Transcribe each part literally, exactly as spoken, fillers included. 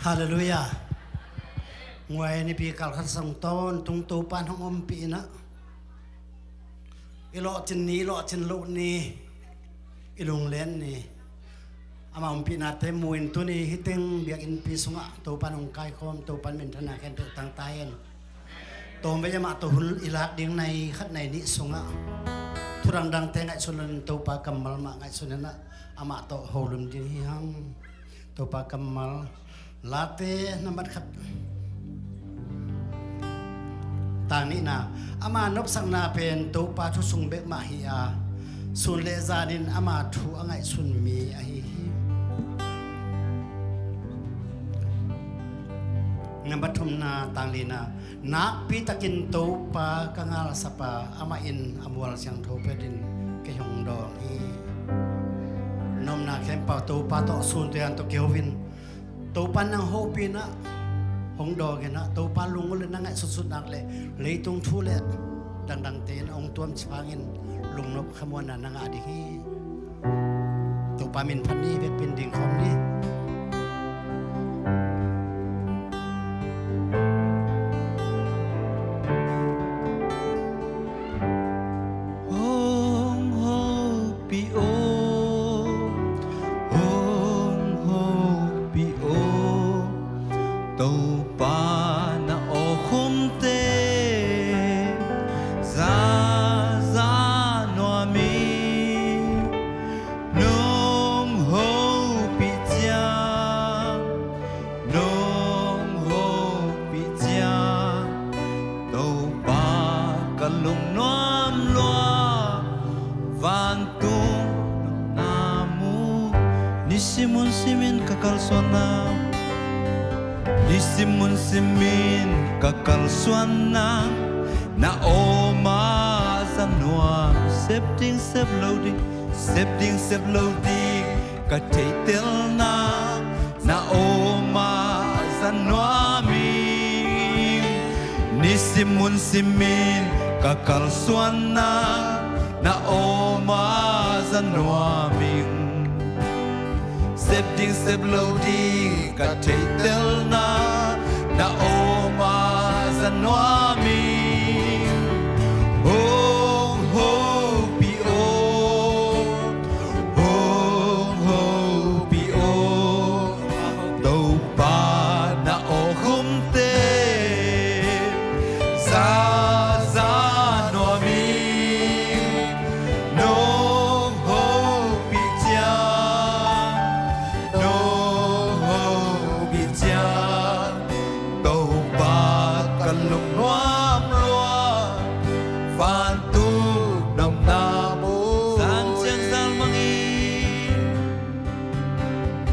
Halleluiah. Nguai nipi kalkhat sang tawntung Topa'n hong ompih in ah, i lawhcin ni, i lawhcin loh ni, i lunglen ni, ama ompihnate mu-in tuni hih teng biakinnpi sungah Topa'n hong kaikhawm, Topa'n minthanna khempeuh tang ta hen. Tawmvei amah tawh hun i lak ding nai khat nai nih sungah thu dangdangte ngaihsun loin Topa kammal mah ngaihsun in ah amah tawh holim ding hi hang. Topa kammal, Late nambat khat, tang nihna, ama nopsakna pen Topa thu sung bek mah hi a, sun le zanin ama thu a ngaihsun mi ahi hi. Nambat thumna, tang lina, nakpi takin Topa ka ngalsapa, amah in a mual siangtho pia-in kei hong dawng hi. Nopna khempeuh Topa tawh, sun tui-an tawh kiho in, Topa nang hopih in ah, hong dawng in ah, Topa lunggulh in na ngaihsutsut nak leh leitung thu le dangdangte in hong tuam ciang in lungnop khamuanna na ngah ding hi. Topa min phat ni, vekpi-in ding khawm ni. Hong hopih aw, hong hopih aw, Topa na awkhumte zaza nuam ing. Nong hopih ciang, nong hopih ciang, Topa ka lungnuam lua. Vantung nong na mu, nisim hun simin ka kalsuan nang, nisim hun simin ka kalsuan nang. Na awm a za nuam, sep ding sep lo ding, sep ding sep lo ding ka theitel nang. Na awm a za nuam ing, nisim hun simin ka kalsuan nang. Na awm a za nuam ing, sep ding sep lo ding ka theitel nang. Na awm a za nuam ing. Hong hopih aw, hong hopih aw, Topa na awkhumte zaza nuam ing. Nong hopih ciang, nong hopih ciang, Topa ka lungnuam lua. Vantung nong na mu, zan ciang zal mang in,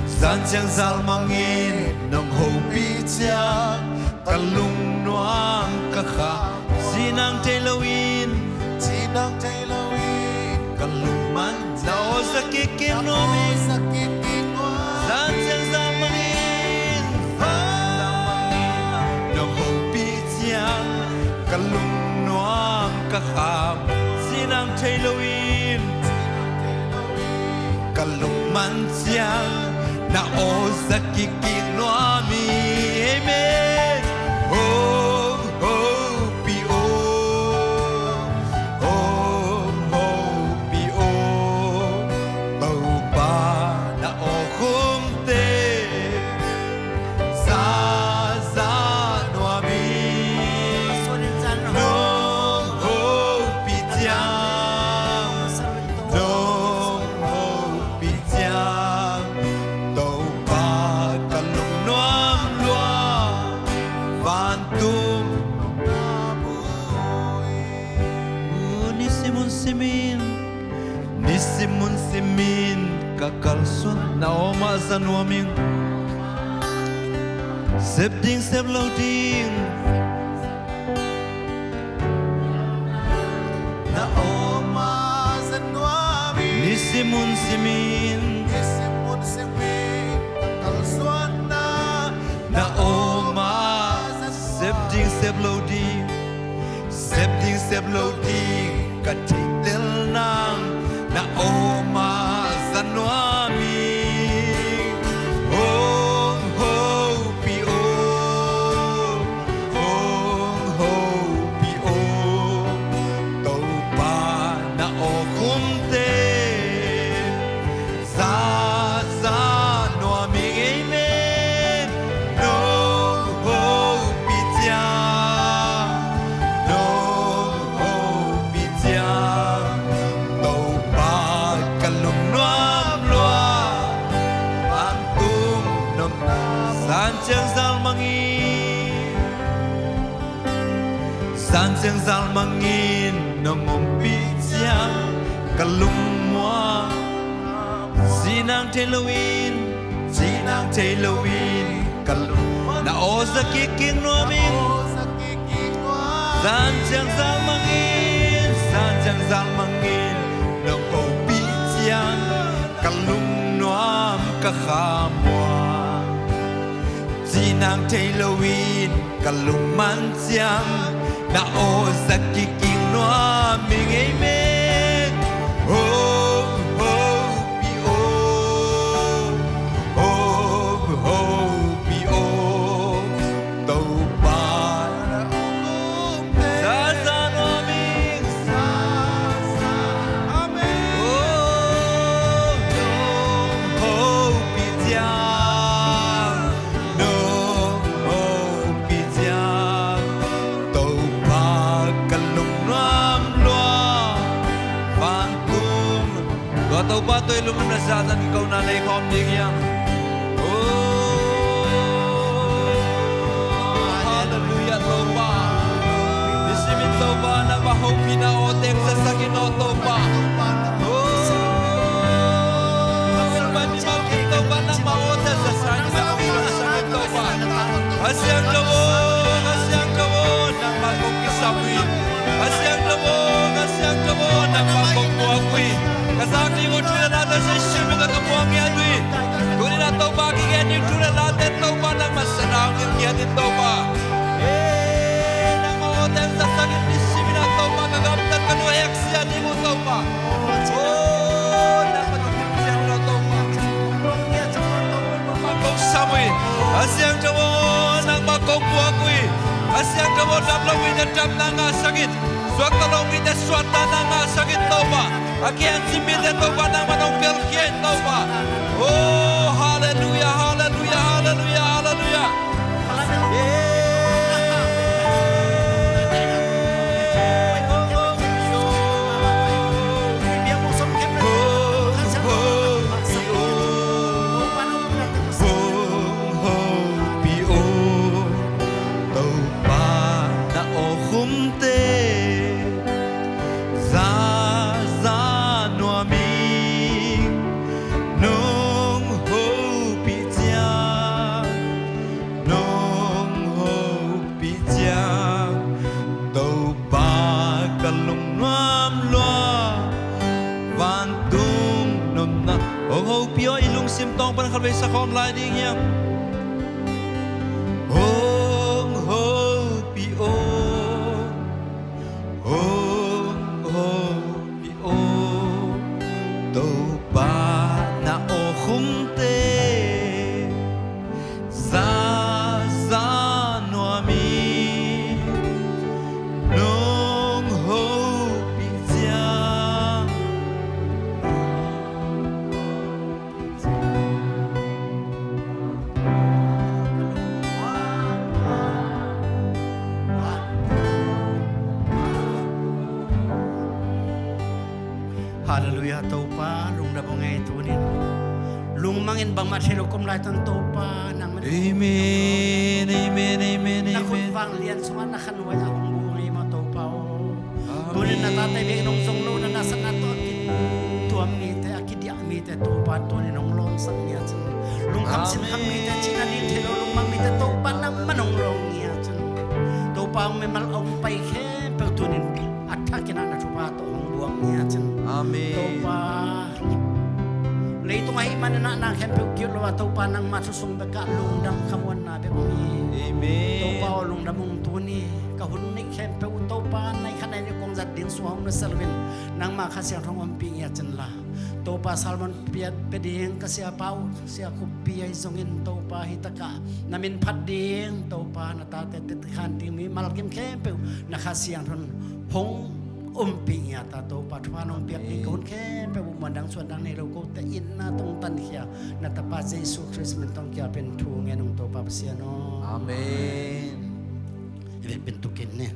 zan ciang zal mang in, nong hopih ciang ka lungnuam ka kham. Cinang thei loin, cinang thei loin ka lungman, na aw za kik nuam ing. Zan ciang zal mang in, zan ciang zal mang in, nong hopih ciang ka lungnuam ka kham. Cinang thei loin ka lungman ciang, na aw za kik nuam ing. Amen. Hong hopih aw, hong hopih aw, Topa na awkhumte zaza nuam ing. Nong hopih ciang, nong hopih ciang, Topa ka lungnuam lua. Vantung nisim hun simin, nisim hun simin ka kalsuan, na awm a za nuam ing. Sep ding sep lo ding, na awm a za nuam ing. Nisim hun simin, nisim hun simin ka kalsuan nang. Na awm a, sep ding sep lo ding, sep ding sep lo ding ka theitel nang. Na awm a za nuam ing. Hong hopih Zan ciang zalmangin nong ompih ciang ka lungmuang. Cinang thei loin, cinang thei loin ka lungmuang. Na aw za kik kik nuam ing. Zan ciang zalmangin, zan ciang zalmangin nong ompih ciang ka lungnuam ka khamuang. Cinang thei loin ka lungman ciang na aw za kik kik nuam ing ei men. Ho, ho, pi o. Ho, ho, pi o. Topa. Za za nuam ing. Za za. Amen. Oh, nong hopih ciang, nong hopih ciang, Topa ka lungnuam lua. Vantung, tua Topa tua i lungnuam na za zan kikona nei khawm ding hiam? Oh, hallelujah, Topa. Nisimin Topa, nangmah hopihna aw teng zasak in aw Topa. Oh, nangmah mimal kim Topa, nangmah aw teng zasak in aw Topa. A siangtho aw, a siangtho aw, nangmah kong kisam uh hi. A siangtho aw, a siangtho aw, nangmah kong puak uh hi. Ka zak ding uh thu le late Jesu min tawh ka puak ngiat uh hi. Tuni-in ah Topa kigen ding thu le late Topa nangmah sana hong hilh ngiat in Topa. Eh, nangmah aw teng zasak in nisimin ah Topa ka gamtat ka nu heksia ding uh Topa. Oh, nangmah kong hilh ngiat uh Topa. Kong sam uh hi. A siangtho aw, nangmah kong puak uh hi. A siangtho aw, dam lo uh hi, na damna ngahsak in. Suakta lo uh hi, na suakta na ngahsak in Topa. A kiang cim mite Topa, nangmah nong pialkhia in Topa. Oh, hallelujah, hallelujah, hallelujah, hallelujah. Hong hopih aw, Topa na aw khumte. Za za nuam ing, nong hopih ciang, nong hopih ciang, Topa ka lungnuam lua, vantung nopna. Hong hopih aw, i lungsim tawng pan khatvei sa khawm lai ding hiam? Hong hopih aw, hong hopih aw, Topa na aw khumte. Za za nuam ing, nong hopih ciang. Hallelujah, Topa, lungdam ung ei tuni-in. Lungmangin bangmah thei lo ka om lai-in Topa, nangmah. Amen, amen, amen, amen. Na khut vanglian sungah na khanuai ah hong bu ung ei maw Topa aw. Amen. Tuni-in na tate bek nong zong lo na nasepna tawh a kituam mite, a kidiah mite Topa tuni-in hong lawngsak ngiat in. Lungkham sinkham mite, cihna ding thei lo lungmang mite Topa nangmah nong lawng ngiat in. Topa hong mimal a hong pai khempeuh tuni-in a thakin ah na thupha tawh hong buak ngiat in. Amen. Topa, leitung ahih manin ah na khempeuh ki-ut lo a Topa nangmah thu sung bekah lungdam khamuanna bek om hi. Amen. Topa aw lungdam ung tuni ka hun neih khempeuh Topa nai khat nai nih kong zat ding sungah hong nusia loin nangmah Kha Siangtho hong ompih ngiat in la. Topa sermon pia, pia ding ka siapa uh, Sia Khup Pi ahi zongin Topa hi takah na min phat ding Topa na tate tetkhan ding mimal kim khempeuh na Kha Siangtho in hong ompih ngiat a Topa thupha nong piak ding ka hun khempeuh uh muan dang suan dang nei lo kote itna tawh hong tankhia na tapa Jesu Khrist min tawh hong kiapin thu ngen ung Topa Pasian aw. Amen. I vekpi-in tu kik ni.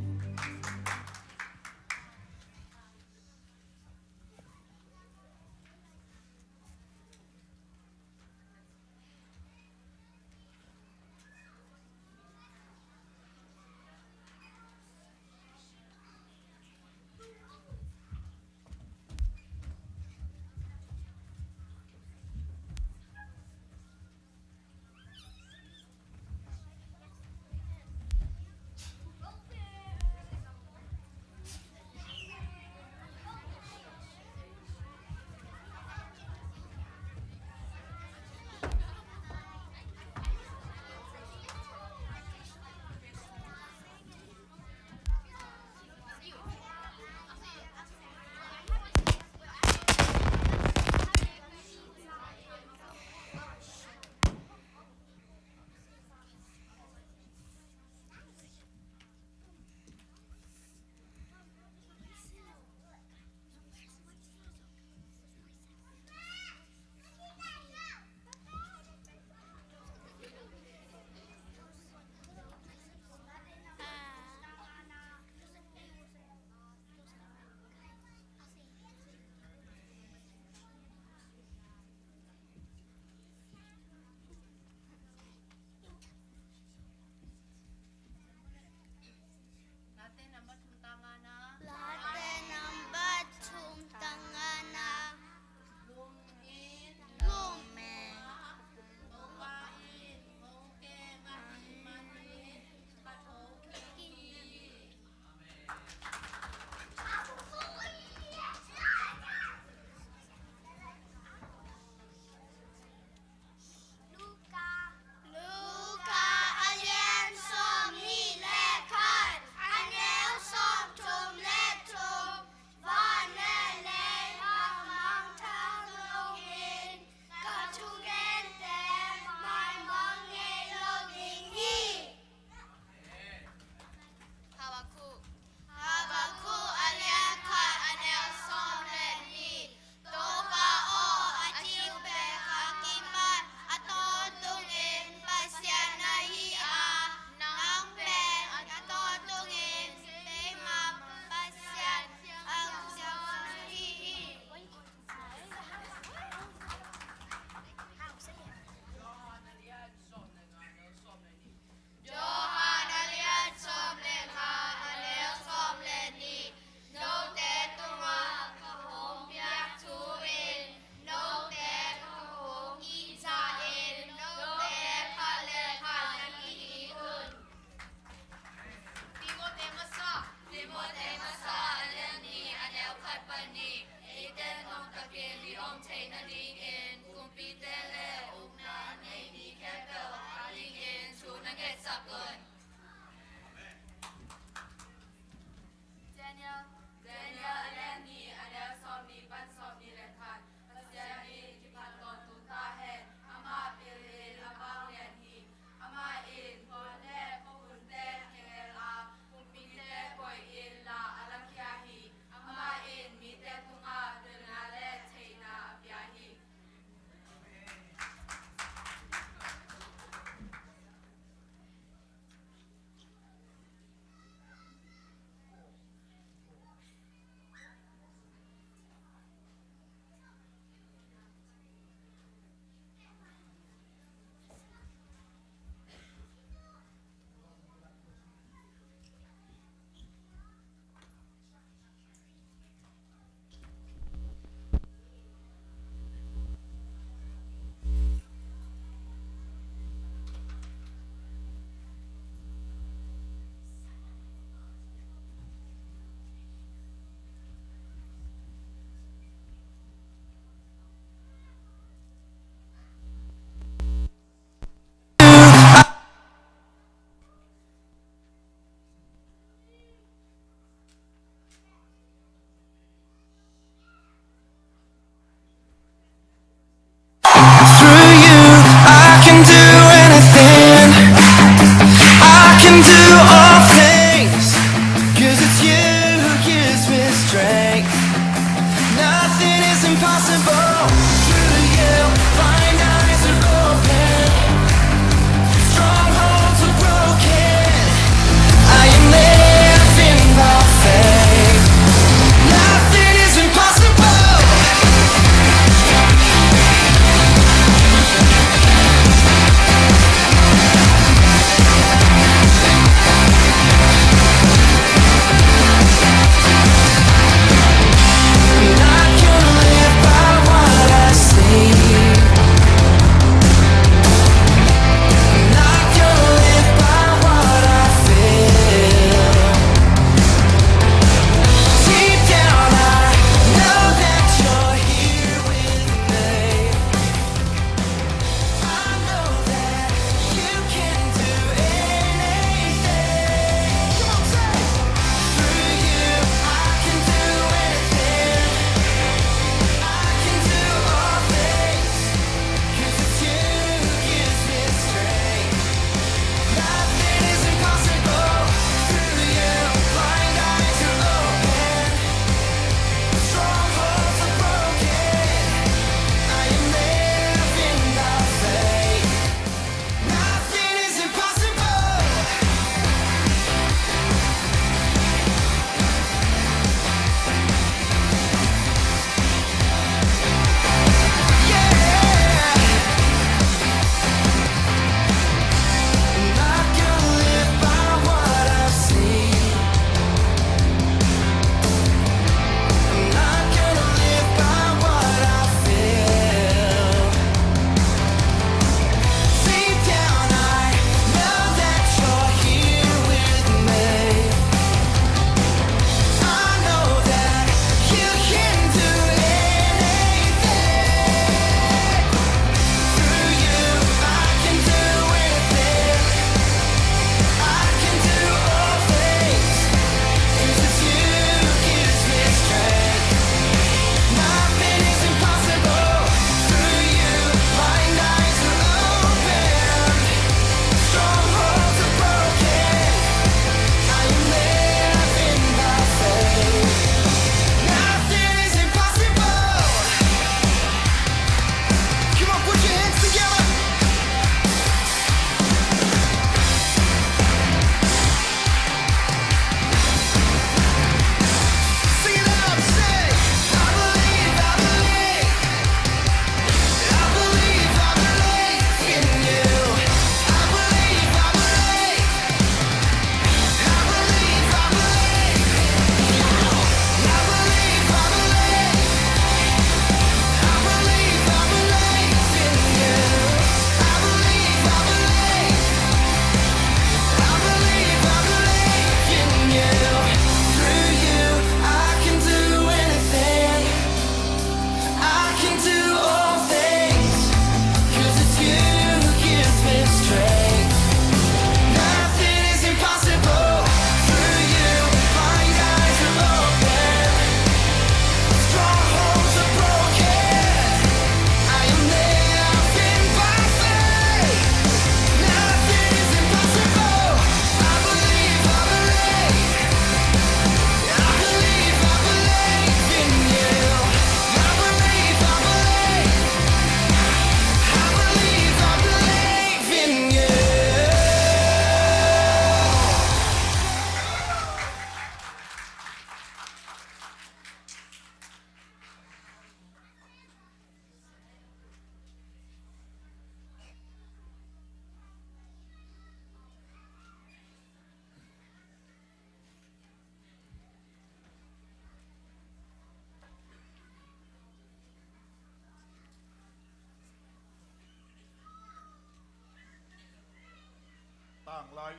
Tanglai,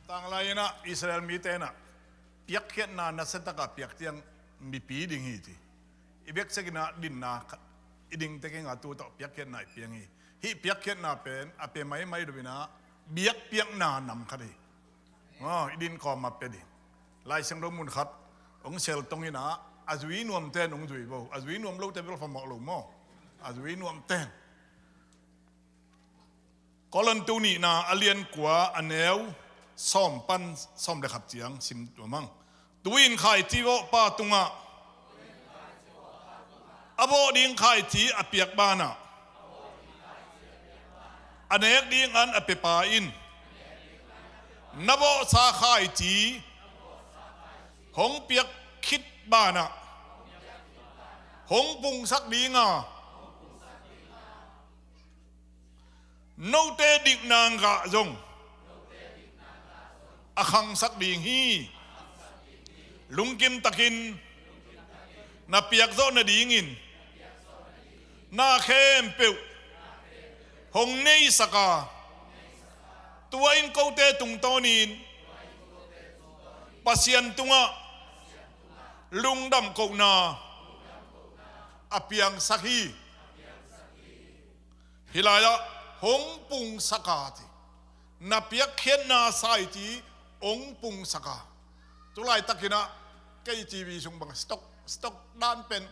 tanglai inah Israel mite inah piakkhiatna nasiatakah piak ciang mipi ding hi ci. I biaksak inah dinna khat, i dingte kengah tu tawh piakkhiatna i piang hi. Hih piakkhiatna pen a pia maimai lo inah biakpiakna nam khat hi. Aw, i din kawm a pia ding. Lai Siangtho mun khat hong seltong inah a zui nuamten hong zui bo, a zui nuam lote bel phamawh lo maw? A zui nuamten. Korintu nihna a lian kua a neu sawm pan sawm le khat ciang sim tuam ang. Tu-in khaici vawhpa tungah a vawh ding khaici a piak banah a nek ding an a piapa in na vawhsa khaici hong piak khit banah hong pungsak dinga note dikna ngah zong a khangsak ding hi. Lungkim takin na piakzawh nadingin na khempeuh hong neisaka tua in kote tungtawnin Pasian tungah lungdam kohna a piangsak hi. Hih lai-ah hong pungsaka ci. Na piakkhiatna sai ci hong pungsaka. Tulai takinah kei T V sung bang stock, stock dan pen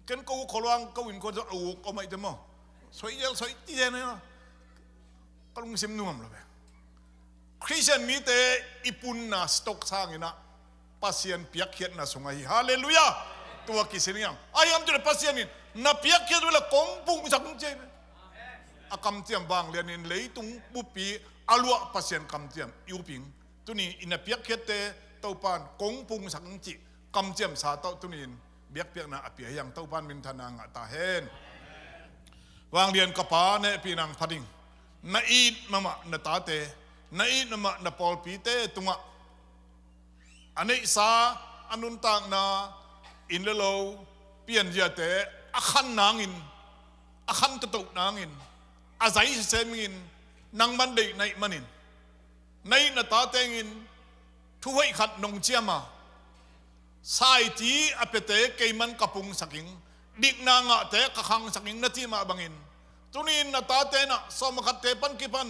ken ko kholuang ko in ko a uk om aite maw? Soi yel soi ti zen ka lungsim nuam lo ve. Khristian mite i punna stock sanginah Pasian piakkhiatna sung ahi. Halleluiah. Tua kisin hiam? Ahiam cule Pasian in na piakkhiat uh le kong pungsak hong ciai ve. A kamciam vanglianin leitung buppi a luah Pasian kamciam i uping. Tuni i na piakkhiatte Topan kong pungsak hong cih kamciamsa tawh tunin biakpiakna a pia hiang Topan minthanna ngah ta hen. Vanglian ka Pa, nehpih nang pha ding. Na it mahmah na tate, na it mahmah na pawlpite tungah a neihsa a nuntakna inn le lo pianziate a khan nangin, a khan toto nangin, a zai sisem in nangman deih na ih manin na it na tate in thuhoih khat nong ciam a, saiti a piate keiman ka pungsak ing, dikna ngahte ka khangsak ing na cih mah bangin, tuni-in na tate nah sawm a khatte pan kipan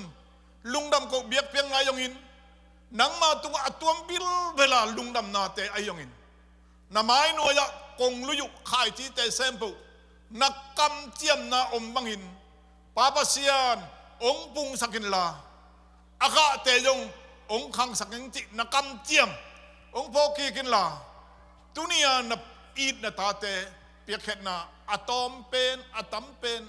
lungdam koh biakpiakna ahi zongin, nangma tungah a tuam bilbel a lungdamnate ahi zongin, na mainuai-ah kong lui uh khaicite sempoh na kamciamna om bangin, Pa Pasian, hong pungsak inla, a khahte zong hong khangsak ing cih na kamciam hong phawkkik inla, tuni-a na it na tate piakkhiatna a tawm pen, a tam pen,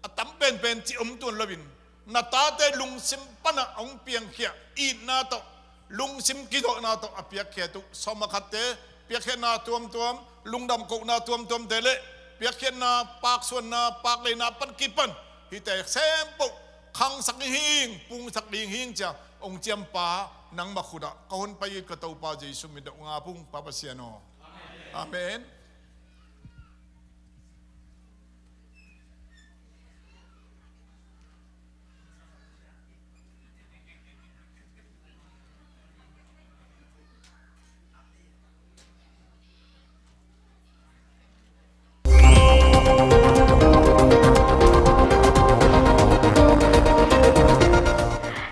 a tam penpen cih om tuan loin, na tate lungsim panah hong piangkhia itna tawh, lungsim kizawhna tawh a piakkhiat uh sawm a khatte piakkhiatna tuamtuam, lungdam kohna tuamtuamte le piakkhiatna, paksuanna, pakleina pan kipan hihte sempoh khangsak ding hing, pungsak ding hing cia hong ciampa nangma khutah ka honpai it ka Topa Jesu min tawh ngap ung, Pa Pasian aw. Amen.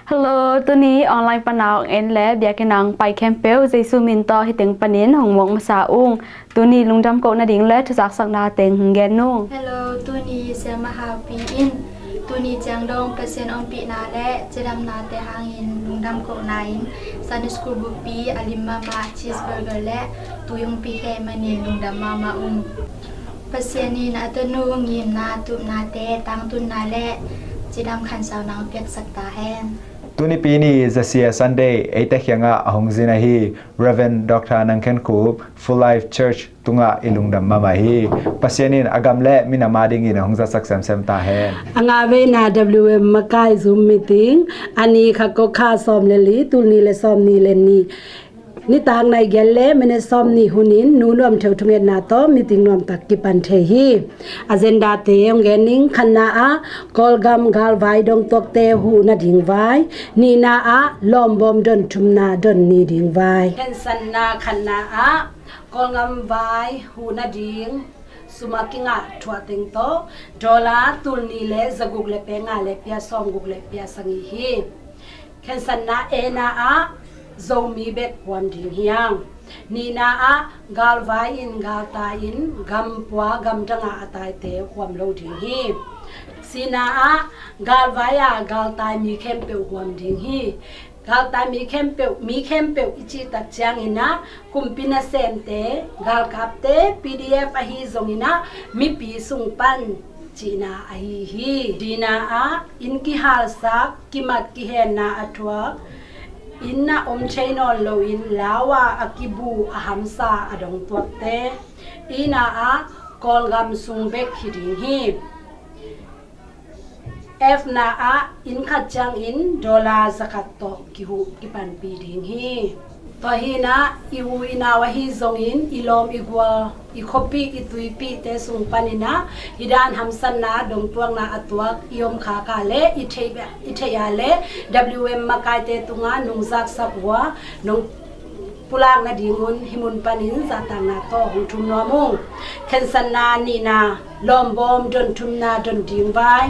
Hello, tuni online pana hong en le biakinn ah hong pai khempeuh Jesu min tawh hih teng panin hong muak masa ung. Tuni lungdam koh nading le thuzaksakna teng hong gen ung. Hello, tuni Selma Haupi in tuni ciang dong Pasian ompihna le cidamnate hangin lungdam kohna in Sunday School buppi a lim mahmah cheeseburger le tui hong pia khia manin lungdam mahmah ung. Pasian in a tanu ngimna, tupnate, tangtunna le cidam khansauna hong piaksak ta hen. Tuni pi ni Zasia Sunday eite kiangah a hong zin ahi Reverend Doctor Nang Khen Khup, Full Life Church tungah i lungdam mahmah hi. Pasian in a gam le minam adingin a hong zatsak semsem ta hen. A ngah veina W M makai Zoom meeting, a ni kha kua kha sawm le li, tul ni le sawm ni le ni. Nitak nai giat le minute sawm nih hunin Nu Nuam Theu thungetna tawh meeting nuamtak kipan thei hi. Agenda-te hong gen ning. Khatna ah Kawlgam galvai dongtuakte huh nading vai. Nihna ah lawmbawm don thumna don ni ding vai. Khensatna khatna ah Kawlgam vai huh nading sum a kingah thuah teng tawh dollar tul nih le zaguk le pea nga le pia sawmguk le pia sagih hi. Khensatna A-na ah Zomi bek huam ding hi hang. Nihna ah galvai in galtai in gampua gamdang ah a taite huam lo ding hi. C-na ah galvai a galtai mi khempeuh huam ding hi. Galtai mi khempeuh, mi khempeuh i cih tak ciangin ah kumpi nasemte, galkapte, P D F ahi zongin ah mipi sung pan cihna ahi hi. D-na ah inn kihalsak, kimat kihenna a thuak, inn ah om thei nawn loin lau a a kibu a hamsa a dongtuakte. E-na ah Kawlgam sung bek hi ding hi. F-na ah inn khat ciangin dollar zakhat tawh kihuh kipanpih ding hi. Tua hi-in ah i u i nau ahi zongin i lawm i gual, i khuapih i tuipihte sung panin ah hih dan hamsatna dongtuakna a tuak i om khak a le i theih, i theih a le W M makaite tungah nungzaksak uh a, nong pulak nadingun hih mun panin zahtakna tawh hong thum nuam ung. Khensatna nihna, lawmbawm don thumna don ding vai.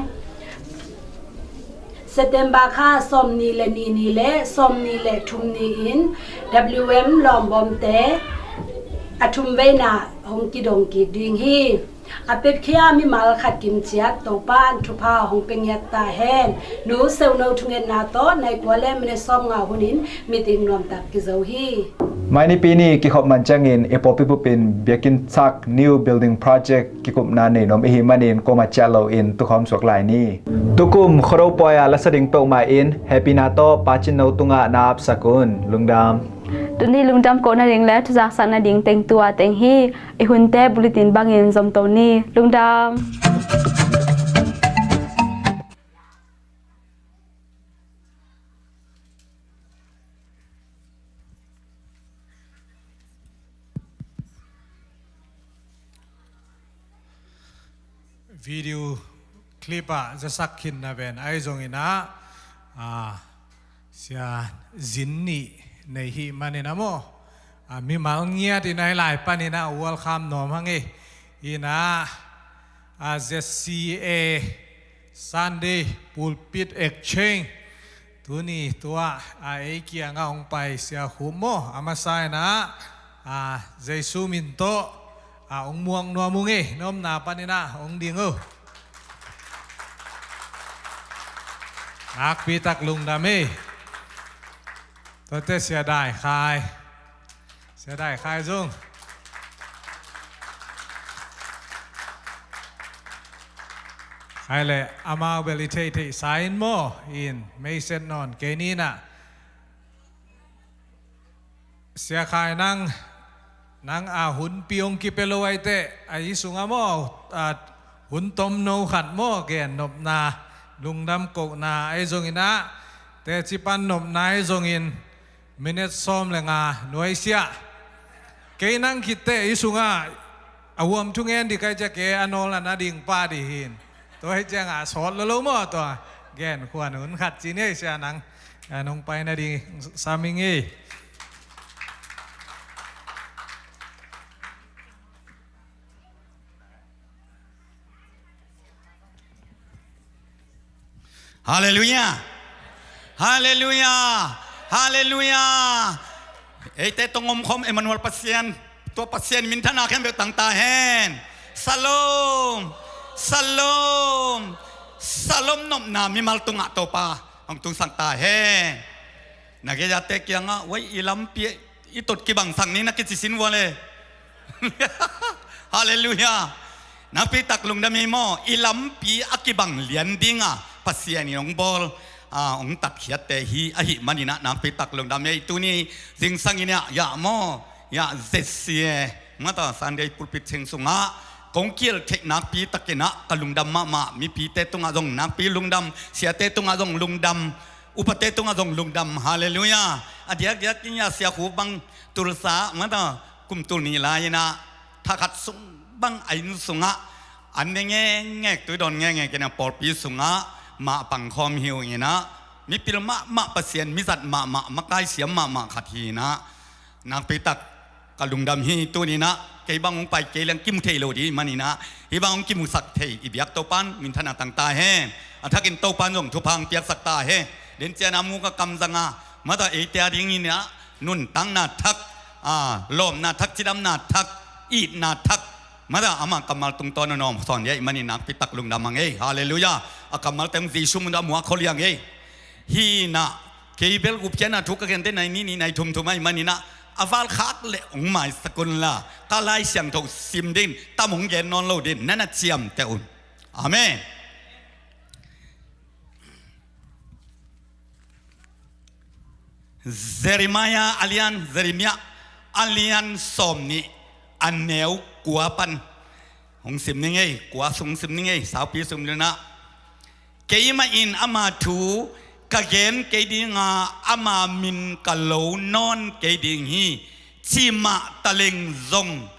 September kha sawmnih le nih ni le sawmnih le thum ni-in W M lawmbawmte a thumveina hong kidong kik ding hi. A piakhia mimal khat kimciat Topa'n thupha hong pia ngiat ta hen. Nu Seuno thungetna tawh nai kua le minute sawmnga hunin meeting nuamtak kizo hi. Mai Nipi ni kikhop man ciangin i pawlpi bupin biakinn thak, new building project, kikupna nei nuam i hih manin kuamah ciah loin tukhawm suak lai ni. Tukum Khuado pawi-a la sa ding peuhmah in hehpihna tawh Pa Cin No tungah na apsak un. Lungdam. Tuni lungdam kohna ding le thuzaksak nading teng tua teng hi. I hunte bulletin bangin zomto ni. Lungdam. Video clip ah zasak khin na ven ahi zongin ah, ah, sia zin nih nei hih manin ah maw, ah, mimal ngiat in ahi lai panin ah welcome nuam hang hi. In ah, ah, Z C A Sunday Pulpit Exchange tuni tua a ei kiangah hong pai Sia Khum maw, a masa in ah, a, Jesu min tawh, a, hong muak nuam ung hi. Na omna panin ah hong ding uh. Nakpi tak lungdam hi. Tuate Sia Dai Khai. Sia Dai Khai zong. Khai le amau bel i theihtheih sa in maw, in meiset nawn kei ni in ah. Sia Khai nang, nang a hunpi hong kipia lo ahi teh, a i sungah maw, a hun tomno khat maw, gen nopna, lungdam kohna ahi zongin ah, teci pan nopna ahi zongin, minute sawm le nga nuaisiah. Kei nang khit teh i sungah a huam thungen ding kai ciah kei a nawl a na ding pah ding hi in. Tua hi ciangah a sawt lolo maw tua. Gen khuan hun khat ci ni ei Sia nang. A nong pai nading sam ing ei. Halleluiah. Halleluiah. Halleluiah. Eite tawh om khawm Emmanuel Pasian, tua Pasian minthanna khempeuh tang ta hen. Shalom. Shalom. Shalom nopna mimal tungah Topa hong tungsak ta hen. Na gei-ate kiangah, wai, i lampi i tot kibangsak ni na kici sin vua le. Halleluiah. Nakpi tak lungdam hi maw, i lampi a kibang lian dinga Pasian in hong bawl, a, hong tatkhiatte hi ahih manin ah nakpi tak lungdam hi. Tuni zingsang in ah, ya maw, ya Z C A, mata Sunday Pulpit Cheng sungah kong kiel theih nakpi takin ah ka lungdam mahmah. Mipite tungah zong nakpi lungdam, siate tungah zong lungdam, upate tungah zong lungdam. Halleluiah. A diakdiak in a Sia Khup bang Tulsa mata kum tul nih lai-in ah thakhat sung bang a inn sungah an ne ngekngek, tui dawn ngekngek in ah pawlpi sungah mah pangkhawm hi uh in ah, mipil mahmah, Pasian mizat mahmah, makai siam mahmah khat hi in ah, nakpi tak ka lungdam hi. Tuni-in ah kei bang hong pai kei leng kimu thei lo ding ahih manin ah, hih bang hong kimusak thei i biak Topa'n minthanna tang ta hen. A thakin Topa'n zong thupha hong piaksak ta hen. Dencian a muk a kamzang a, mata eite a dingin ah nuntakna thak, a, lawpna thak, cidamna thak, itna thak, mata ama kammal tungtawn a nawmsawn ding ahih manin nakpi tak lungdam hang ei. Halleluiah. A kammalte hong Jesu min tawh a muak khol hi hang ei. Hi in ah, kei bel gupkhiatna thu ka gente nai nih nih nai thum thum ahih manin ah, a valkhak leh hong maisak un la, ka Lai Siangtho sim ding, tam hong gen nawn lo ding, na na ciamteh un. Amen. Jeremiah a lian, Jeremiah a lian sawmnih, a neu kua pan hong sim ning ei, kua sung sim ning ei, saupi sim ning ah. Keimah in ama thu ka gen kei ding a, ama min ka lo nawn kei ding hi, ci mah taleng zong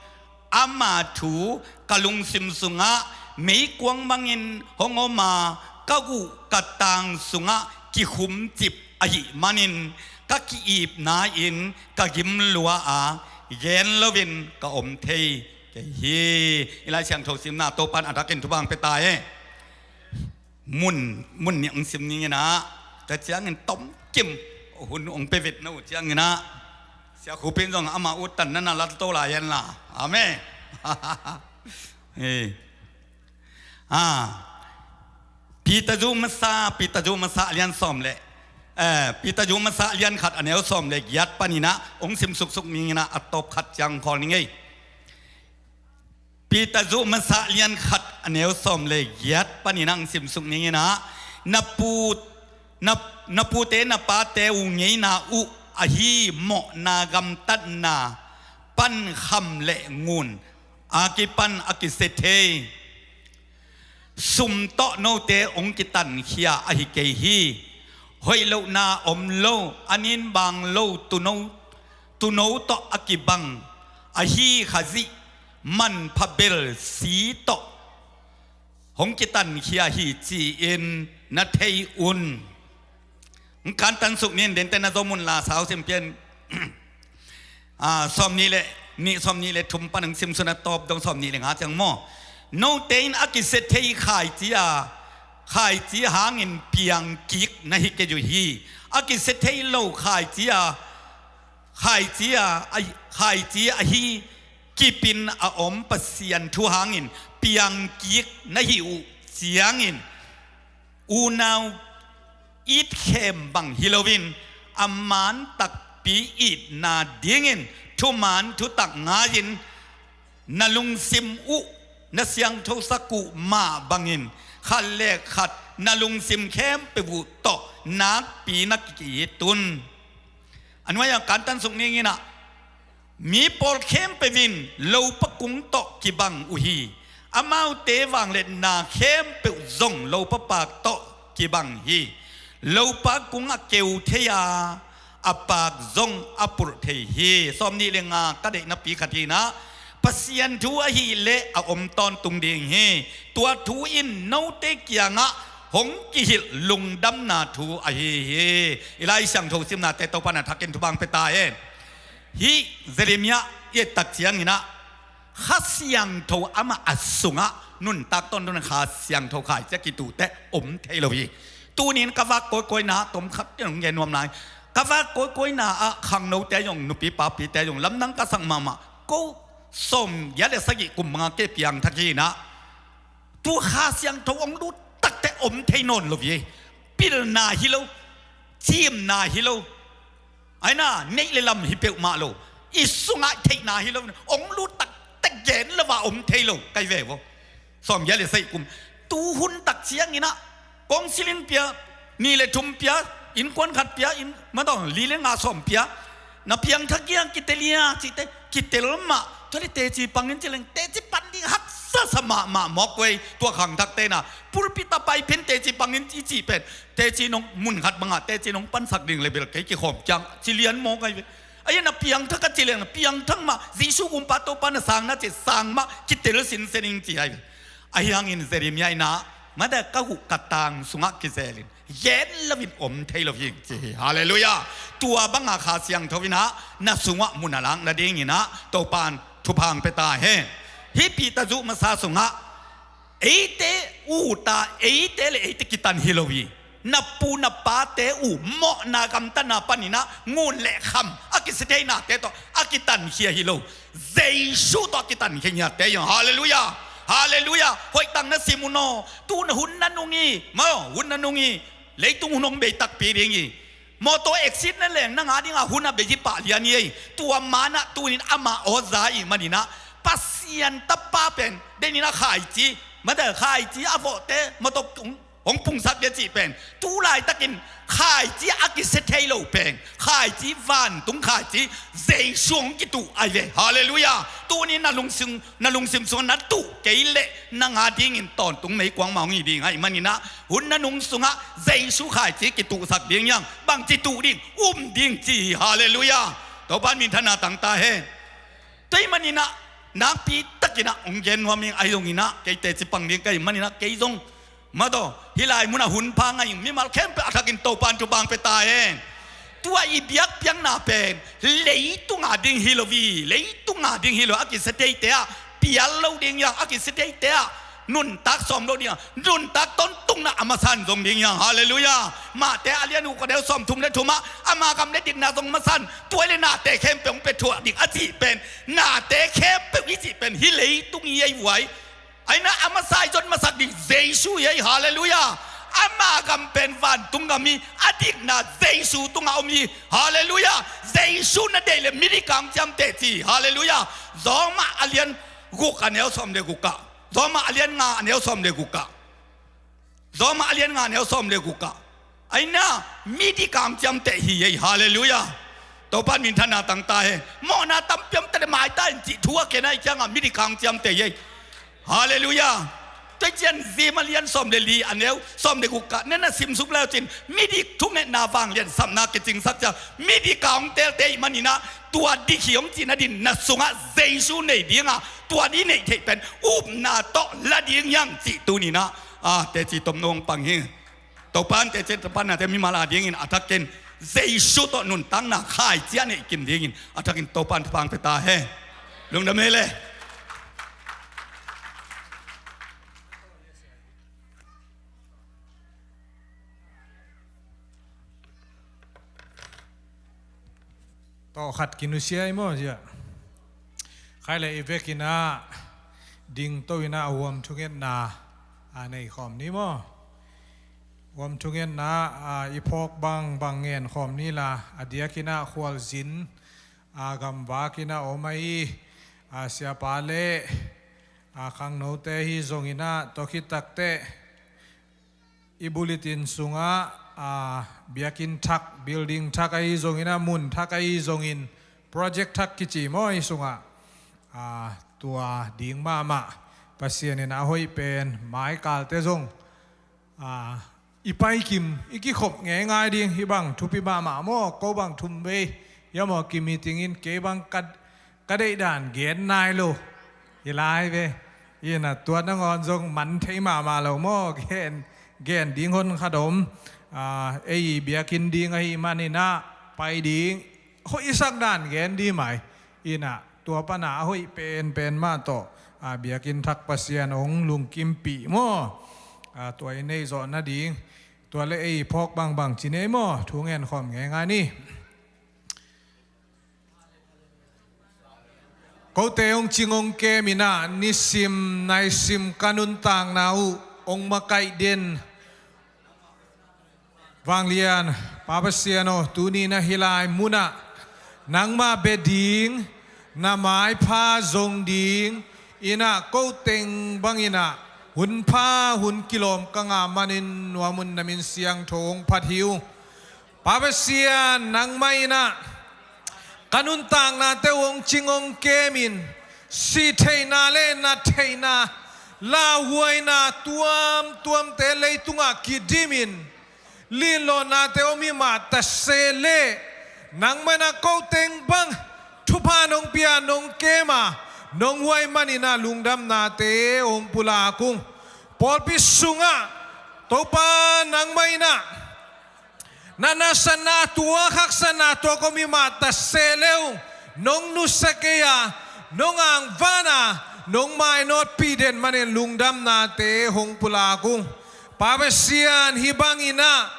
ama thu ka lungsim sungah meikuang bangin hong om a, ka guh ka tang sungah kikhumcip ahih manin ka ki-ipna in ka gim lua a, gen loin ka om thei kei hi. I Lai Siangtho simna Topa'n a thakin thupha hong pia ta hen. Mun, mun nih hong sim ning in ah, tua ciangin tomkim hun hong pia vet na uh ciangin ah, Sia Khup in zong ama uttanna na la to lai hen la. Amen. Eh. Ah. Peter zu masa, Peter zu masa a lian sawm le, eh, Peter zu masa a lian khat a neu sawm le giat panin ah hong sim suksuk ning in ah, a tawp khat ciang khawl ning ei. Peter zu masa lian khat a neu sawm le giat panin ah hong sim suk ning in ah, na pu, na, na pute na pate uh ngeina uh ahi mawhna gamtatna pan kham le ngun a kipan a kisia thei sum tawh note hong kitankhia ahi kei hi. Hoih lohna om lo, an in bang lo, tuuno, tuuno tawh a kibang ahi Khazih manpha bel si tawh hong kitankhia hi ci-in na thei un. Hong kantan suk ning, dente na zom un la, sau sim pian. Ah, sawmnih le nih, sawmnih le thum pan hong sim sun a, tawp dong sawmnih le nga ciang maw. Note in a kisia thei khaici a, khaici hangin piang kik na hi kei uh hi. A kisia thei lo khaici a, khaici a, a, khaici ahi kipin a om Pasian thu hangin piang kik na hi uh ciangin, unau itkhem bang hi loin, a man takpi itna dingin thuman thutak ngai-in, na lungsim uh na siangthosak uh mah bangin, khat le khat na lungsim khempeuh uh tawh nakpi na ki-it un. A nuai-ah kantan suk ning in ah, mi pawl khempeuh in lopa kung tawh kibang uh hi. Amaute vangliatna khempeuh zong lopa paak tawh kibang hi. Lopa kung a keu thei a, a paak zong a pulh thei hi. Sawmnih le nga ka deihnapi khat hi in ah, Pasian thu ahih leh a om tawntung ding hi. Tua thu in note kiangah hong kihilh lungdamna thu ahi hi. I Lai Siangtho simnate Topa'n a thakin thupha hong pia ta hen. Hih Jeremiah i et tak ciangin ah, Kha Siangtho amah a sungah nuntak tawntung Kha Siangtho khaici a kituhte om thei lo hi. Tuni-in ka vak kawikawina, tom khat in hong gen nuam lai. Ka vak kawikawina ah khangnote zong, nupi papite zong lamdang ka sak mahmah. Ko sawmgiat le sagih kum bang a kei piangthak hi in ah, tu Kha Siangtho hong lut takteh om thei nawn lo hi. Pilna hi lo, cimna hi lo, aina neih le lam hi peuhmah lo, i sungah theihna hi lo, hong lut takteh gen lo a om thei lo, kai ve vo. Sawmgiat le sagih kum, tu hun tak ciangin ah, kawngsil in pia, nih le thum pia, innkuan khat pia, inn, madaw, li le nga sawm pia, na piangthak hiam, kitel hiam cihte, kitel mah. Tua leh teci pang in ci leng, teci pan ding, haksa sasa mahmah mawk vei. Tua khangthakte na pulpit a pai phin teci pangin i cih pen, teci nong mun khat bangah teci nong pansak ding le bel kei kikhawm ciang ci lian mawk ai ve. Ahi na piangthak a ci lian, piangthak mah, Jesu gumpa Topa na sang na ci sang mah kitel sinsen ing ci ai ve. Ahi hangin Jeremiah ina, mada ka huh ka tang sungah kizelin gen loin om thei lo hi ci hi. Halleluiah. Tua banga Kha Siangtho ina na sungah mun a lak nadingina Topan thupha hong pia ta hen. Hih Peter zuh masa sungah eite uta eite le eite kitan hi lo hi. Na pu na pate uh mawhna gamtatna panina ngun le kham a kisia theinate tawh a kitankhia hi lo. Jesu tawh a kitankhia ngiatte hi. Halleluiah. Halleluiah. Hoih tang na sim uh naw. Tu na hun na nung hi maw, hun na nung hi. Leitung hun hong bei takpi ding hi. Mawtaw exit na leng na nga dinga hun a bei hi pah lian hi ei. Tua manah tunin ama aw za ih maninah Pasian tapa pen deninah khaici, mada khaici a vawhte mawtaw hong pungsak dia cih pen tu laitakin khaici a kisia thei lo pen khaici, vantung khaici Jesu hong kituh ai ve. Halleluiah. Tunin na lungsim na lungsim sungah na tuh kei leh na nga dingin tawntung meikuang mah hong hi ding ahi maninah hun na nung sungah Jesu khaici kituhsak ding hiang. Bangci tuh ding? Um ding ci hi. Halleluiah. Topan minthanna tang ta hen. Tua hi maninah nakpi takinah hong gen nuam ing ahi zonginah kei teci pang ding ka hi maninah kei zong mawtaw hih lai munah hun pha ngah ing mimal khempeuh a thakin Topan thupha hong pia ta hen. Tua i biakpiakna pen leitunga ding hi lo hi. Leitunga ding hi lo a kisia theite ah pial lo ding hiang. A kisia theite ah nuntak sawm lo ding hiang. Nuntak tawntungna a masan zong ding hiang. Halleluiah. Mate a lian uh ka deu sawm thum le thumah ama gam le dikna zong masan tua le nate khempeuh hong pia thuah ding a cih pen nate khempeuh i cih pen hih leitung hi ei vuai. Aina a masa i zon masak ding Jesu hi ei. Halleluiah. Ama gam pen vantung gam hi. A dikna Jesu tungah om hi. Halleluiah. Jesu na deih le midikang ciamteh ci. Halleluiah. Zawmah a lian guk a neu sawm le gukah. Zawmah a lian nga a neu sawm le gukah. Zawmah a lian nga a neu sawm le gukah. Aina midikang ciamteh hi ei. Halleluiah. Topan minthanna tang ta hen. Mawhna tampi om ta le maita in cih thu a kena i kiangah midikang ciamteh hi ei. Halleluiah. Tua cian Zim a lian sawm le li a neu sawm le gukah nena simsuk leu cin midik thungetna vanglian sapna kicingsak ciang midikang telte ih maninah tua dik hi hong cihna din na sungah Jesu nei dinga tua ni neih theih pen upna tawh la ding hiang cih tuninah a teci tomno hong pang hi. Topan teci topan nate mimal a dingin a thakin Jesu tawh nuntakna khaici a neih kim dingin a thakin Topan thupha hong pia ta hen. Lungdam hi le. Tawh khat kinusia i maw zia. Khai le i vekinah dingto inah a huam thungetna a nei khawm ni maw. Huam thungetna a i phawk bangbang ngen khawm ni la a diakinah khualzin a gamvakinah om ahi a siapa le a khangnote hi zonginah tawkhitakte i bulletin sungah a biakinn thak, building thak ahi zonginah mun thak ahi zongin project thak kici maw ahi sungah a tua ding mahmah Pasian in a hoih pen maikalte zong a i paikim i kikhop ngeingai ding hi bang thupi mahmah maw ko bang thum vei hiam aw kimitingin kei bang ka ka deihdan gen nai lo hi lai ve. Inah tua nangawn zong man thei mahmah lo maw gen gen ding hon khat om. Ei biakinn ding ahi maninah pai ding hoih i sakdan gen ding mai. Inah tua pana a hoih penpen mah tawh a biakinn thak Pasian hong lungkimpih maw. Tua i neih zawh nading tua le ei phawk bangbang ci nei maw thu ngen khawm ngeingai ni. Kote hong cing hong kem inah nisim naisim ka nuntakna uh hong makaih den. Vanglian Pa Pasian aw tuni na hih lai munah nangmah bia ding na maipha zong ding inah ko teng banginah hun pha hun kilawm ka ngah manin nuamun na min siangtho hong phat hi uh. Pa Pasian nangmah inah ka nuntaknate uh hong cing hong kemin sih theihna le na theihna, lauhuaina tuamtuamte leitungah kidimin, linlawhnate om hi mah tase le, nangmah in ah ko teng bang thupha nong pia, nong kem a, nong huai manin ah lungdamnate hong pulak ung. Pawlpi sungah Topa, nangmah in ah na nasatna tuak, haksatna tuak om hi mah tase le uh, nong nusia kei a, nong angvan a, nong mainawtpih den manin lungdamnate hong pulak ung. Pa Pasian, hih bangin ah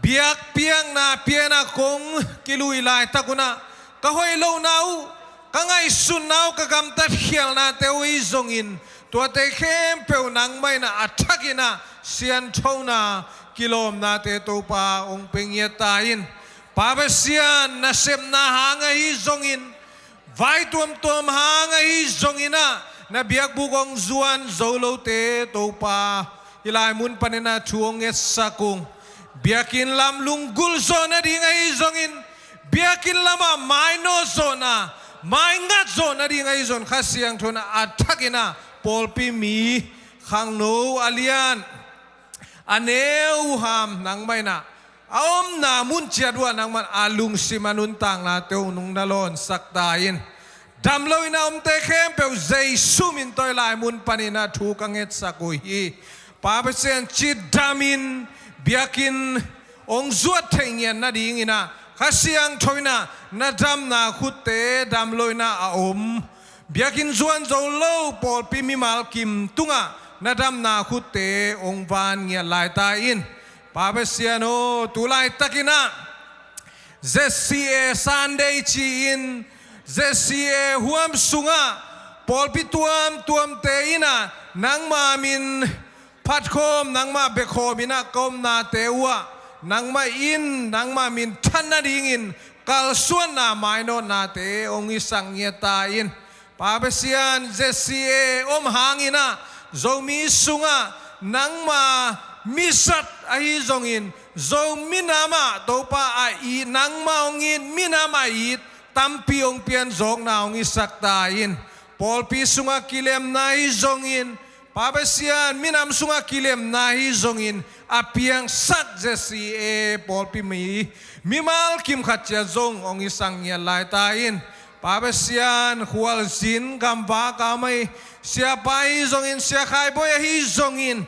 biakpiakna pian ah kong kilui laitak un ah, ka hoih lohna uh, ka ngaihsutna uh, ka gamtat khialhnate uh ahi zongin, tuate khempeuh nangmah in ah a thakin ah sianthona, kilawmnate Topa hong pia ngiat ta in. Pa Pasian, nasepna hang ahi zongin, vai tuamtuam hang ahi zongin ah na biakbuk hong zuan zo lote Topa, hih lai mun panin ah thu hong ngetsak ung. Biakinn lam lunggulh zawh nading ahi zongin, biakinn lamah mainawt zawhna, maingat zawh nading ahi zongin, Kha Siangtho in ah a thakin ah pawlpi mi, khangno a lian, a neu, a ham, nangmah in ah a omna mun ciat uh ah nangmah in a lungsim a nuntaknate uh nong na lawnsak ta in. Damlo in ah omte khempeuh Jesu min tawh hih lai mun panin ah thu ka ngetsak uh hi. Pa Pasian, cidamin biakinn hong zuat theih ngiat nadingin ah Kha Siangtho in ah na damna khutte, damlo in ah a om biakinn zuan zo lo pawlpi mimal kim tungah na damna khutte hong van ngiat lai ta in. Pa Pasian aw, tu laitakin ah Z C A Sunday ci-in, Z C A huam sungah pawlpi tuamtuamte in ah nangma min phatkhawm, nangma bekhawm in ah ka omnate uh ah nangmah in nangma minthan nadingin kalsuanna, mainawtnate hong hisak ngiat ta in. Pa Pasian, Z C A om hangin ah Zomi sungah nangma mizat ahi zongin, Zo minam ah Topa a it, nangma hong it minam a it tampi hong pianzawkna hong hisak ta in. Pawlpi sungah kilemna ahi zongin, Pa Pasian, minam sungah kilemna ahi zongin a piangsak Z C A pawlpi mi, mimal kim khat ciat zong hong hisak ngiat lai ta in. Pa Pasian, khualzin gamvak a om ahi siapa ahi zongin, Sia Khai Bawi ahi zongin,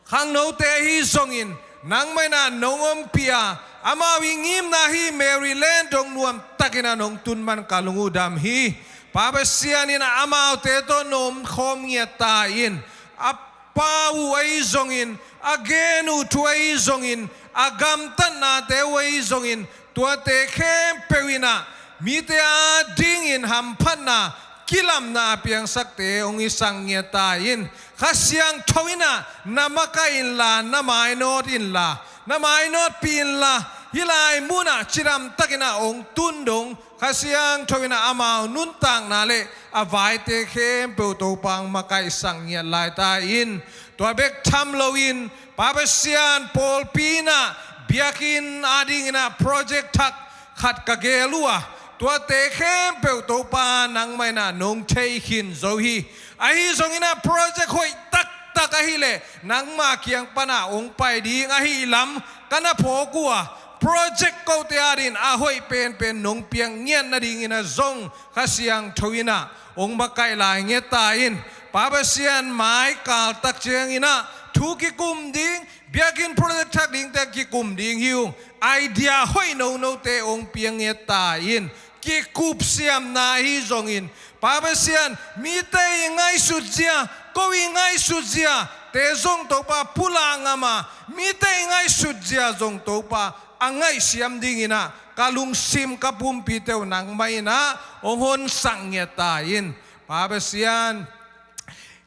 khangnote ahi zongin, nangmah in ah nong ompih a, amau i ngimna hi Maryland dong nuamtakin ah nong tun man ka lung uh dam hi. Pa Pasian in ah amaute tawh na omkhawm ngiat ta in. A pau uh ahi zongin, a gen uh thu ahi zongin, a gamtatnate uh ahi zongin, tuate khempeuh in ah mite adingin hamphatna, kilamna a piangsakte hong hisak ngiat ta in. Kha Siangtho in ah na makaih inla, na mainawt inla, na mainawtpih inla, hih lai munah cidamtakin ah hong tun dong Kha Siangtho in ah amau nuntakna le a vaite khempeuh Topa hong makaihsak ngiat lai ta in. Tua bek tham loin, Pa Pasian, pawlpi in ah biakinn adingin ah project thak khat ka geel uh a, tuate khempeuh Topa nangmah in ah nong thei khin zo hi. Ahi zongin ah project hoih taktak ahih leh nangma kiang pan ah hong pai ding ahih lam ka na phawk uh a, project kote adingin a hoih penpen nong piak ngiat nadingin ah zong Kha Siangtho in ah hong makaih lai ngiat ta in. Pa Pasian, mai kal tak ciangin ah thu kikum ding, biakinn project thak dingte kikum ding hi ung. Idea hoih nonote hong piak ngiat ta in. Kikup siamna ahi zongin, Pa Pasian, mite i ngaihsut zia, ko i ngaihsut ziate zong Topa pulak ngam a, mite i ngaihsut zia zong Topa a ngaihsiam dingin ah ka lungsim, ka pumpite uh nangmah in ah hong honsak ngiat ta in. Pa Pasian,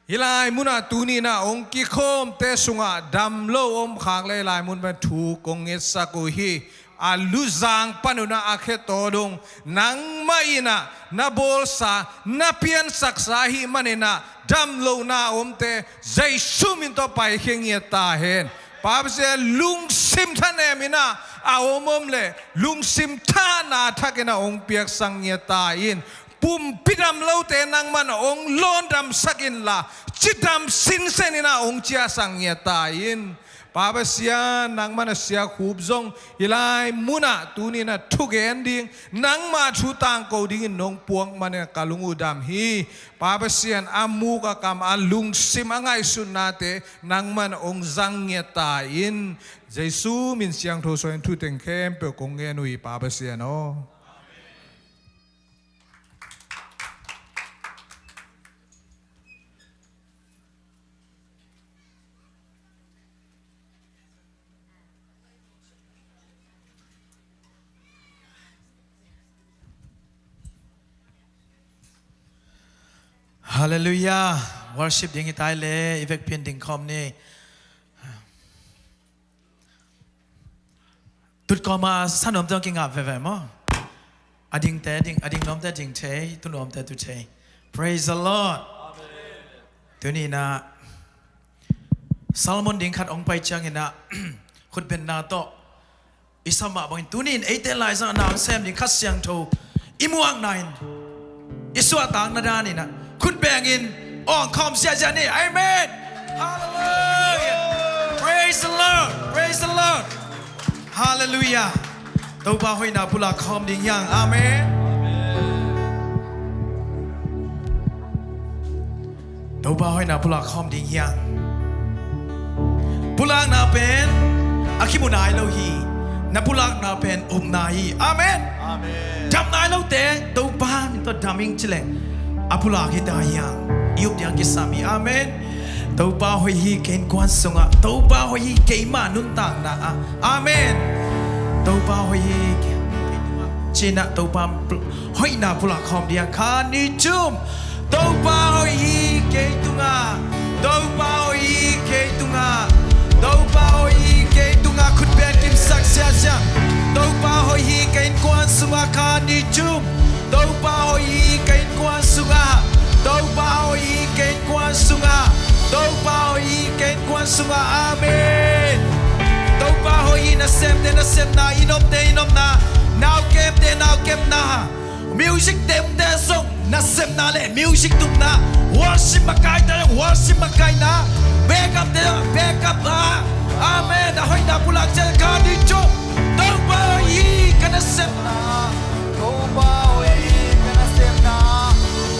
hih lai munah tuni in ah hong kikhawmte sungah damlo om khak leh hih lai mun pan thu kong ngetsak uh hi. A luzang pan un ah a khetaw dong nangmah in ah na bawlsa, na piansaksa ahih manin ah damlohna a omte Jesu min tawh paikhia ngiat ta hen. Pa Pasian, lungsim thanem in ah a om om leh lungsim thahna thakin ah hong piaksak ngiat ta in. Pumpi dam lote nangman hong lawndamsak inla, cidam sinsen in ah hong ciahsak ngiat ta in. Pa Pasian, nangman a siakhup zong hih lai munah tuni in ah thugen ding, nangma thu tangko dingin nong puak manin ah ka lung uh dam hi. Pa Pasian, a muk a kam, a lungsim a ngaihsutnate nangman hong zang ngiat ta in. Jesu min siangtho suangin thu teng khempeuh kong ngen uh hi, Pa Pasian aw. Halleluiah. Worship ding hi ta leh, i vekpi in ding khawm ni. Tut kawma sa nuamte hong kingap veve maw? A dingte ding, a ding nuamte ding thei, tu nuamte tu thei. Praise the Lord. Tuni in ah Solomon ding khat hong pai ciangin ah khutbetna tawh i sam mah bangin tuni in eite laizang a na hong sem ding Kha Siangtho i muakna in, i suahtakna dan in ah khut bengin awng khawm siasia ni. Amen. Hallelujah. Praise the Lord. Praise the Lord. Hallelujah. Topa hoihna pulak khawm ding hi hang. Amen. Topa hoihna pulak khawm ding hi hang. Pulakna pen a kimu nai lo hi. Na pulakna pen upna hi. Amen. Amen. Dam nai lote Topa min tawh dam ing ci leng a pulak hi ta hi hang. I up ding kisam hi. Amen. Topa hoih hi kei innkuan sungah. Topa hoih hi keima nuntakna ah. Amen. Topa hoih hi kei tungah. Ci-in ah Topa pul-, hoihna pulak khawm ding a kha ni cum. Topa hoih hi kei tungah. Topa hoih hi kei tungah. Topa hoih hi kei tungah. Khut beng kimsak siasia. Topa hoih hi kei innkuan sungah kha ni cum. Topa hoih hi kei innkuan sungah. Topa hoih hi kei innkuan sungah. Topa hoih hi kei innkuan sungah. Amen. Topa hoih hi nasemte nasepna, i nopte i nopna, naukemte naukemna. Music temte zong nasepna le music tupna. Worship makaite zong worship makaina. Backup te zong backup na. Amen. A hoihna pulak ciat kha ni cum. Topa hoih hi ka nasepna. Topa hoih hi ka nasepna.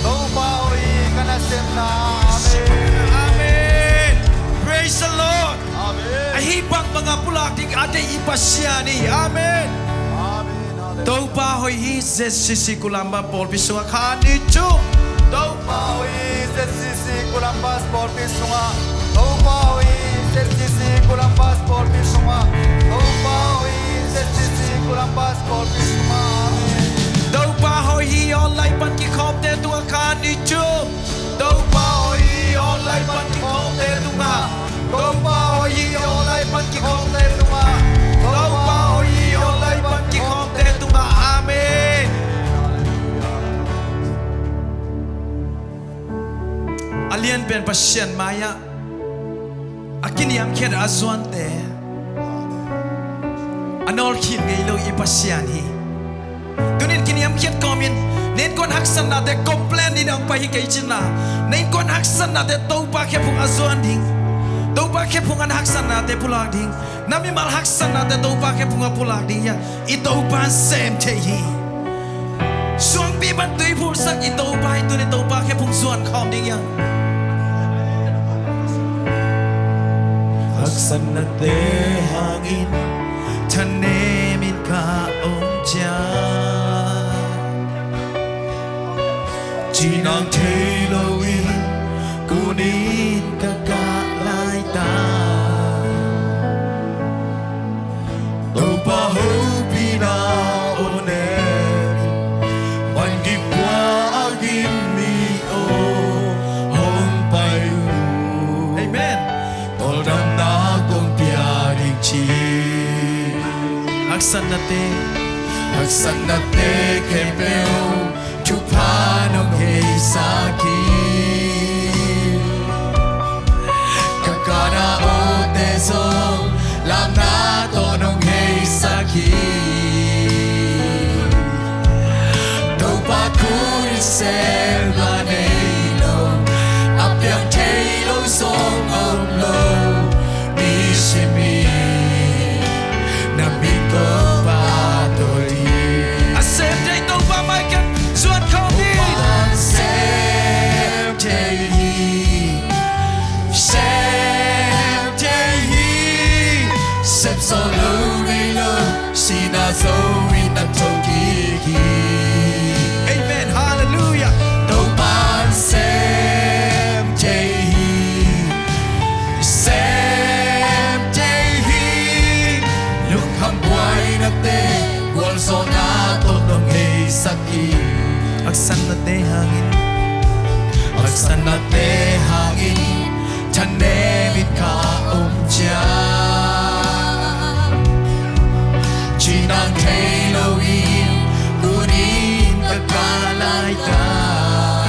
Topa hoih hi ka nasepna. Amen. Amen. Praise the Lord. Amen. Ahi bangbang a pulak ding a deih i Pasian hi. Amen. Amen. Hallelujah. Topa hoih hi Z C C Columbus pawlpi sungah kha ni cum. Topa hoih hi Z C C Columbus pawlpi sungah. Topa hoih hi Z C C Columbus pawlpi sungah. Topa hoih hi Z C C Columbus pawlpi sungah. Amen. Topa hoih hi online pan kikhawmte tungah kha ni cum. Topa hoih hi online pan kikhawmte tungah. Topa hoih hi online pan kikhawmte tungah. Topa hoih hi online pan kikhawmte tungah. Amen. A lianpen Pasian mai-ah a kiniamkhiat a zuante, a nawlkhin ngei lo i Pasian hi. Tunin kiniamkhiat kawmin na innkuan haksatnate complain ding a hong pai hi kei cin la, na innkuan haksatnate Topa khephung a zuan ding, Topa khephung a na haksatnate pulak ding, na mimal haksatnate Topa khephung a pulak ding hi a, i Topa in sem thei hi. Suangpi pan tui phulhsak i Topa hi, tuni Topa khephung zuan khawm ding hi a. Haksatnate hangin thanemin ka om ciang, cinang thei loin kunin ka kah laitak. Topa hopihna aw nem, van kipua a gim mi aw hong pai uh. Amen. Tawldamna kong pia ding ci. Haksatnate, haksatnate khempeuh thupha nong heisak hi. Ka kana awte zong lamna tawh nong heisak hi. Topa khut in Sem la nei lo, a piang thei lo zong om lo, nisim in na min ko pahtawi ding. A sem thei Topa mai kan zuan khawm ding. Topa sem thei hi, sem thei hi, sem sawh lo nei lo, sihna zo in na tho kik hi. Amen. Hallelujah. Topa'n sem thei hi, sem thei hi, lungkham buainate gualzawhna tawh nong heisak hi. Haksatnate hangin, haksatnate hangin thanem in ka om ciang, cinang thei lo in kunin ka kah laitak,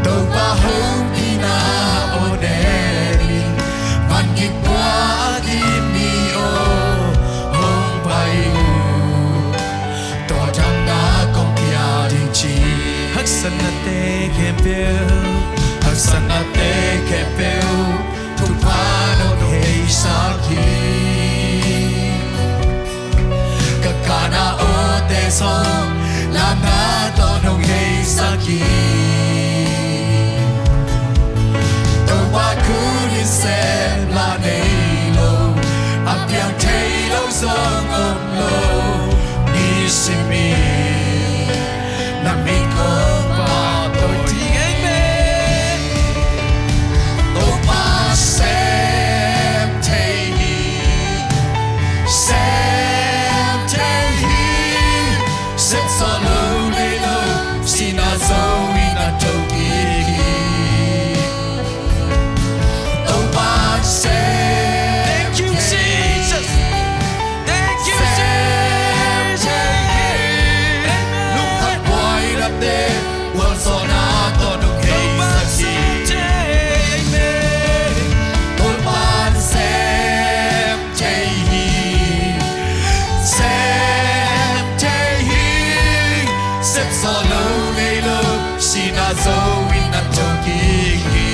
Topa hopihna aw nem in, van gik puak in ni aw hong pai uh. Tua damna kong pia ding ci. Haksatnate khempeuh, haksatnate khempeuh, thupha nong heisak hi. Ka kahna awte zong lamna tawh nong heisak hi. Topa khut in sem la nei lo, a piang thei lo zong om lo, nisim in na min ko pahtawi ding. Amen. Topa sem thei hi, sem thei hi, sem sawh lo nei lo, sihna zo in na tho kik hi. Topa sem. Thank you, Jesus. Thank you, Jesus. Amen. Lungkham buainate gualzawhna tawh nong heisak hi. Amen. Topa sem thei hi, sem thei hi, sem sawh lo nei lo, sihna zo in na tho kik hi.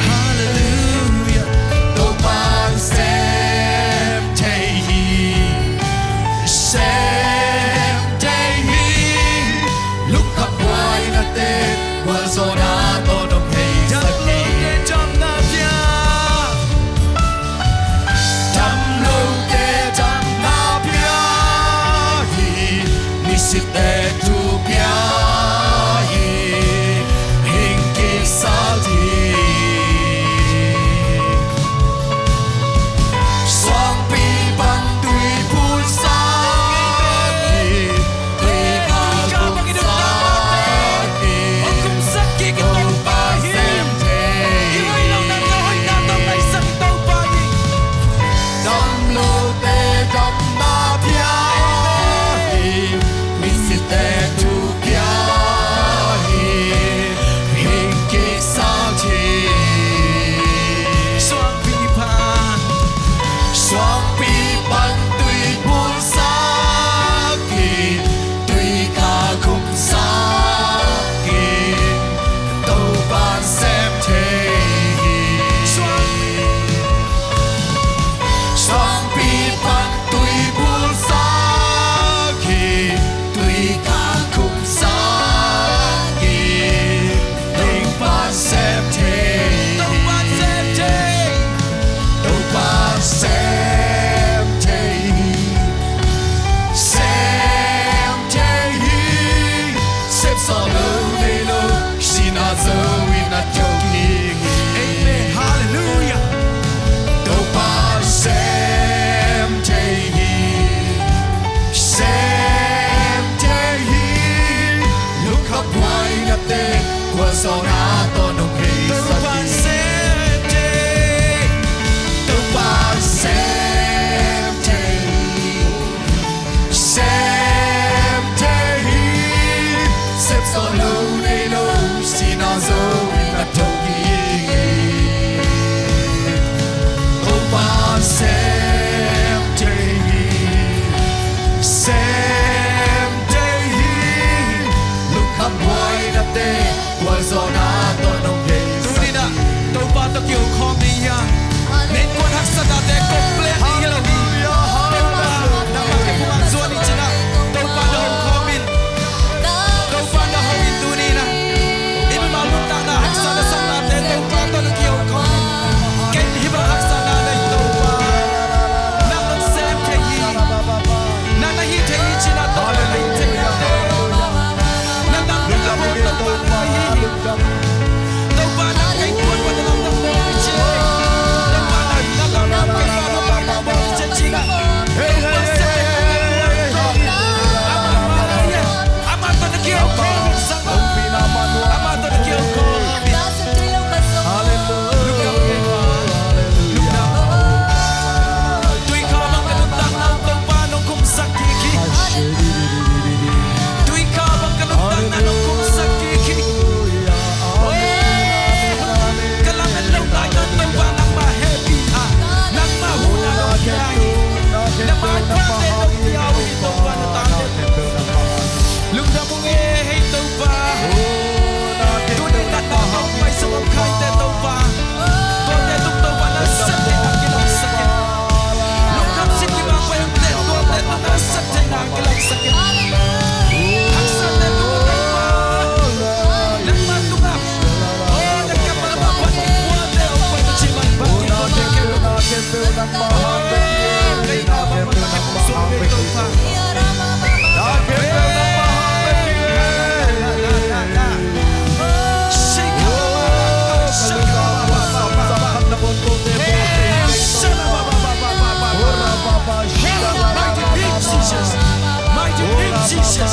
Hallelujah. Topa'n sem thei hi, sem thei hi, lungkham buainate gualzawhna tawh nong heisak hi. Damlote damna pia hi, damlote damna pia hi, misite thu pia hi, hing kiksak hi. Suangpi pan tui phunsak hi, tui kha khumsak hi. Topa sem thei hi. Damlote damna pia hi, misite thu pia hi, hing kiksak hi. Suangpi pan, suangpi pan tui phunsak hi, tui kha khumsak hi, Topa sem thei hi. Suangpi, suangpi pan tui phunsak hi, tui kha khumsak hi, Topa sem thei hi. Topa sem thei. Topa sem thei hi, sem thei hi, sem sawh lo nei lo, sihna zo in na tho kik hi. Amen. Hallelujah. Topa sem thei hi, sem thei hi, lungkham buainate gualzawhna tawh nong heisak hi. Topa sem thei, Topa sem thei hi, sem thei hi, sem sawh lo nei lo, sihna zo in na tho kik hi. Topa sem thei hi, sem thei hi, Tuni-in ah Topa tawh kiho khawm ding hi a, na innkuan haksatnate complain ding hi lo hi. Topa nangmah kiang pumang zuan hi ci-in ah Topa na ho khawm in. Topa na ho in tuni-in ah i mimal nuntakna haksatna saknate Topa tawh na kiho khawm in. Ken hih bang haksatna nei Topa, nang nong sem thei hi. Nang na hih thei hi ci-in ah Topa na hih thei hi. Na dam na ka bawl Topa na hi hi. Topa nang ka innkuan pan na lamdang bawl hi ci. Topa nang na lamdang kei pa na lamdang bawl hi ci ci-in ah. Topa sem thei Topa. Amah tawh na kiho khawm in. Amah tawh na kiho khawm in. Hallelujah. Lungdam. Tuikha bang ka nuntakna Topa nong khumsak kik hi. Tuikha bang ka nuntakna nong khumsak kik hi. Ka lamen loh laitakin Topa nangmah hehpihna, nangmah huhna nong pia hi. Na maipha tawh nong pia uh hi Topa na tangte. Lungdam ung e, hei Topa. Tuni-in na tawh hong paisuk hong khaite Topa, tuate tung Topa na septheihna kilangsak in. Lungkham sin kiang pai hong teh tuate tung na septheihna kilangsak in. Haksatnate tung Topa, nangmah tungah, o, na kiang pan hong pai tuate hong pai tuci man bangin tuate kei lo. Mighty name Jesus.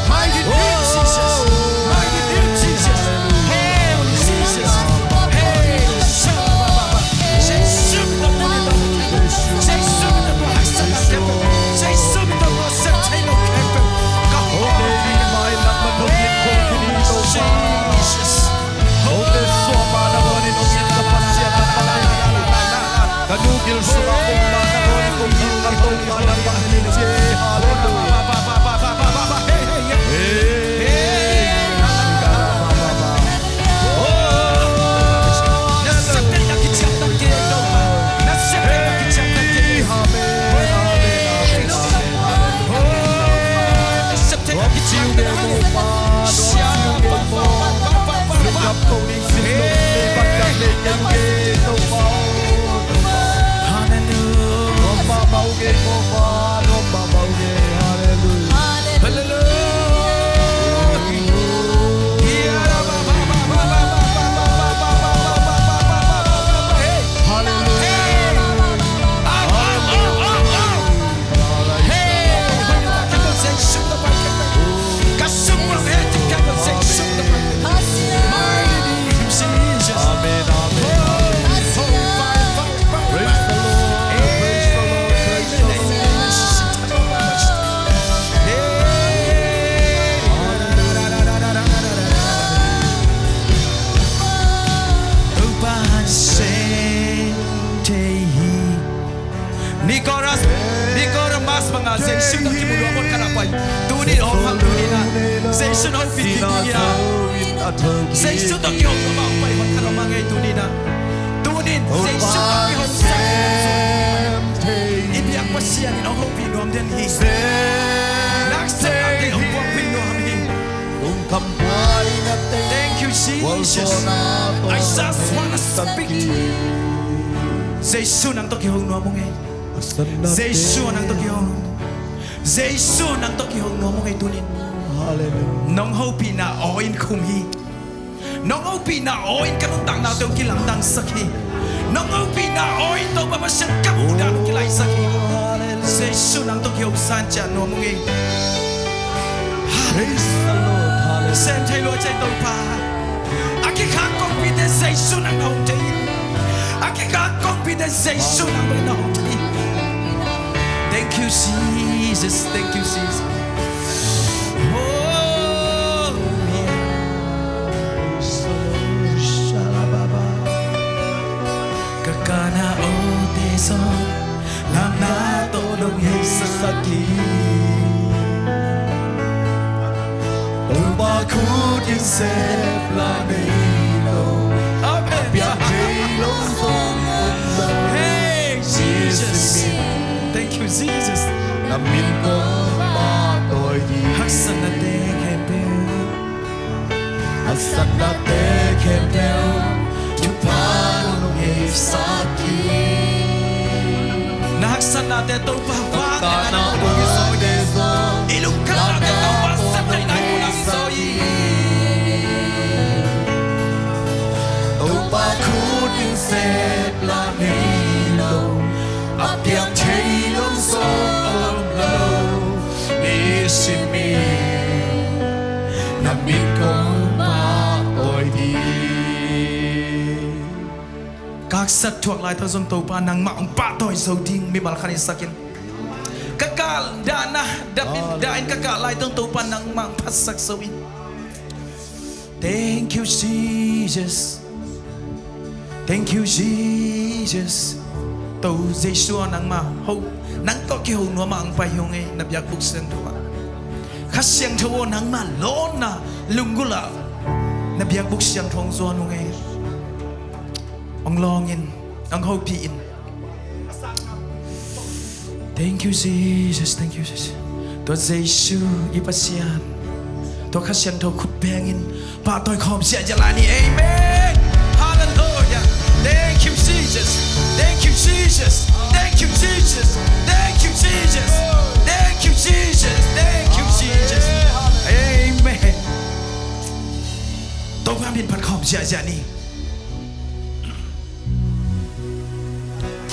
Mighty name Jesus. Mighty name Jesus. Hey, Jesus. Hey, Shabba-ba-ba-ba. Jesu min tawh tuni tawh, Jesu min tawh haksatna kep, Jesu min tawh septheihna kep. Ka hawm. Jesus. Ka nu gil sungah om na, ka nu gil sungah om na, ka nu gil sungah om na. Hey, hey, hey. Hey. Hallelujah. Amen, amen. Praise the Lord, praise the Lord, praise the Lord. Topa in sem thei hi. Nicolas, Nicolas banga Jesu tawh kimu lua hon khat a pai. Tuni hong hang tuni na. Jesu in hopih ding hi a. Jesu tawh kihong lua hong pai hon khat a mang ei tuni na. Tuni in Jesu tawh kihong sa. I biak Pasian in hong hopih nuam den hi. Nak sa kei hong puakpih nuam hi. Thank you, Jesus. I just wanna speak to you. Jesu nang tawh kihong nuam ung ei. Jesu nang tawh kihong. Jesu nang tawh kihong nuam ung ei tunin. Hallelujah. Nong hopihna aw in khum hi. Nong hopihna aw in ka nuntakna tawh kilamdangsak hi. Nong hopihna aw in Topa Pasian ka muhdan uh kilaisak hi. Jesu nang tawh kihong san ciat nuam ung ei. Praise the Lord. Hallelujah. Sem thei lua cei Topa. A kikhak kongpite Jesu nang na hong thei. A kikhak kongpite Jesu nang na hong thei. Thank you, Jesus. Thank you, Jesus. Oh, yeah. Shalababa. Ka kana ote zong lamna tawh nong heisak hi. Topa khut Amen. Hey, Jesus. Thank you, Jesus. Na min kong pahtawi ding. Haksatnate khempeuh. Haksatnate khempeuh. Thupha nong ngeisak hi. Na haksatnate Topa vang na aw dezaw. I lungkhamnate Topa septheihna i muh nang zaw hi. Topa khut in sep la nei lo, a piang thei lo zaw om lo. Nisim in na min kong pahtawi ding. Ka haksat thuak lai tawh zong Topa nangmah hong pahtawi zo ding mimal khat in sak in. Ka kah dahna, dap in, dah in ka kah lai tawh Topa nangmah hong phatsak zo in. Thank you, Jesus. Thank you, Jesus. To Jesu aw, nangmah ho, nang tawh kiho nuam a hong pai hi ung ei, na biakbuk siangtho ah. Kha Siangtho aw, nangmah lawnna lunggulh ah na biakbuk siangtho hong zuan ung ei. Hong lawng in, hong hopih in. Thank you, Jesus. Thank you, Jesus. Tua Jesu i Pasian, tua Kha Siangtho khut bengin pahtawi khawm ziahziah lai ni. Amen. Hallelujah. Thank you, Jesus. Thank you, Jesus. Thank you, Jesus. Thank you, Jesus. Thank you, Jesus. Thank you, Jesus. Amen. Topa min phat khawm ziahziah ni.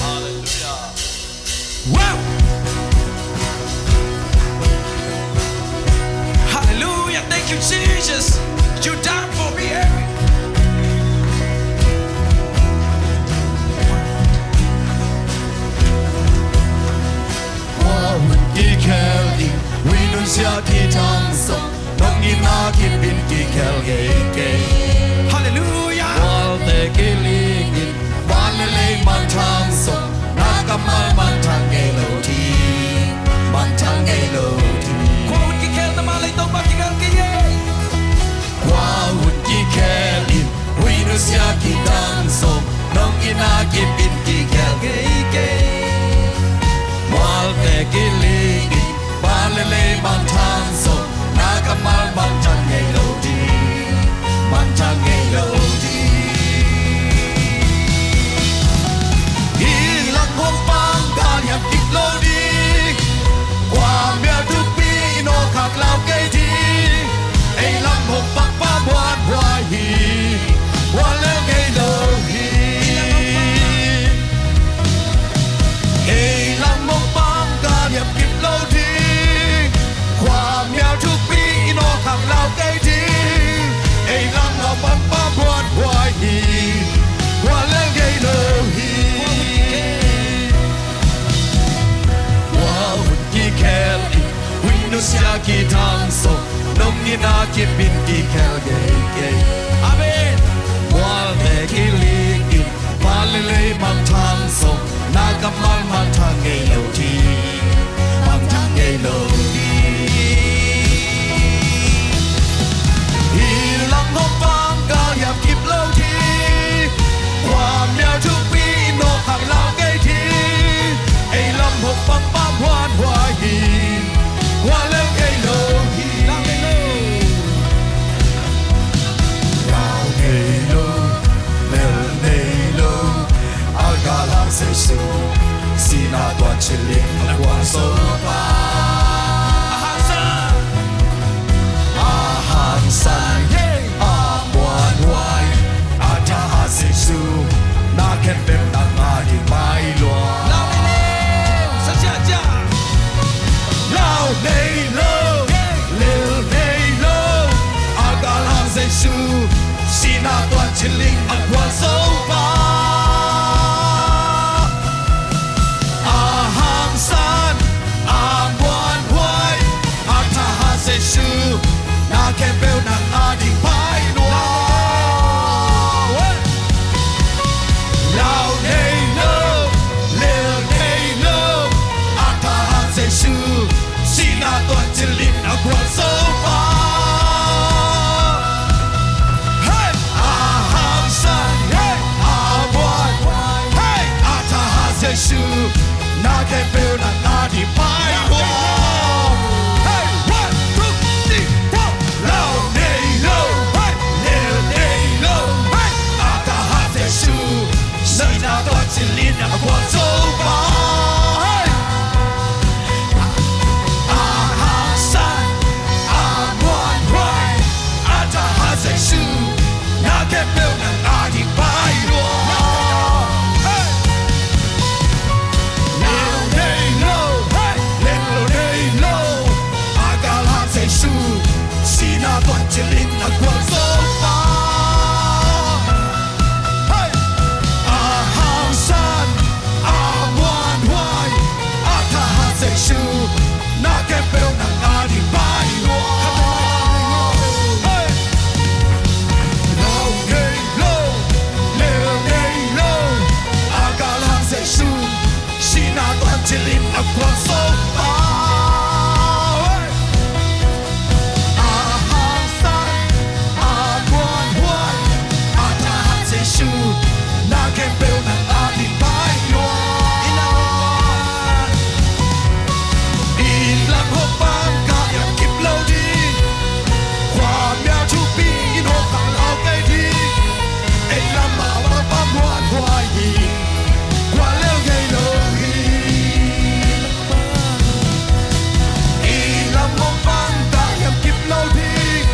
Hallelujah. Wow! Hallelujah. Thank you, Jesus. You died for me. Kua hun kikhel ding, hui nusia kithang song, nong itna kip in kikhel ngei kei. Hallelujah. Mualte kiling in, van le lei mangthang song, na kammal mangthang ngei lo ding, mangthang ngei lo ding. Kua hun kikhel, na mah lei Topa kikhel kei e. Kua hun kikhel in, hui nusia kithang song, nong itna kip in kikhel ngei kei. Mualte kiling in, van le lei mangthang song, na kammal mangthang ngei lo ding, mangthang ngei lo ding. Hih lam hong pang galhiam kip lo ding. Kua mial thupi in aw khak lau kei ding. Ei lam hong pang pa muanhuai hi, muan lel ngei lo hi. Ei lam hong pang galhiam kip lo ding. Kua mial thupi in aw khak lau kei ding. Ei lam hong pang pa muanhuai hi, muan lel ngei lo hi. Kua hun kikhel in, hui nusia kithang song, nong itna kip in kikhel ngei kei. Amen. Mualte kiling in, van le lei mangthang song, na kammal mangthang ngei lo ding, mangthang ngei lo ding. Hih lam hong pang galhiam kip lo ding. Kua mial thupi in aw khak lau kei ding. Ei lam hong pang pa muanhuai hi, muan lel ngei lo hi. Lau nei lo, lel nei lo, a galhang Jesu, sihna tuan cil in a kuan zo pa. A hangsan, a hangsan, a muanhuai, a thahat Jesu, na khempeuh nang a ding pai lua. Lau nei lo, sa cia cia. Lau nei lo, lel nei lo, a galhang Jesu, sihna tuan cil in a kuan zo pa. A hangsan, a muanhuai, a thahat Jesu, na khempeuh nang a ding pai lua. Lau nei lo, lel nei lo, a thahat Jesu, sihna tuan cil in a kuan zo pa. Jesu, na khempeuh nang a ding pai lua. Hey, one, two, three, four. Lau nei lo, hey, lel nei lo, hey. A thahat Jesu, sihna tuan cil in a kuan Topa. Hey. A hangsan, a muanhuai, a thahat Jesu, na khempeuh nang a ding pai lua. Hey. Lau nei lo, hey, lel nei lo, a galhang Jesu, sihna tuan cil in a kuan Topa. Hey. A hangsan, a muanhuai, a thahat Jesu, na khempeuh nang a ding pai lua. Hey. Lau nei lo, lel nei lo, a galhang Jesu, sihna tuan cil in a kuan Topa. Hey. A hangsan, a muanhuai, a thahat Jesu, na khempeuh nang a ding pai lua. Inn lam hong pang ka liam kip lo ding. Khuamial thupi in hong khang lau kei ding. Ei lam a pang pang muanhuai hi. Kua lel ngei lo hi. Ei lam hong pang ka liam kip lo ding.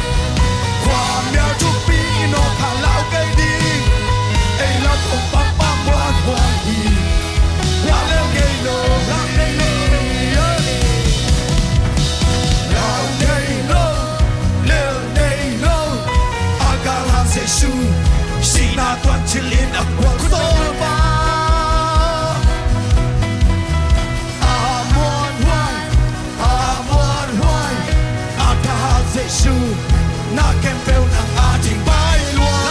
Khuamial thupi in hong khang lau kei ding. Ei lam hong pang pang muanhuai hi. Kua lel ngei lo, lau nei lo. Lau nei lo, lel nei lo, a galhang Jesu, sihna tuan cil in a kuan Topa. A muanhuai, a muanhuai, a thahat Jesu, na khempeuh nang a ding pai lua.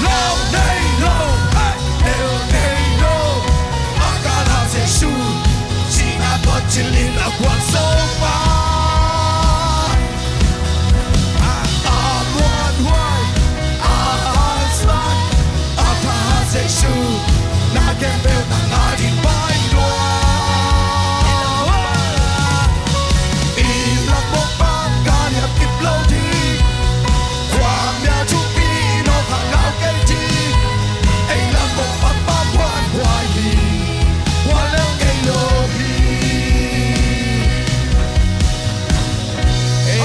Lau nei lo, hey, lel nei lo, a galhang Jesu, sihna tuan cil in a kuan Topa. A muanhuai, a hangsan, a thahat Jesu, na khempeuh nang a ding pai lua. Inn lam hong pang ka liam kip lo ding. Khuamial thupi in hong khang lau kei ding. Ei lam hong pang pang muanhuai hi. Kua lel ngei lo hi.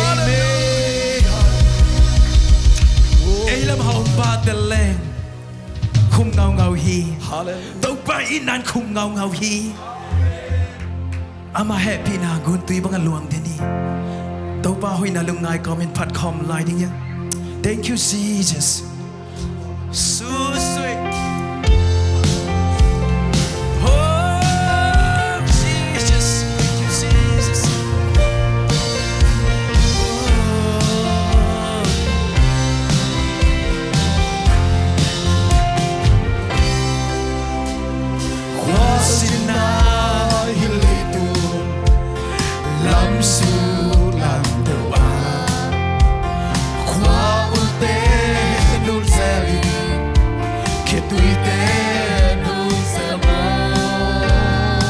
Amen. Ei lam hong pang tel leng khum ngaungau hi. Hallelujah. Topa itna in khum ngaungau hi. Ama hehpihna guntui bang a luang den hi. Topa hoihna lungngai kawmin phat khawm lai ding hi. Thank you, Jesus. Susui. Oh, Jesus. Thank you, Jesus. Oh. Khua sinna hi leitung lam suk lam deuh ah, khua ulte nulzel in, khituite nulzel maw.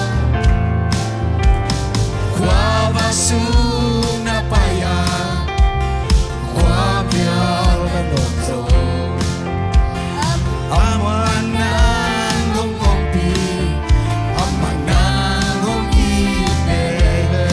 Khua va sung na pai a, khua mial na nuam zo. Amah nang hong kongpi, amah nang hong it veve.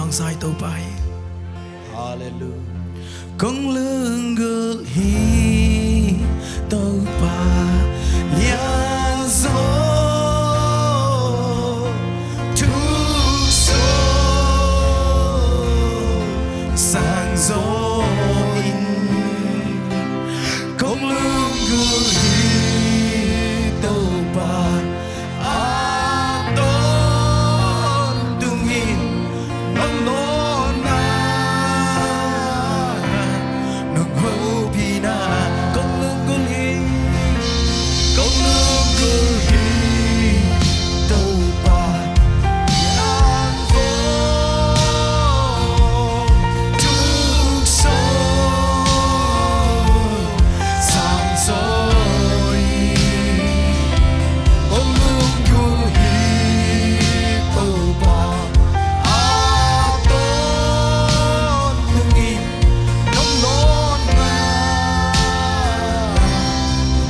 Zai Topa hi. Hallelujah. Kong lunggulh hi Topa lianzaw, tukso sangzaw in. Kong lunggulh hi Topa a tawntung in, nong nawnna, nong hopihna. Kong lunggulh hi, kong lunggulh hi Topa lianzaw, tukso sangzaw in. Kong lunggulh hi Topa a tawntung in, nong nawnna,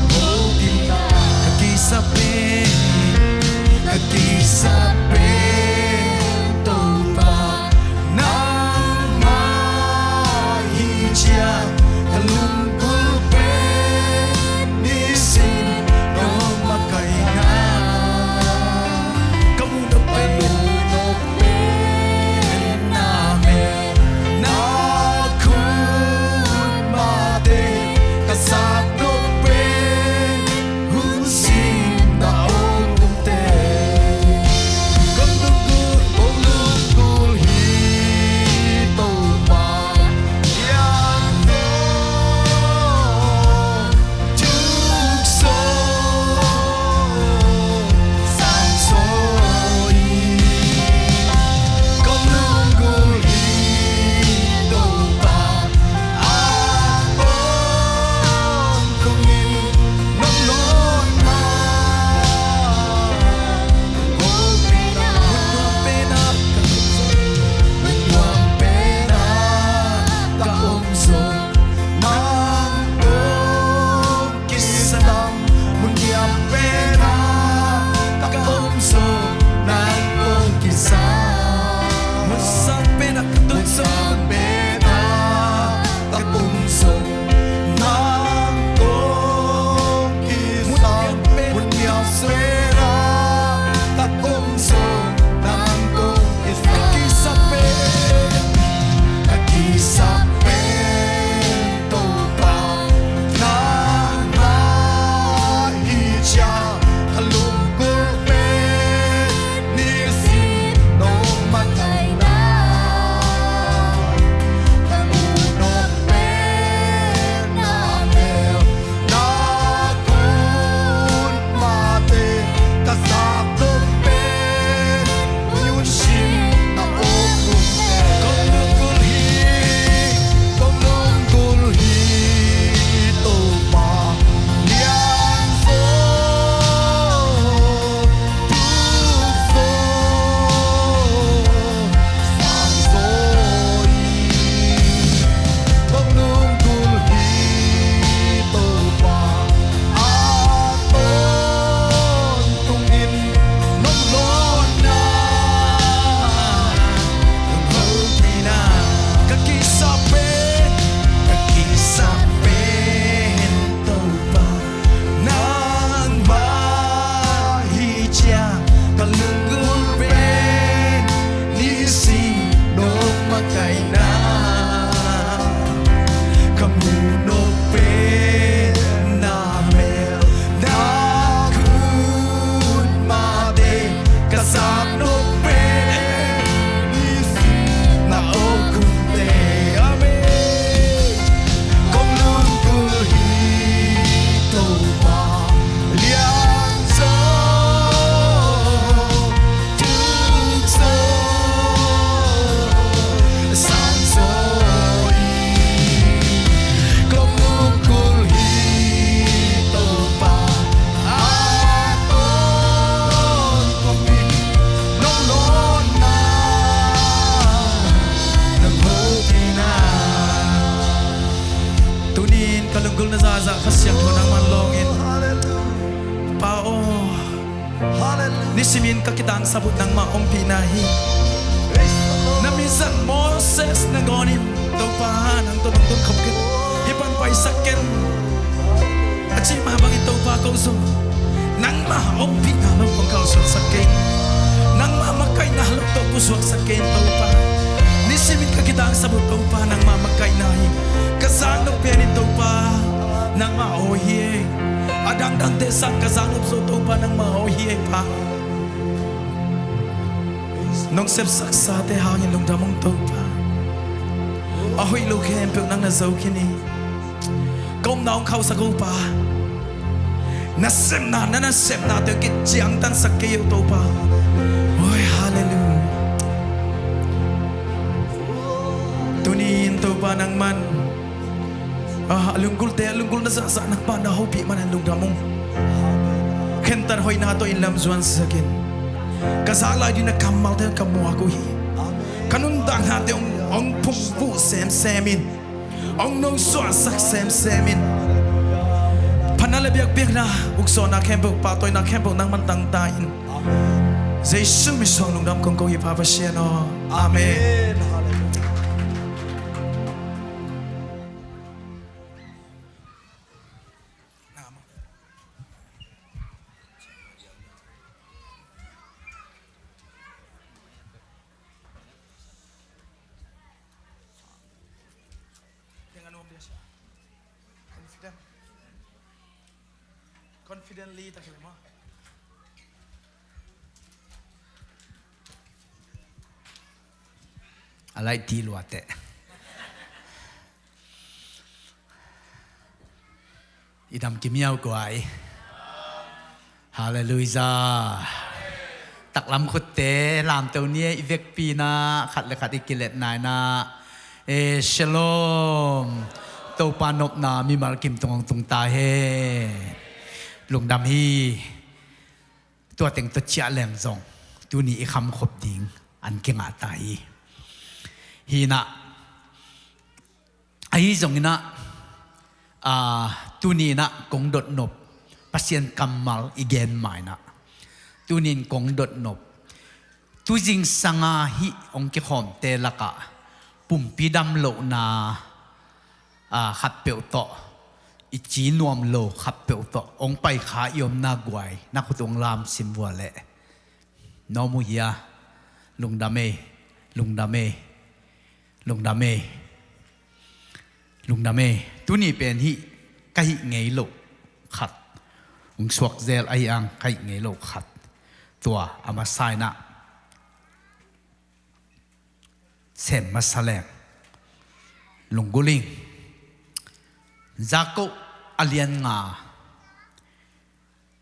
nong hopihna. Ka kisap pen, ka kisap pen Topa nangmah hi ciang, ka lunggulh pen nisim nong makaihna. Ka muh nop pen, ka muh nop pen na mel, na khutmate, ka zak nop pen hun sin na om kumte. Kong lunggulh, kong lunggulh hi Topa lianzaw, tukso sangzaw in. Kong lunggulh hi Topa a tawntung in, nong nawnna, nong hopihna. Mun nuam pen ah, mun nuam pen ah ka om zong, nang kong kisam. Mun diam pen ah ka om zong, nang kong kisam. Mun sang pen ah ka tun zong, mun sang pen ah ka tun zong, nang kong kisam. Mun diam pen, mun diam pen ah ka om zong, nang kong kisam. Ka kisap pen, ka kisap pen Topa nangmah hi ciang, ka lunggulh pen nisim nong makaihna. Ka muh nop pen na mel, na khutmate, ka zak nop pen hun sin na om kumte. Kong lunggulh hi, kong lunggulh hi Topa lianzaw, tukso sangzaw in. Kong lunggulh hi Topa a tawntung in, nong nawnna, nong hopihna. Ka kisap pen, ka kisap pen Topa nangmah hi ciang, ka lunggulh pen nisim nong makaihna. Ka muh nop pen na mel, na khutmate, ka zak nop pen nisim na om kumte. Amen. Kong lunggulh hi Topa lianzaw, tukso sangzaw in. Kong lunggulh hi Topa a tawntung in, nong nawnna, nong hopihna. Tuni-in ka lunggulhna zahzah Kha Siangtho nangman lawng in. Pa aw, nisim in ka kitangsap uh nangmah ompihna hi. Na min Moses nangawn in, Topa, nang tawh nong tun khop kei, hih pan paisak kei, a cih mah bangin Topa ko zong nangmah ompihna lo kong kalsuansak kei. Nangmah makaihna lo tawh pusuaksak kei, Topa. Nisimin ka kitangsap uh, Topa, nangmah makaihna hi. Ka zaknop pen in, Topa, nangmah aw hi e. A dangdangte sang ka zaknop zaw, Topa, nangmah aw hi e, Pa. Nong sepsaksate hangin lungdam ung, Topa. A hoih lo khempeuh nang na zo khin hi. Ka omna hong khauhsak o, Pa. Na sepna, na nasepnate kiciangtansak kei o, Topa. Oi, halleluiah. Tuni-in, Topa, nangman a, a lunggulhte a lunggulhna zahzah nangmah na hopih manin lungdam ung. Khentat hoihna tawh inn lam zuansak in. Ka zak lai ding na kammalte ka muak uh hi. Ka nuntaknate hong, hong phungvuh semsem in, hong nosuahsak semsem in. Phatna le biakpiakna, ukzawhna khempeuh, pahtawina khempeuh nangman tangta in. Jesu min suang lungdam kong ko hi, Pa Pasian aw. Amen. Confidently, tak lama. A lai ti luate. I dam kimiau kuai. Halleluiah. Taklam khutte lamto ni e, i vekpi-in ah khat le khat i kiletna in ah, e, shalom. Topa nopna mimal kim tung hong tung ta hen. Lungdam hi. Tua teng tawh ciah leng zong tuni i khamkhop ding an kingah ta hi. Hi in ah, ahi zongin ah, a, tuni in ah kong dotnop Pasian kammal i gen ma in ah, tuni in kong dotnop, tu zingsang a hih hong kikhawmte lakah pumpi damlohna, a, khatpeuh tawh, i ci nuam lo khatpeuh tawh hong paikha i omna guai, na khut hong lamsim vua leh. Nuam uh hia? Lungdam e, lungdam e, lungdam e, lungdam e. Tuni pen hih ka hih ngei loh khat, hong suak zel ahi ang, ka hih ngei loh khat. Tua a masa in ah sem masa leng. Lunggulh ing. Jakob a lian nga,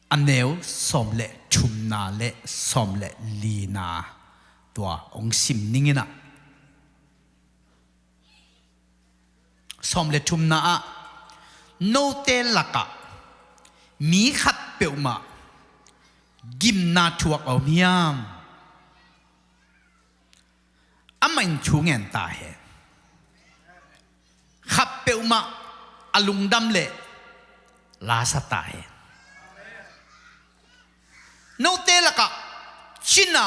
a neu sawm le thumna le sawm le lina, tua hong sim ning in ah. Sawm le thumna ah, note lakah mi khat peuhmah gimna thuak a om hiam? Amah in thu ngen ta hen. Khat peuhmah a lungdam leh lasa ta hen. Note lakah cina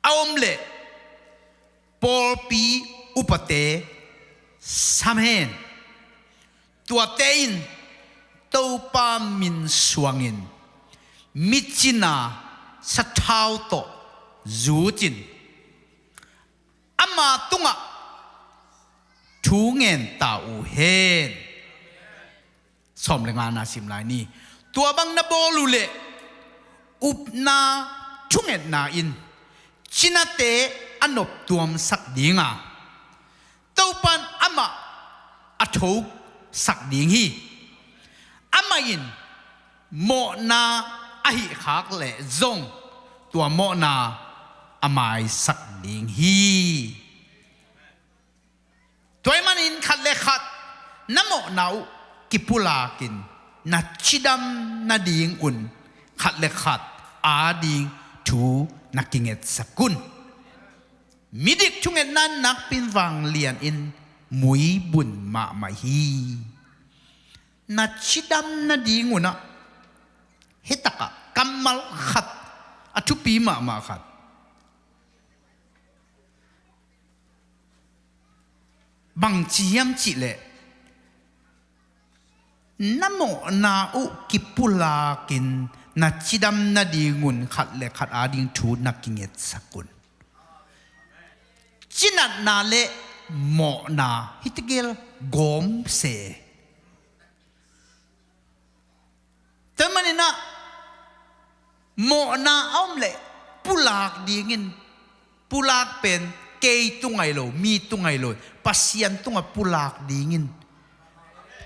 a om leh pawlpi upate sam hen. Tuate in Topa min suangin mi cina sathau tawh zutin ama tungah thu ngen ta uh hen. Sawm le ngana sim lai ni. Tua bang na bawl uh leh upna thungetna in cinate a noptuamsak ding a, Topa in amah a thosak ding hi. Amah in mawhna a hih khak leh zong tua mawhna a maisak ding hi. Tua ahih manin khat le khat na mawhna uh kipulakin na cidam nadingun khat le khat ading thu na kingetsak un. Midik thungetna in nakpi-in vanglianin muibun mahmah hi. Na cidam nadingun ah hih takah kammal khat, a thupi mahmah khat, Bangci hiam cihleh, na mawhna uh kipulakin na cidam nadingun khat le khat ading thu na kingetsak un. Cinatna le mawhna hi tegel gawm se. Tua maninah mawhna a om leh pulak dingin, pulak pen kei tu ngai lo, mi tu ngai lo, Pasian tungah pulak dingin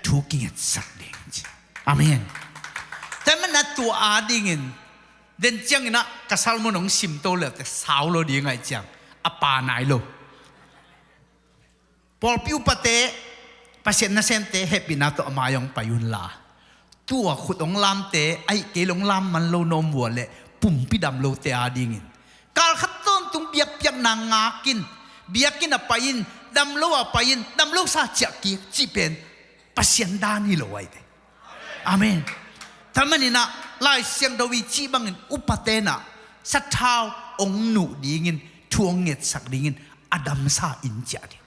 thu kingetsak ding ci. Amen. Tua maninah tua adingin den cianginah ka sermon hong simto leute sau lo ding ahi ciang a pa nai lo. Pawlpi upate, Pasian nasemte hehpihna tawh a mai-ah hong pai unla, tua khut hong lamte, ahih kei leh hong lam man lo na om uh leh pumpi dam lote adingin, kal khat tawntung biakpiakna ngakin, biakinn ah pai-in, dam lo ah pai-in, dam lo sa ciah kik cih pen Pasian dan hi lo ahi ve. Amen. Tua maninah Lai Siangtho i cih bangin upate inah sathau hong nuh dingin, thu hong ngetsak dingin a damsa inn ciah ding,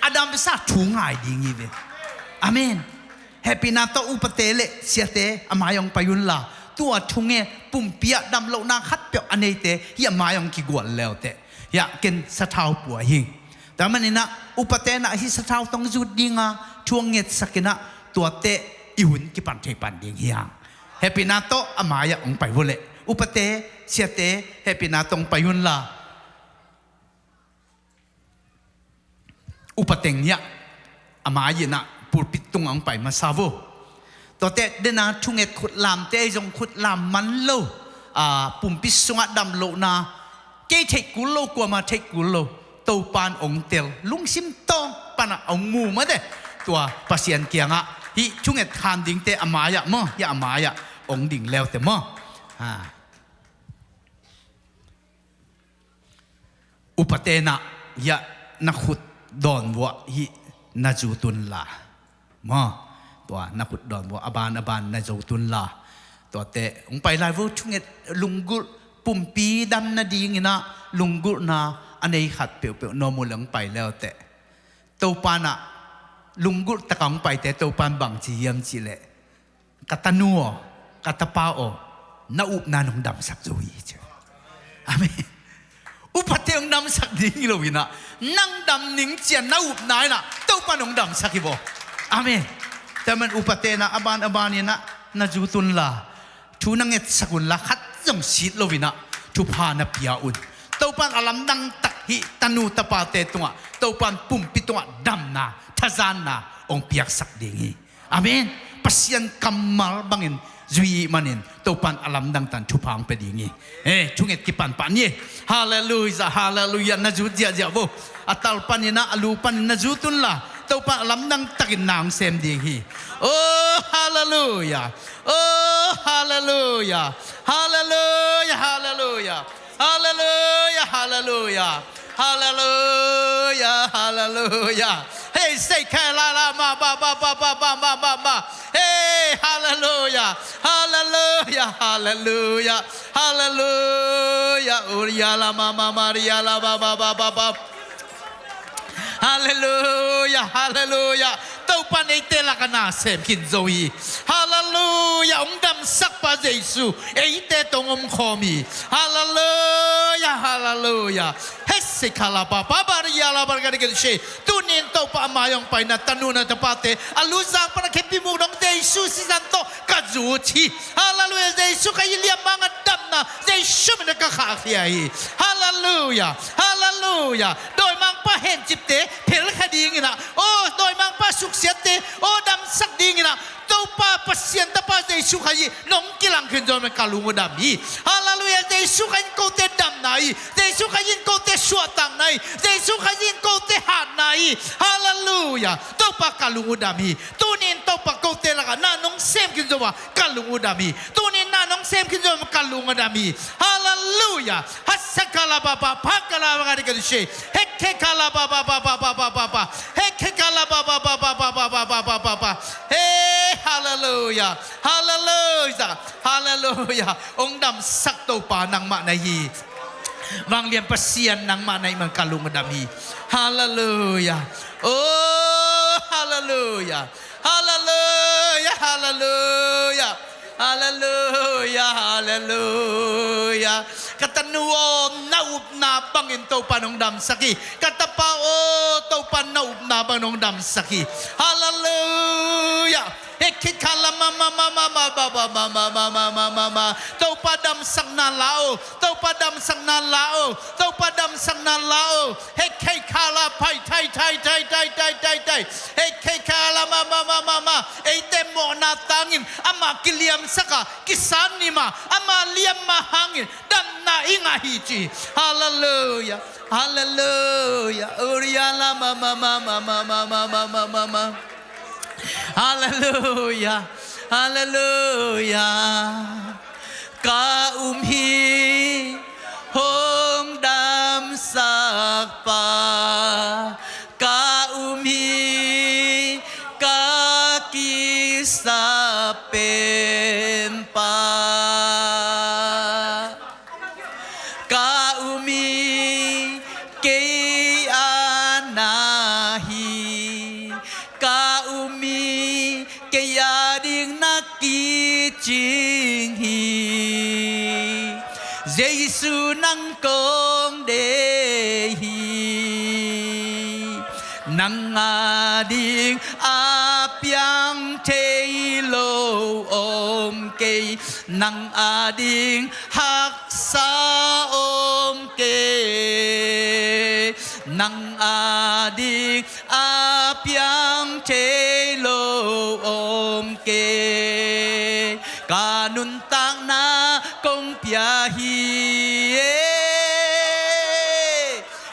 a damsa thu ngai ding hi ve. Amen. Hehpihna tawh upate le siate a mai-ah hong pai unla, tua thu nge, pumpi ah damlohna khatpeuh a neite hih a mai-ah hong kigual leuteh, hiah ken sathau pua hi. Tua maninah upate inah hih sathau tawh hong zut dinga thu hong ngetsak inah, tuate i hun kipan thei pan ding hi hang. Hehpihna tawh a mai-ah hong pai vua leh, upate siate hehpihna tawh hong pai unla, upa teng hiah a mai-ah inah pulpit tungah hong pai masa vua. Tuate dena thunget khut lamte ahi zong khut lam man lo, a, pumpi sungah damlohna kei theih kul lo, kuamah theih kul lo, Topan hong tel, lungsim tawng panah hong mu mate. Tua Pasian kiangah hih thunget khan dingte a mai-ah maw, hiah a mai-ah hong ding leuteh maw. Ha. Upate inah hiah na khut dawn vuah hih na zut unla, maw, tua na khut dawn vuah a ban a ban na zut unla, tuate hong pai lai vua. Thunget lunggulh, pumpi dam nadinginah lunggulhna a nei khat peuhpeuh na om uh leh hong pai leuteh, Topan ah lunggulh takah hong paite Topan bangci hiam cihleh, ka tanu aw, ka tapa aw, na upna in hong damsak zo hi ci. Amen. Upate hong damsak ding hi lo inah, nang dam ning ci-a na upna inah Topan hong damsak hi vaw. Amen. Tua manin upate inah a ban a ban inah na zut unla, thu na ngetsak unla, khat zong sit lo inah thupha na pia un. Topan a lamdang tak hih tanu tapate tungah, Topan pumpi tungah damna, thazanna hong piaksak ding hi. Amen. Pasian kammal bangin zui ih manin Topan a lamdang tan thupha hong pia ding hi. Eh, thunget kipan pan hi. Halleluiah, halleluiah. Na zut ziahziah vua. A tal paninah, a lu panin na zut unla, Topan a lamdang takin na hong sem ding hi. Oh, halleluiah. Oh, halleluiah. Halleluiah, halleluiah. Halleluiah, halleluiah. Halleluiah, halleluiah. Hey, say, kai la la ma ba ba ba ba ba ba ba ba. Hey, halleluiah. Halleluiah, halleluiah. Halleluiah. Uria la ma ma maria la ba ba ba ba ba. Halleluiah, halleluiah. Topan eite lakah na sem khin zo hi. Halleluiah. Hong damsakpa Jesu eite tawh hong omkhawm hi. Halleluiah, halleluiah. Hese khala ba ba ba ria la ba ga de ke she. Tunin Topa a mai-ah hong paina tanu na tapate a luzang pana khepi muk dong Jesu sisan tawh ka zut hi. Halleluiah. Jesu ka i liam manga damna Jesu mina ka khahkhia hi. Halleluiah. Halleluiah. Dawimangpa hencipte phelkha dinginah, aw, dawimangpa suksiatte, aw, damsak dinginah Topa Pasian Tapa Jesu Khazih nong kilang khin zong ka lung uh dam hi. Halleluiah. Jesu Khazih in kote damna hi. Jesu Khazih in kote suahtakna hi. Jesu Khazih in kote hatna hi. Halleluiah. Topa ka lung uh dam hi. Tunin Topa kote lakah na nong sem khin zong a ka lung uh dam hi. Tunin na nong sem khin zong a ka lung uh dam hi. Halleluiah. Hasakala ba ba ba kala ba ga de ka du she. Hekhe kala ba ba ba ba ba ba ba ba. Hekhe kala ba ba ba ba ba ba ba ba ba ba ba. Hey, halleluiah. Halleluiah. Halleluiah. Hong damsak Topa nangmah na hi. Vanglian Pasian, nangmah na hih man ka lung a dam hi. Halleluiah. Oh, halleluiah. Halleluiah, halleluiah. Halleluiah, halleluiah. Ka tanu aw, na upna bangin Topa nong damsak hi. Ka tapa aw, Topa na upna bang nong damsak hi. Halleluiah. Hekhe khala ma ma ma ma ma ba ba ma ma ma ma ma ma ma. Topa damsakna la aw. Topa damsakna la aw. Topa damsakna la aw. Hekhe khala pai thai thai thai thai thai thai thai. Hekhe khala ma ma ma ma ma. Eite mawhna tangin ama kiliamsak a, kisan ni ma, ama liamma hangin damna i ngah hi ci. Halleluiah. Halleluiah. Uriala ma ma ma ma ma ma ma ma ma ma ma. Halleluiah. Halleluiah. Ka um hi hong damsak pa. Ka um hi ka kisa pen pa. Ka um hi kei a na hi. Ka um hi kei a ding na kicing hi. Jesu nang kong deih hi. Nang a ding a piang thei lo om kei. Nang a ding haksa om kei. Nang a ding a piang thei lo om kei. Ka nuntakna kong pia hi.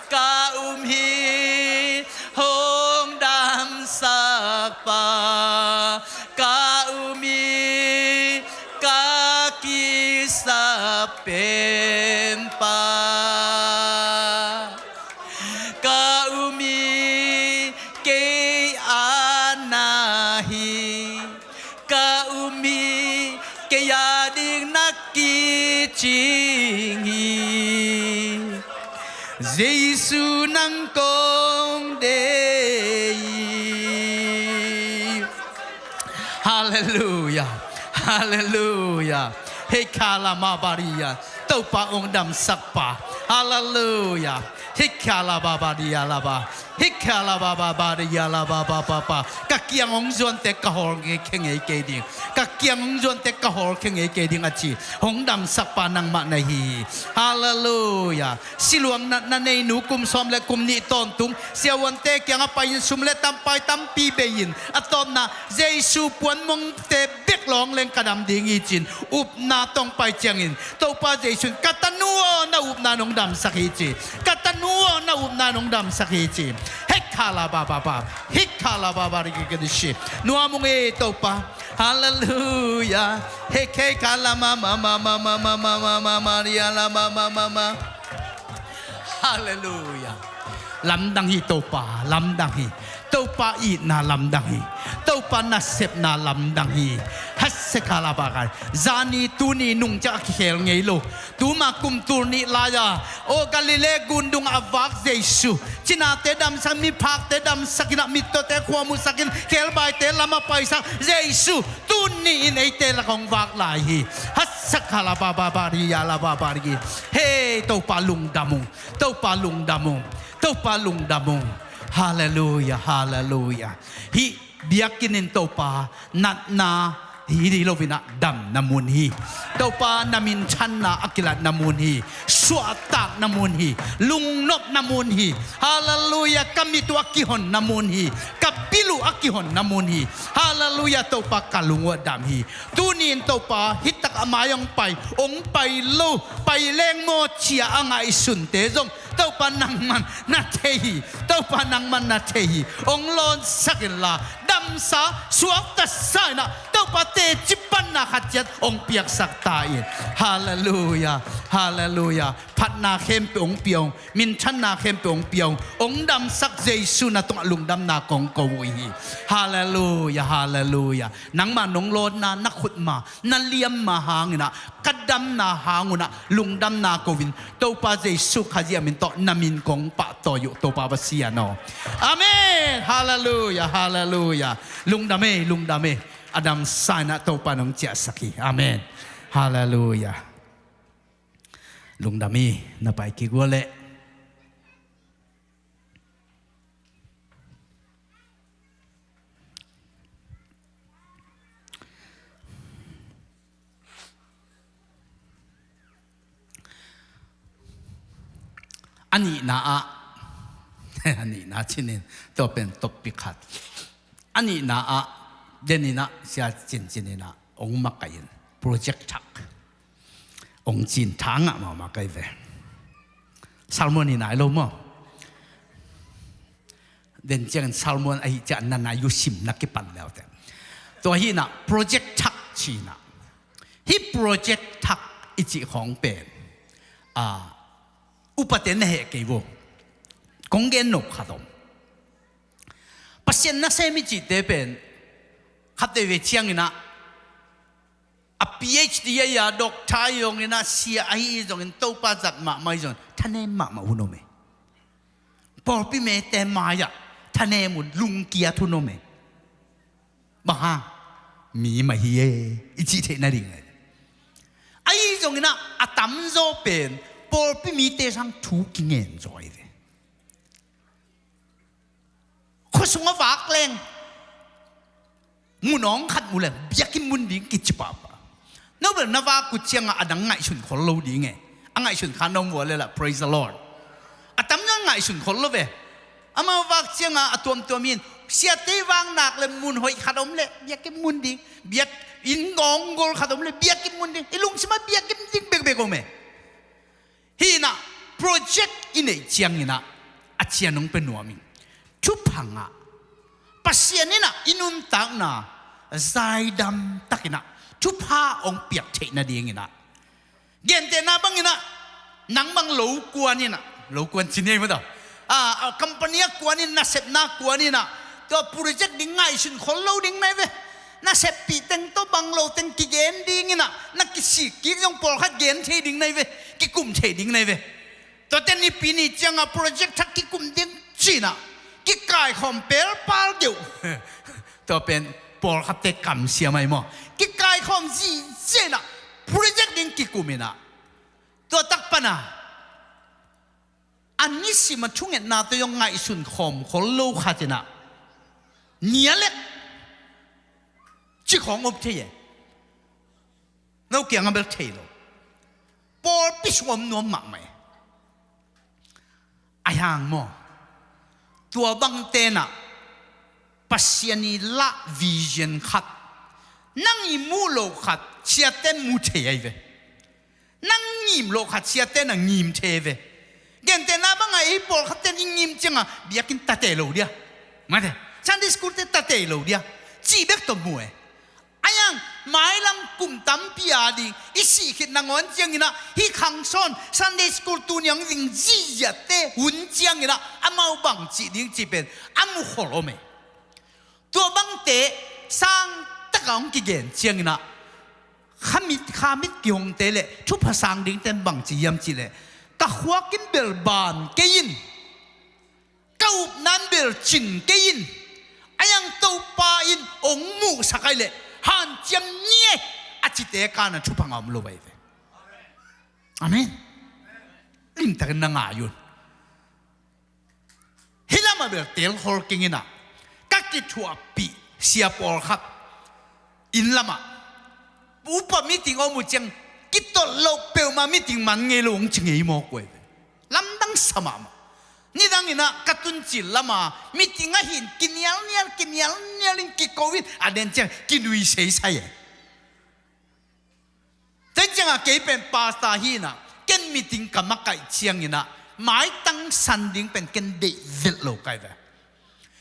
Ka um hi hong damsak pa. Ka um hi ka kisa pen pa. Ka um hi kei a na hi. Ka um hi kei a ding na kicing hi. Jesu nang kong deih hi. Halleluiah. Halleluiah. Hekhala ma baria. Topa hong damsak pa. Halleluiah. Hekhala ba baria la ba. Hekhala ba ba baria la ba ba ba ba. Ka kiang hong zuante ka hawlkhia ngei kei ding. Ka kiang hong zuante ka hawlkhia ngei kei ding a ci. Hong damsak pa nangmah na hi. Halleluiah. Siluang natna nei nu kum sawm le kum nih tawntung siavuante kiangah pai-in sum le tampai tampi bei-in a tawpna Jesu puanmongte bek lawng leng ka dam ding hi ci-in upna tawh pai ciangin Topa Jesu in ka tanu aw na upna nong damsak hi ci. Ka tanu aw na upna nong damsak hi ci. Hekhala ba ba ba. Hekhala ba ba rikikadishi. Nuam ung e Topa. Halleluiah. Hekhala ma ma ma ma ma ma ma ma ma ma ria la ma ma ma ma. Halleluiah. Lamdang hi Topa, lamdang hi. Topa itna lamdang hi. Topa nasepna lamdang hi. Hasekhala ba kai. Zani tuni nung ciang a kikhel ngei lo. Tuma kum tul nih lai-a aw Galilee gundung a vak Jesu. Cinate damsak, miphakte damsak in ah mittawte khuamuhsak in khelbaite lam a paisak Jesu. Tuni in eite lak hong vak lai hi. Hasekhala ba ba ba ria la ba ba ria. Hei Topa lungdam ung. Topa lungdam ung. Topa lungdam ung. Halleluiah, halleluiah. Hih biakinn in Topa natna hi lo in ah damna mun hi. Topa na minthanna a kilatna mun hi. Suahtakna mun hi. Lungnopna mun hi. Halleluiah. Ka mit uh a kihonna mun hi. Ka bil uh a kihonna mun hi. Halleluiah. Topa ka lung uh a dam hi. Tuni in Topa, hih tak a mai hong pai, hong pai lo, pai leng maw ci-a a ngaihsunte zong Topa nangman na thei hi. Topa nangman na thei hi. Hong lawnsak inla, damsa, suakta sa in ah Topa teci pan na khat ciat hong piaksak ta in. Halleluiah, halleluiah. Phatna khempeuh hong pia ung, minthanna khempeuh hong pia ung. Hong damsak Jesu na tungah lungdamna kong ko uh hi. Halleluiah, halleluiah. Nangmah nong lawnna na khut ma, na liamma hanginah, ka damna hangunah lungdamna ko in, Topa Jesu Khazih a min tawh na min kong pahtawi uh, Topa Pasian aw. Amen. Halleluiah, halleluiah. Lungdam e, lungdam e. A damsa inah Topa nong ciahsak hi. Amen. Halleluiah. Lungdam hi. Na pai kik uh leh. A nihna ah, a nihna cinin, tua pen topic khat. A nihna ah, deninah sia cincin inah ong makaih in, project thak ong cin, tha ngah mahmah kai ve. Sermon hi nai lo maw? Den ciangin sermon ahi ciah na nai uh, sim na kipan leute. Tua hinah project thak cinah. Hih project thak i cih khawng pen, a, upate na heh kei vo. Kong gen nop khat om. Pasian nasem i cihte pen khat veve cianginah a PhD ahi a, doctor ahi zonginah, sia ahi zongin, Topa zat mahmah ahi zongin, thanem mahmah hun om e. Pawlpi mite mai-ah thanem hun, lungkiat hun om e. Bang hang? Mi mah hi e, i cih theih nading e. Ahi zonginah a tamzaw pen pawlpi mite sang thu kingen zaw hi ve. Khuasung a vak leng, mun awng khat mu leng, biakinn mun ding kici pahpah. No bel na vak uh ciangah a dang ngaihsun khol lo ding e. A ngaihsun kha na om vua leh lah, praise the Lord. A tamzaw ngaihsun khol lo ve. Amau vak ciangah a tuamtuam in, siate vak nak leh mun hoih khat om leh biakinn mun ding, biakinn gawnggol khat om leh biakinn mun ding. I lungsimah biakinn ding bekbek om e. Hinah project i neih cianginah a cian hong pia nuam ing. Thuphangah Pasian inah i nuntakna zaidam takinah thupha hong piak theih nadinginah, gentehna banginah nang bang lo kuan inah, lo kuan ci ni ei maw tawh, a, a company a kuan in, nasepna kuan inah, tua project ding ngaihsun khol lo ding nai ve. Na seppih teng tawh bang lo teng kigen dinginah, na kisik kik zong pawlkhat gen thei ding nai ve, kikum thei ding nai ve. Tuate Nipi ni ciangah project thak kikum ding cinah kikaikhawm pelpal deuh. Tua pen pawlkhatte kamsiam ahi maw? Kikaikhawm zihziah inah project ding kikum inah, tua tak pana a nisim a thungetna tawh zong ngaihsun khawm khol lo khat inah, nia lek ci khawng om thei e. No kiangah bel thei lo. Pawlpi sung om nuam mahmah e. Ahi hang maw, tua bang tenah Pasian i lah vision khat, nang i muh loh khat siaten mu thei ahi ve. Nang ngim loh khat siaten a ngim thei ve. Gentehna bangah ei pawlkhat ten i ngim ciangah biakinn tate lo dia, mate, Sunday school te tate lo dia, cih bek tawh mu e. Ahi hang mailam kum tampi a ding i sih khit nangawn cianginah hih khangsawn Sunday school tuni hong zing zihziahte hun cianginah amau bang cih ding cih pen a mu khol om e. Tua bangte sang takah hong kigen cianginah khamit, khamit kihongte le thupha sang dingten bang ci hiam cih leh, ka khuak in bel ban kei in, ka upna in bel cin kei in, ahi hang Topa in hong muhsak ahi leh hanciam ni e, a cite kana thupha ngah om lo ahi ve. Amen. Limtakin na ngai un. Hih lamah bel telkhol keng inah, ka kithuahpih sia pawlkhat inn lamah upa meeting om uh ciang, kitot loh peuhmah meeting man ngei lo hong ci ngei mawk uh ahi ve. Lamdang sa mahmah. Nidang inah ka tuncil lama meeting ahi in kinialnial, kinialnial in kiko in, a den ciang kinuiseisai e. Tua ciangah kei pen pastor hi inah, ken meeting ka makaih cianginah maitang san ding pen ken deih velh lo kai ve.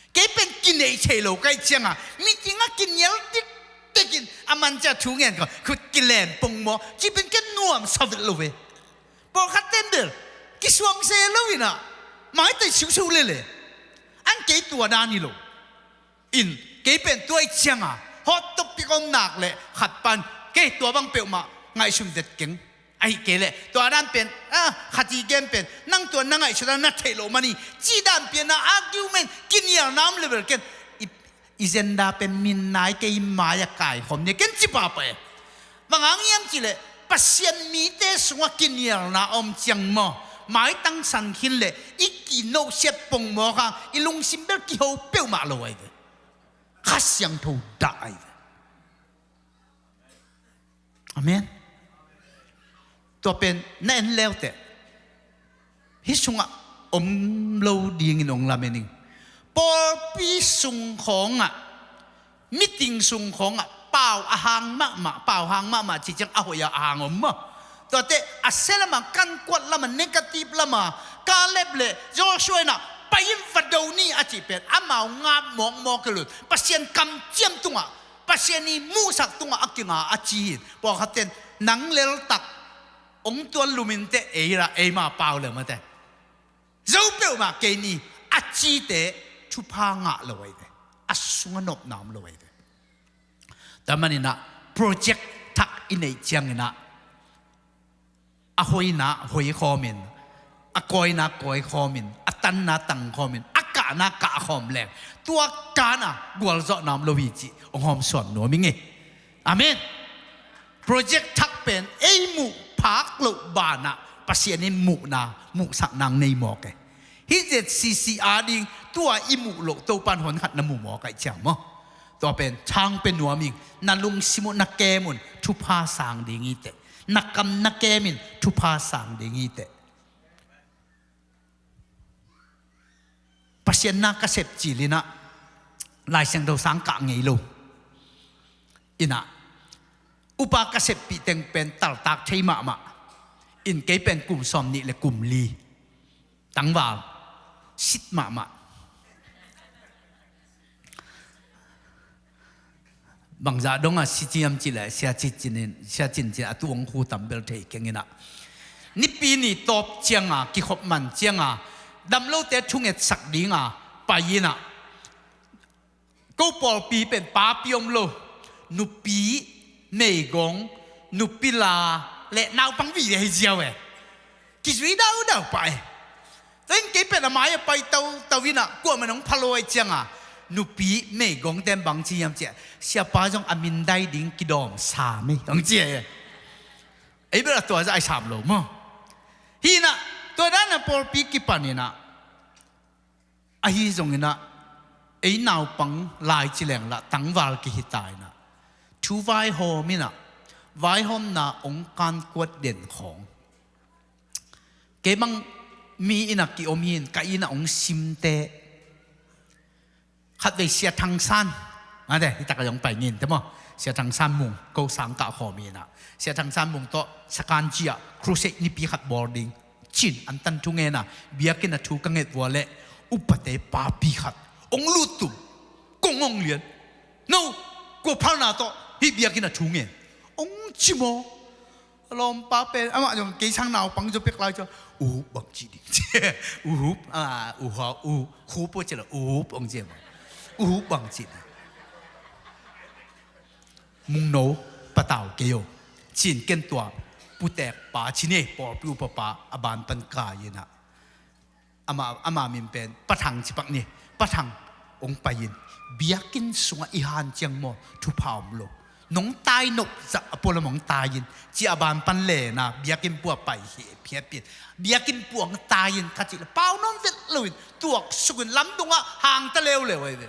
Kei pen kineih thei lo kai ciangah meeting ah kinial dikdik tekin a man ciang thu ngen kha, khut kilen pongmaw, ci pen ken nuamsa vet lo ve. Pawlkhat ten bel kisuang se lo in ah, maitai siusiu lele. An kei tua dan hi lo. In kei pen tua i cianga hot topic om nak le khat pan, kei tua bang peuhmah ngaihsun vet keng. Ahi kei leh tua dan pen, ah, khat i gen pen, nang tua na ngaihsut a na theih loh man hi, cih dan pian a argument, kinialna om level ken. I, i zenda pen min nai kei mai a kaikhawm ni ken ci papa e. Bang hang hiam cih leh Pasian mite sungah kinialna om ciang maw, maitang san khin leh i kinohsiat pongmaw kha i lungsim bel kiho peuhmah lo ahi ve. Kha Siangtho dah ahi ve. Amen. Tua pen na en leuteh hih sungah om lo dingin hong lamen ing. Pawlpi sung khawngah, meeting sung khawngah pau a hang mahmah, pau hang mahmah cih ciang a hoih a hang om maw? Tuate a sia lamah, kankuat lamah, negative lamah Kaleb le Joshua in ah pai in va do ni a cih pen amau ngap mawkmawk hi lo in, Pasian kamciam tungah, Pasian i muhsak tungah a kinga a ci hi. Pawlkhat ten nang leltak hong tuan lumin teh ei lah eima pau le mate. Zo peuhmah kei ni a cite thupha ngah lo ahi ve. A sungah nopna om lo ahi ve. Tua manin ah project thak i neih ciangin ah a hoihna hoih khawmin, a kawina kawi khawmin, a tanna tang khawmin, a kahna kah khawm leng, tua kan a gualzawhna om lo hi cih hong hawmsawn nuam ing e. Amen. Project thak pen ei muh phak loh banah Pasian in muhna, muhsakna hong nei mawk e. Hih Z C C a ding tua i muh loh Topan hon khat na mu mawk ahih ciang maw? Tua pen thang pe nuam ing, na lungsim uh na kem un thupha sang ding hi teh. Na kam na kem in thupha sang ding hi teh. Pasian na ka sep cil in ah Lai Siangtho sang kah ngei lo. In ah upa ka seppih teng pen taltak thei mahmah. In kei pen kum sawm nih le kum li tangval sit mahmah. Bangzah dongah si ciam cih leh Sia Cin Cin in, Sia Cin Cin a tu hong khu tam bel thei keng in ah, Nipi ni tawp cianga kikhop man cianga damlote thungetsak dinga pai in ah, ko pawlpi pen papi om lo, nupi, meigong, nupi la le naupang vive hi ziau e. Kizui daudau pah e. Tua in kei pen a mai a pai tautau in ah kuamah in hong pha lo ahih cianga nupi meigong ten bang ci hiam cih leh, siapa zong a min dai ding kidawm sam e hong ci e. Ei bel a tua zah i sam lo maw? Hi in ah tua dan a pawlpi kipan in ah, ahi zongin ah ei naupang lai ci leng lah tangval kihi ta in ah, thu vaihawm in ah, vaihawmna hong kankuat den khawng. Kei bang mi in ah kiom hi in, ka in ah hong simte. Khatvei Sia Thang San, mate, hi tak a zong pai ngin te maw? Sia Thang San Mung, ko sang kah khawm hi in ah, Sia Thang San Mung tawh Sakanji ah crusade nipi khat bawl ding ci in an tan thu ngen a, biakinn a thu ka nget vua leh upate papi khat hong lut tum, kong hong lian. No, kua phalna tawh hih biakinn a thu ngen? Hong ci maw? A lawmpa pen amah zong kei sang naupang zaw pek lai ciang, uhup bang ci ding. Uhup, ah, uhup, uh, khup uh ci lo, uhup hong ci maw? Uhup bang ci ding. Mungno, patau kei o. Ci in ken tua putek pa ci ni, pawlpi upa pa a ban pan kai in ah, ama, ama min pen Pa Thang ci pak ni. Pa Thang hong pai in, biakinn sungah i hanciam maw, thupha om lo. Nong tai nop zah a pualam hong tai in, ci a ban pan len a biakinn pua pai hi phiatphiat. Biakinn pua hong tai in ka cih leh pau nuam vet lo in tuaksuk in lamdungah hang ta leuleu ahi ve.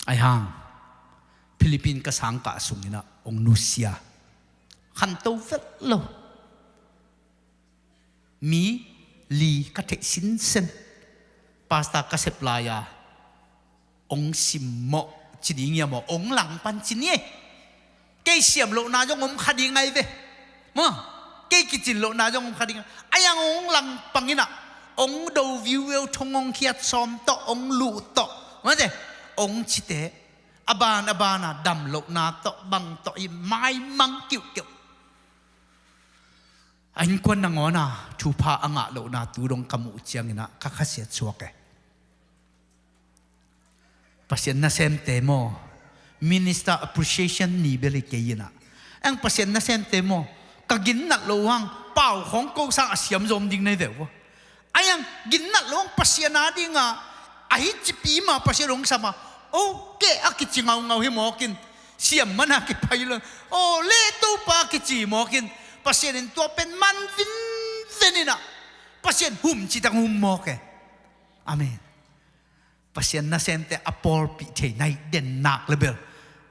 Ahi hang Philippines ka sang kah sung in ah hong nusia, khanto vet lo. Mi li ka theih sinsen. Pastor ka sep lai a, hong simmawh ci ding hiam aw, hong langpan ci ni e. Kei siam lohna zong om kha ding ahi ve maw? Kei kicin lohna zong om kha ding. Ahi hang hong langpang in ah, hong do viuviu, thong hong khiat sawm tawh, hong luh tawh, Mate, ong cite, a ban a bana dam lohna tawh bang tawh i maimang kiuhkeuh. A innkuan nangawn a thupha a ngah lohna tu dong ka muh ciangin ah ka khasiat suak e. Pasian nasemte maw, Minister Appreciation ni bel hi kei in ah, eng Pasian nasemte maw, ka ginnat loh hang pau khawng ko sang a siam zawm ding na hi ve ua. Ai ang ginnat loh hang Pasian a dinga, a hi cipi ma Pasian hong sam a, o ke a kici ngaungau hi mawkin, siam mana kipai lo, o le Topa a kici mawkin, Pasian in tua pen man vinven in ah, Pasian hum citak hum mawk e. Amen. Pasian nasemte a pawlpih thei nai den nak le bel,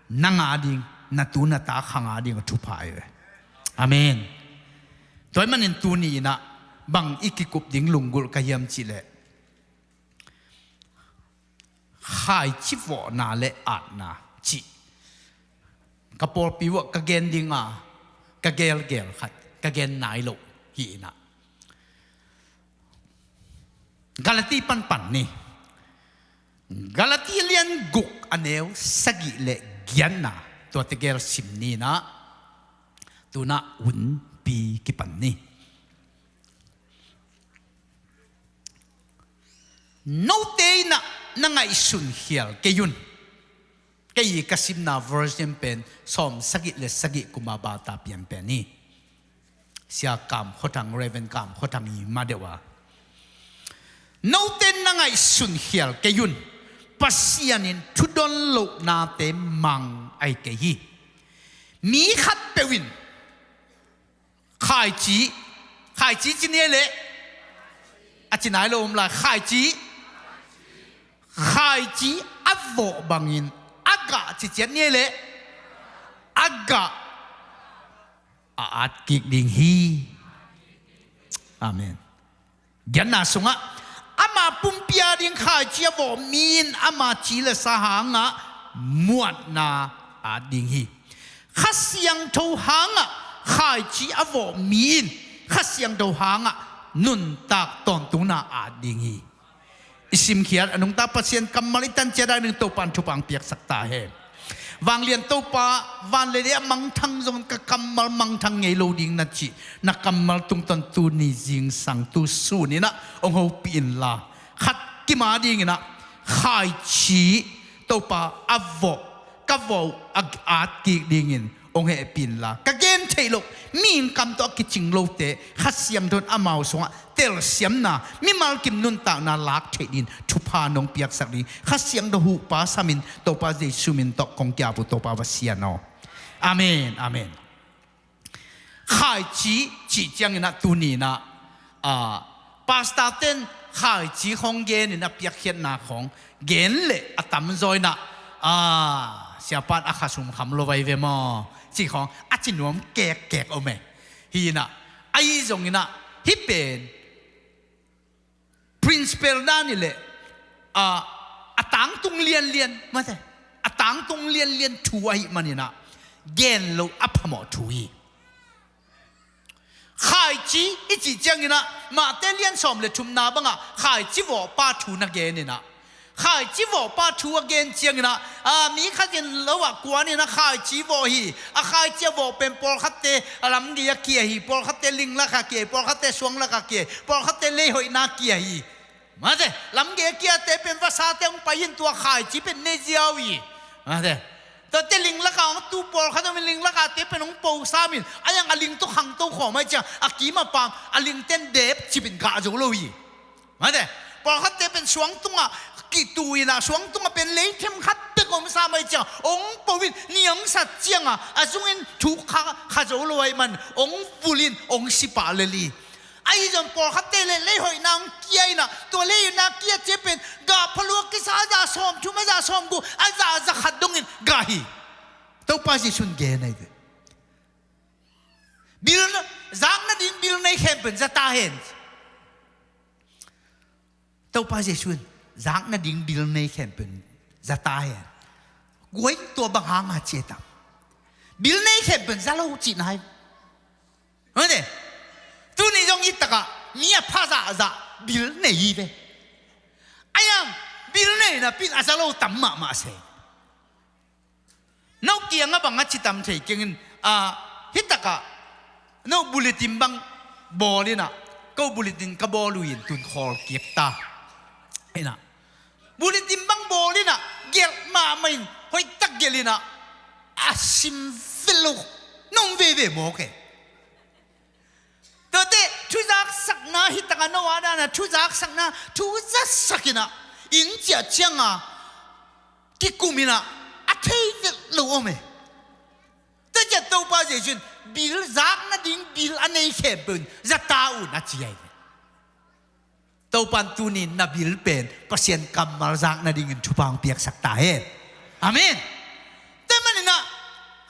nang a ding, na tu na ta khang a ding a thupha ahi ve. Amen. Tua ahih manin tuni in ah bang i kikup ding lunggulh ka hiam cih leh, khaici vawhna le atna cih ka pawlpi uah ka gen dinga, ka gelgel khat ka gen nai loh hi in ah, Galati panpan ni. Galati lian guk a neu sagih le giatna, tua tegel sim ni in ah, tu in ah hunpi kipan ni. Note in ah na ngaihsun khial kei un. Kei ka simna version pen sawm sagih le sagih kum a bata pian pen hi. Sia Kam Khua Thang, Reverend Kam Khua Thang i ma deuh a, note in na ngaihsun khial kei un. Pasian in thudon lohnate mang ahi kei hi. Mi khatpeuh in khaici, khaici ci ni leh, a ci nai lo om lai, khaici, khaici a vawh bangin a gah ci ciat ni leh, a gah a at kik ding hi. Amen. Giatna sungah ama pumpi a ding khaici a vawh mi in ama ci le sa hangah muanna at ding hi. Kha Siangtho hangah khaici a vawh mi in Kha Siangtho hangah nuntak tawntungna at ding hi. I simkhiat a nungta Pasian kammal i tan ciat a ding Topa in thupha hong piaksak ta hen. Vanglian Topa, van le lei a mangthang zongin ka kammal mangthang ngei lo ding na cih, na kammal tungtawn tuni zingsang tu sun in ah hong hopih inla, khat kim a dingin ah khaici Topa a vawh, ka vawh a at kik dingin hong hehpih inla, ka gen theih loh, mihing kam tawh a kicing lote Kha Siangtho in amau sungah telsiamna, mimal kim nuntakna lak theih dingin thupha nong piaksak ding, Kha Siangtho huhpa samin Topa Jesu min tawh kong kiap uh, Topa va sian aw. Amen, amen. Khaici cih ciangin ah tuni in ah, a, pastor ten khaici khawng genin a piakkhiatna khawng gen leh a tamzaw in ah, a, siapa in a kha sum kham lo vai ve maw cih khawng a ci nuam kekkek om e. Hi in ah, ahi zongin ah hih pen principle dan i leh, a, a tangtung lianlian, mate, a tangtung lianlian thu ahih manin ah gen loh a phamawh thu hi. Khaici i cih ciangin ah Mate lian sawm le thumna bangah khaici vawhpa thu na gen in ah, khaici vawhpa thu a gen ciangin ah, a, mi khat in lo ah kuan in ah khaici vawh hi, a khaici a vawh pen pawlkhatte a lamgei a kia hi, pawlkhatte ling lakah kia hi, pawlkhatte suang lakah kia hi, pawlkhatte leihoihna kia hi. Mate, lamgei a kiate pen vasate hong pai in tua khaici pen ne ziau hi. Mate, tuate ling lakah hong tu pawlkhat om in ling lakahte pen hong po sam in, a yang a ling tawh khangto khawm ahih ciang a kim a pam a lingten dep cip in gah zo lo hi. Mate, pawlkhatte pen suang tungah kitu in ah suang tungah pen leithem khat bek om sam ahih ciang hong po in ni hong sat ciangah a zungin thuk kha, kha zo lo ahih man hong vul in hong si pah lel hi. Ahi zong pawlkhatte le leihoihna hong kia in ah tua leihoihna kia cia pen gah phalua kisa a za sawmthum a za sawmguk a za za khat dongin gah hi. Topa Jesu in gen ahi ve. Bil na, zak nading bil nei khempeuh in za ta hen. Topa Jesu in zak nading bil nei khempeuh in za ta hen. Guai tua bang hanga cia tam? Bil nei khempeuh in za lo cihna hi. Mate, tuni zong i takah mi a pha zahzah bil nei hi ve. Ai ang, Bil nei napi in a za lo tam mahmah se. No kiangah bang a ci tam thei keng in, a, hi takah no bulletin bang bawl inah, ko bulletin ka bawl uh in tun khawl kik ta. Inah bulletin bang bawl inah, gelh mahmah in, hoihtak gelh inah, a sim vel lo, nong veve mawk e. Tuate thuzaksakna hi takah no a dana thuzaksakna, thu zasak inah, inn ciah cianga kikum inah, a thei vet lo om e. Tua ciah Topa Jesu in bil zak nading bil a nei khempeuh in za ta un a ci ahi ve. Topa in tuni in na bil pen Pasian kammal zak nadingin thupha hong piaksak ta hen. Amen. Tua manin ah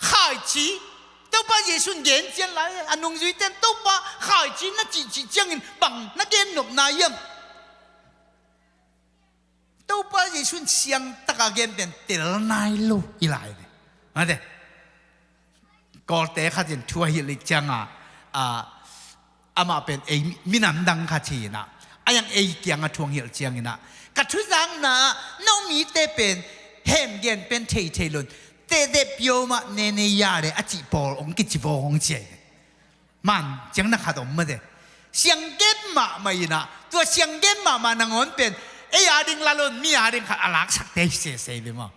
khaici, Topa Jesu in gen cian lai, a nungzuite in Topa khaici na cihcih ciangin bang na gen nopna hiam? Topa Jesu in siangtaka gen pen tel nai lo hi lai ve. Mate. Kawlte khat in thu a hilh lik cianga, a, amah pen ei minam dang khat hi inah, a yang ei kiangah thu hong hilh cianginah, ka thuzakna ah no mite pen hemgen pen theithei lo in, tehdeh pio mah nene ya le a cih pawl hong kici vaw hong ci ahi ve. Man ciang na khat om mate. Sianggen mahmah inah, tua sianggen mahmah nangawn pen ei a ding la lo in mi a ding khat a laksakte hi sese ve maw.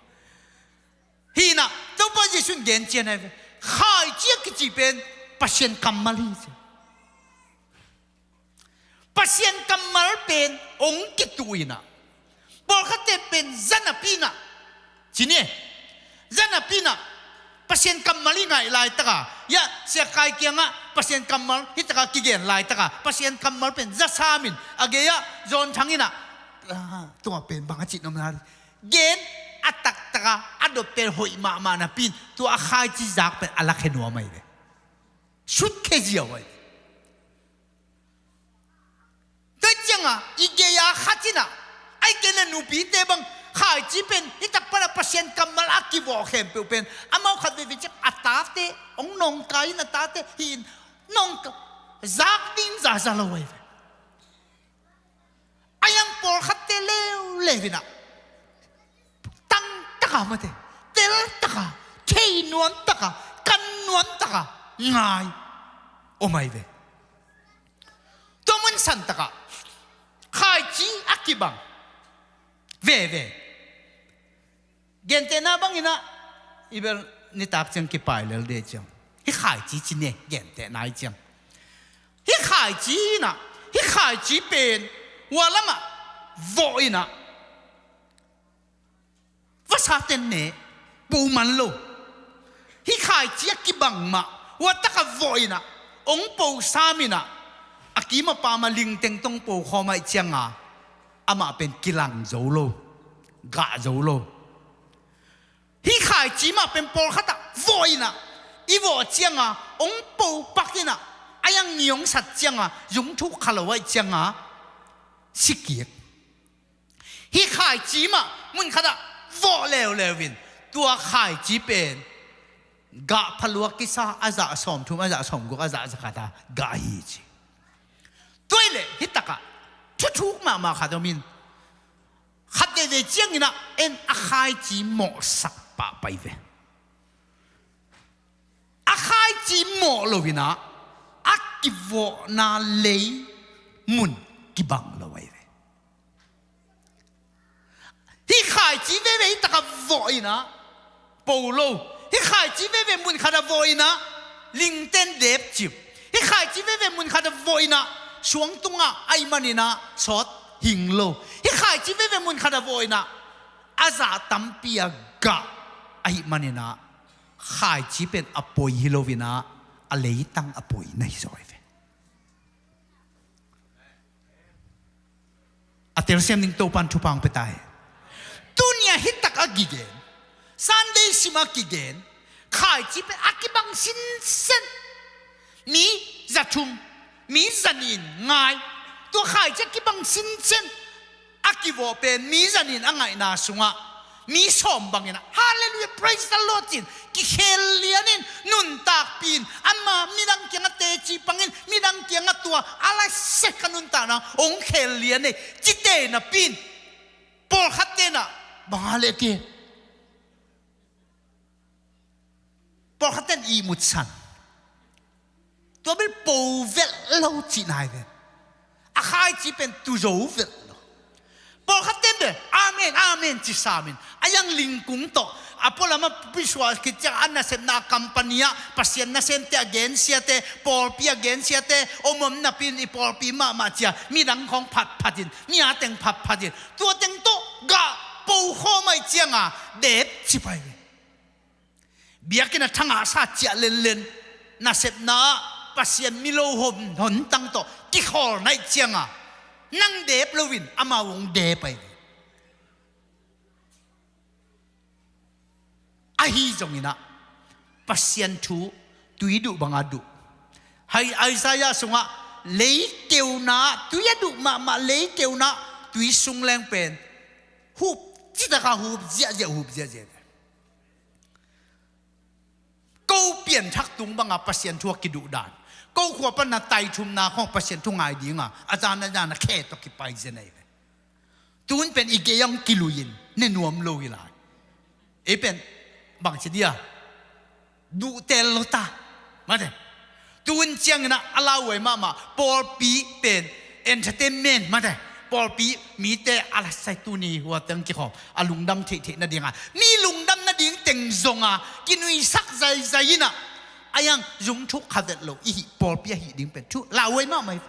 Hi inah Topa Jesu in gen cian ahi ve. Khaici a kici pen Pasian kammal hi ci. Pasian kammal pen hong kituh inah, pawlkhatte pen za napi inah, ci ni e, za napi inah Pasian kammal i ngaih laitaka, ya, Sia Khai kiangah Pasian kammal hi taka kigen laitaka, Pasian kammal pen za samin a gei-ah zawn thang inah, a, tua pen bang a cih nopna, gen a taktaka a dot pen hoih mahmah napi in tua a khaici zak pen a lakhe nuam ahi ve. Sutkhia ziau ahi ve. Tua cianga i gei-a khat inah, ai kei le nupite bang khaici pen hi tak panah Pasian kammal a kivawh khempeuh pen amau khat veivei ciang a tate hong nawngkai in a tate hi in nawngka zak ding za za lo ahi ve. A yang pawlkhatte leuleu inah tangtaka mate, teltaka, thei nuamtaka, kan nuamtaka ngai om ahi ve. Tua mun santakah khaici a kibang veve. Gentehna banginah i bel nitak ciang kipai lel de ciang, hih khaici ci ne, gentehna hi ciang, hih khaici inah, hih khaici pen hua lamah vawh inah vasa ten ne, po man lo. Hih khaici a kibang mah hua takah vawh inah hong po sam inah, a kim a pam a lingteng tong po khawm ahih cianga amah pen kilang zo lo, gah zo lo. Hih khaici mah pen pawlkhatah vawh inah, i vawh cianga hong po pak inah, a yang ni hong sat cianga zungthuk kha lo ahih cianga sikik. Hih khaici mah munkhatah vawh leuleu in tua khaici pen gah phalua kisa, a zah sawmthum, a zah sawmguk, a zah zakhat a gah hi ci. Tua hileh hih takah thuthuk mahmah khat om in, khat veivei cianginah en a khaici mawhsak pahpah hi ve. A khaici mawh lo inah a kivawhna lei mun kibang lo ahi ve. Hih khaici veve hih takah vawh inah po lo. Hih khaici veve munkhatah vawh inah lingten depcip. Hih khaici veve munkhatah vawh inah suang tungah ahih maninah sawt hing lo. Hih khaici veve munkhatah vawh inah a zah tampi a gah ahih maninah khaici pen a poi hi lo inah a leitang a poi na hi zaw hi ve. A telsiam ding Topan thupha hong pia ta hi. Tuni a hih tak a kigen, Sunday sim a kigen khaici pen a kibang sinsen. Mi zathum, mi zanih in ngai. Tua khaici a kibang sinsen a kivawh pen mi zanih in a ngaihna sungah mi sawm bangin ah, Hallelujah, praise the Lord, ci-in kikhel lianin nuntakpi in, ama midang kiangah teci pangin, midang kiangah tua a laisek a nuntakna hong khel lian ei. Cite napi in Pawlkhat tenah bang a leh ke, pawlkhat ten ihmut san. Tua bel po velh lo cihna hi ve. A khaici pen tu zo velh lo. Pawlkhat ten bel amen, amen ci samin a yang lingkung tawh a pualam a pisuah khit ciang a nasepna a company ah Pasian nasemte a gensiate, pawlpi a gensiate om om napi-in i pawlpi mahmah cia midang khawng phatphatin, mi a teng phatphatin, tua teng tawh gah po khawm ahih cianga dep ci pai ve. Biakinn a thangahsa ciah lenlen, nasepna ah Pasian mi lo hon, hontang tawh kikhawl naih cianga nang dep loin amau hong dep ahi ve. Ahi zonginah Pasian thu tui duh banga duh. Hai Isaiah sungah leiteuna tui a duh mahmah, leiteuna tui sung leng pen hup citaka hup ziahziah, hup ziahziah. Ko pianthak tung banga Pasian thu a kiduh dan, ko khua pana taithumna khawng Pasian thu ngai dinga a zan a zan a khe tawh kipai zen ahi ve. Tun pen i gei ang kilui-in ne nuam lo hi lai. Ei pen bangci dia duhtel lo ta. Mate. Tun cianginah a lauhuai mahmah pawlpi pen entertainment mate, pawlpi mite a lasai tuni huateng kikhawm a lungdam theihtheih nadinga mi lungdam nading teng zonga kinuisak zaizai inah a yang zungthuk khavet lo ihi pawlpi ahi ding pen thu lauhuai mahmah hi.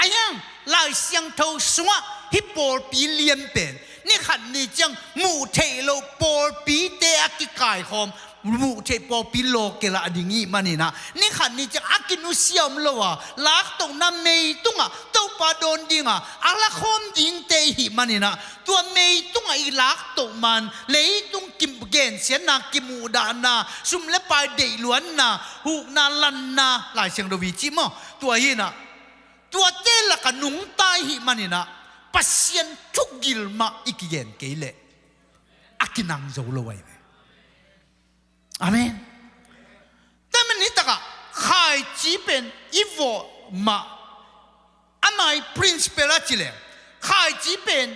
A yang Lai Siangtho sungah hih pawlpi lian pen ni khat ni ciang muh theih loh pawlpite a kikaikhawm, muh theih pawlpi lawkelah a ding ih maninah ni khat ni ciang a kinusia om lo a laktohna meitungah Topa dawn dinga a lakhawm dingte ihih maninah tua meitungah i laktoh man leitung kigensiatna, kimuhdahna, sum le pai deihluanna, hukna, lanna, Lai Siangtho i cih maw? Tua hinah tuate laka nungta ihih maninah Pasian thugil mah i kigen kei leh a kinang zo lo ahi ve. Amen. Tua manin hitakah khaici pen i vawh mah, amah i principle a cileh khaici pen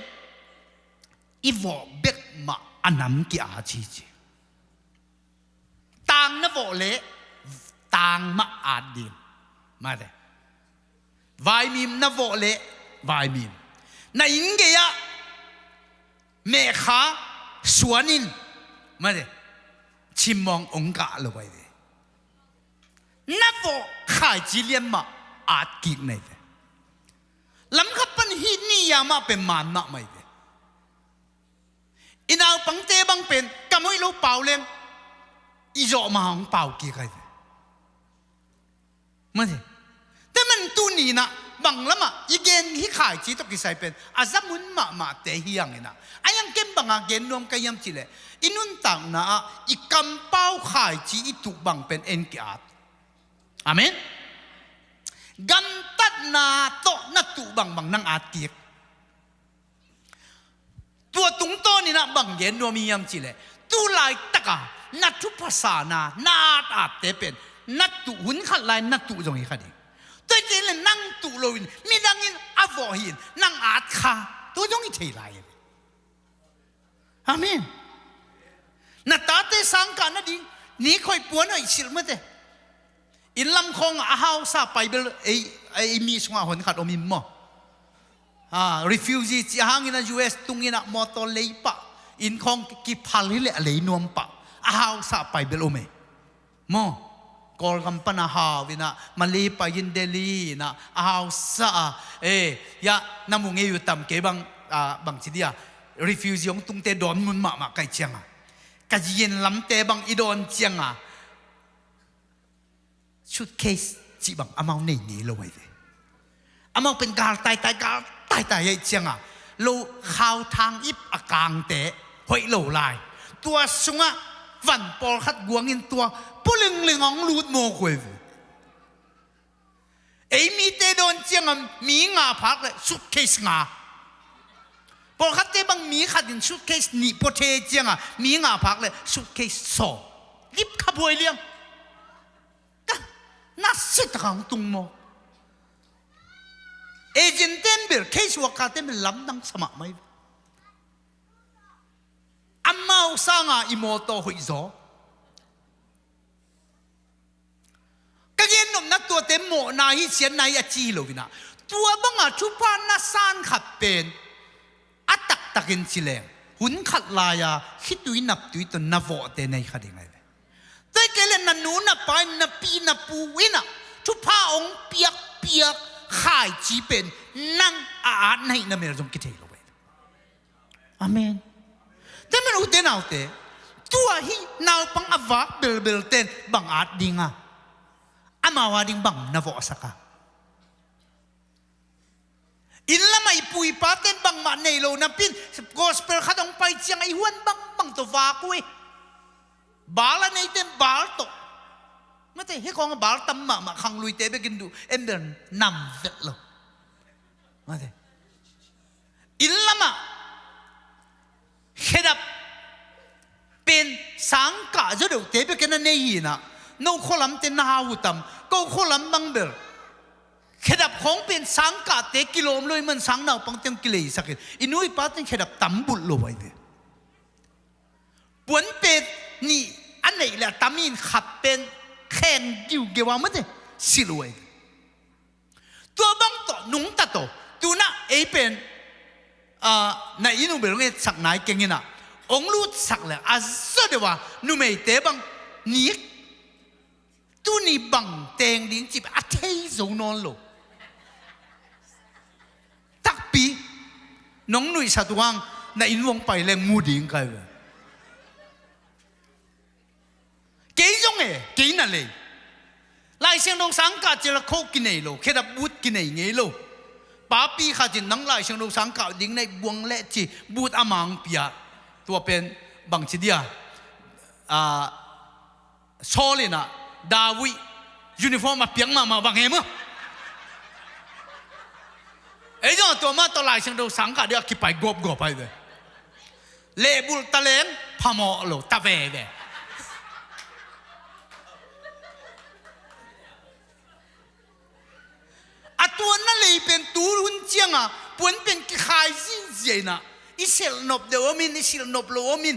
i vawh bek mah a nam ki-at hi ci. Tang na vawh leh tang mah at ding. Mate. Vaimim na vawh leh vaimim. Na inn gei-ah mehkha suanin mate, cimmawng ong kah lo ahi ve. Na vawh khaici lian mah at kik na hi ve. Lamkhat pan hih ni-a mah pen man mahmah hi ve. I naupangte bang pen kam hoih lo pau leng i zawh ma hong pau kik ahi ve. Mate. Tua man tuninah bang lamah i gen hih khaici tawh kisai pen a zamun mahmahte hi hanginah a yang ken banga gen nuam ka hiam cihleh i nuntakna ah i kampau khaici i tuh bang pen en ki-at. Amen. Gamtatna tawh na tuh bangbang nang at kik. Tua tungtawninah bang gen nuam i hiam cihleh tu laitaka na thuphasana na at atte pen na tuh hun khat lai na tuh zong hi kha ding. Tua hi kei le nang tuh loin midangin a vawh hi-in nang at kha tua zong hi thei lai. Amen. Na tate sangkah nading ni khoih puan hoih silh mate. Inn lam khawngah a hausa pai bel ei, ei mi sungah hon khat om in maw? Ah, refugee cih hangin a U S tungin ah mawtaw lei pah, inn khawng kiphal hileh a lei nuam pah a hausa pai bel om ei. Maw? Kawlgam pan a hau inah Malay pai in Delhi inah a hausa a, eh, ya na mu ngei uh tam kei bang, ah, bangci dia refugee hong tungte dawn mun mahmah kaih cianga ka yin lamte bang i dawn cianga suitcase cih bang amau nei ngei lo ahi ve. Amau pen gal taitai, gal taitai ahi cianga lo khau thang ip a kangte hoih lo lai. Tua sungah van pawlkhat guangin tua pulingleng hong lut mawk uh ahi ve. Ei mite dawn cianga mi nga phak le suitcase nga. Pawlkhatte bang mi khatin suitcase nih pua thei cianga mi nga phak le suitcase sawm. Lip kha buai liang. Ka, na sit taka hong tung maw? Agent ten bel, case worker ten bel lamdang sa mahmah hi. sanga i mawtaw hoih zaw. Ka gen nopna tuate mawhna hi, siatna hi a ci hi lo inah, tua banga thupha na san khat pen a taktakin ci leng, hun khat lai-a khitui naptui tawh na vawhte nei kha ding ahi ve. Tua hi kei le na nu na pa in, na pi na pu inah thupha hong piakpiak khaici pen nang a at na hihna mel zong kithei lo ve. Amen. Tua manin ute naute, tua hi naupang a vak belbel ten bang at ding a, amau a ding bang na vawhsak a? Inn lamah i pu i pa ten bangmah nei lo napi-in gospel khat hong pai ciang a i huan bangbang tawh vak uh hi. Bal a nei ten bal tawh. Mate, hi khawng a bal tam mahmah, khangluite bekin duh en bel nam vet lo. Mate. Inn lamah khedap pen sangkah zaw deuhte bekin a nei hi inah, no khualamte na hau uh tam? Ko khualam bang bel khedap khawng pen sangkahte kilawm lo ahih man sang naupangte hong kileisak in, i nu i pa ten khedap tam bulh lo ahi ve. Puanpet nih a neih le a tam in khat pen kheng giugeu a, mate, silh uh ahi ve. Tua bang tawh nungta tawh, tu-in ah ei pen, ah, na inn uh bel hong etsak nai keng inah, hong lutsak le a zaw deuh a, numeite bang nik, tuni bang teng ding cih a thei zo nawn lo. Takpi, nong nuihsat uh hang na inn uh hong pai leng mu ding ka hi ve. Kei zong e, kei na lei. Lai Siangtho sang kah ciang a khoh kinei lo, khedap but kinei ngei lo. Papi khat in nang Lai Siangtho sang kah ding na hih buang leh ci, but a mang pia. Tua pen bangci dia, ah, Saul in ah David uniform a piak mahmah bang hi maw. Ei zong tua mah tawh Lai Siangtho sang kah ding a kipai gawpgawp ahi ve. Lehbulh taleng phamawh lo ta veve. A tuanna lei pen tu hun cianga puan pen kikhai zihziah inah, i silh nop deuh om in, i silh nop lo om in,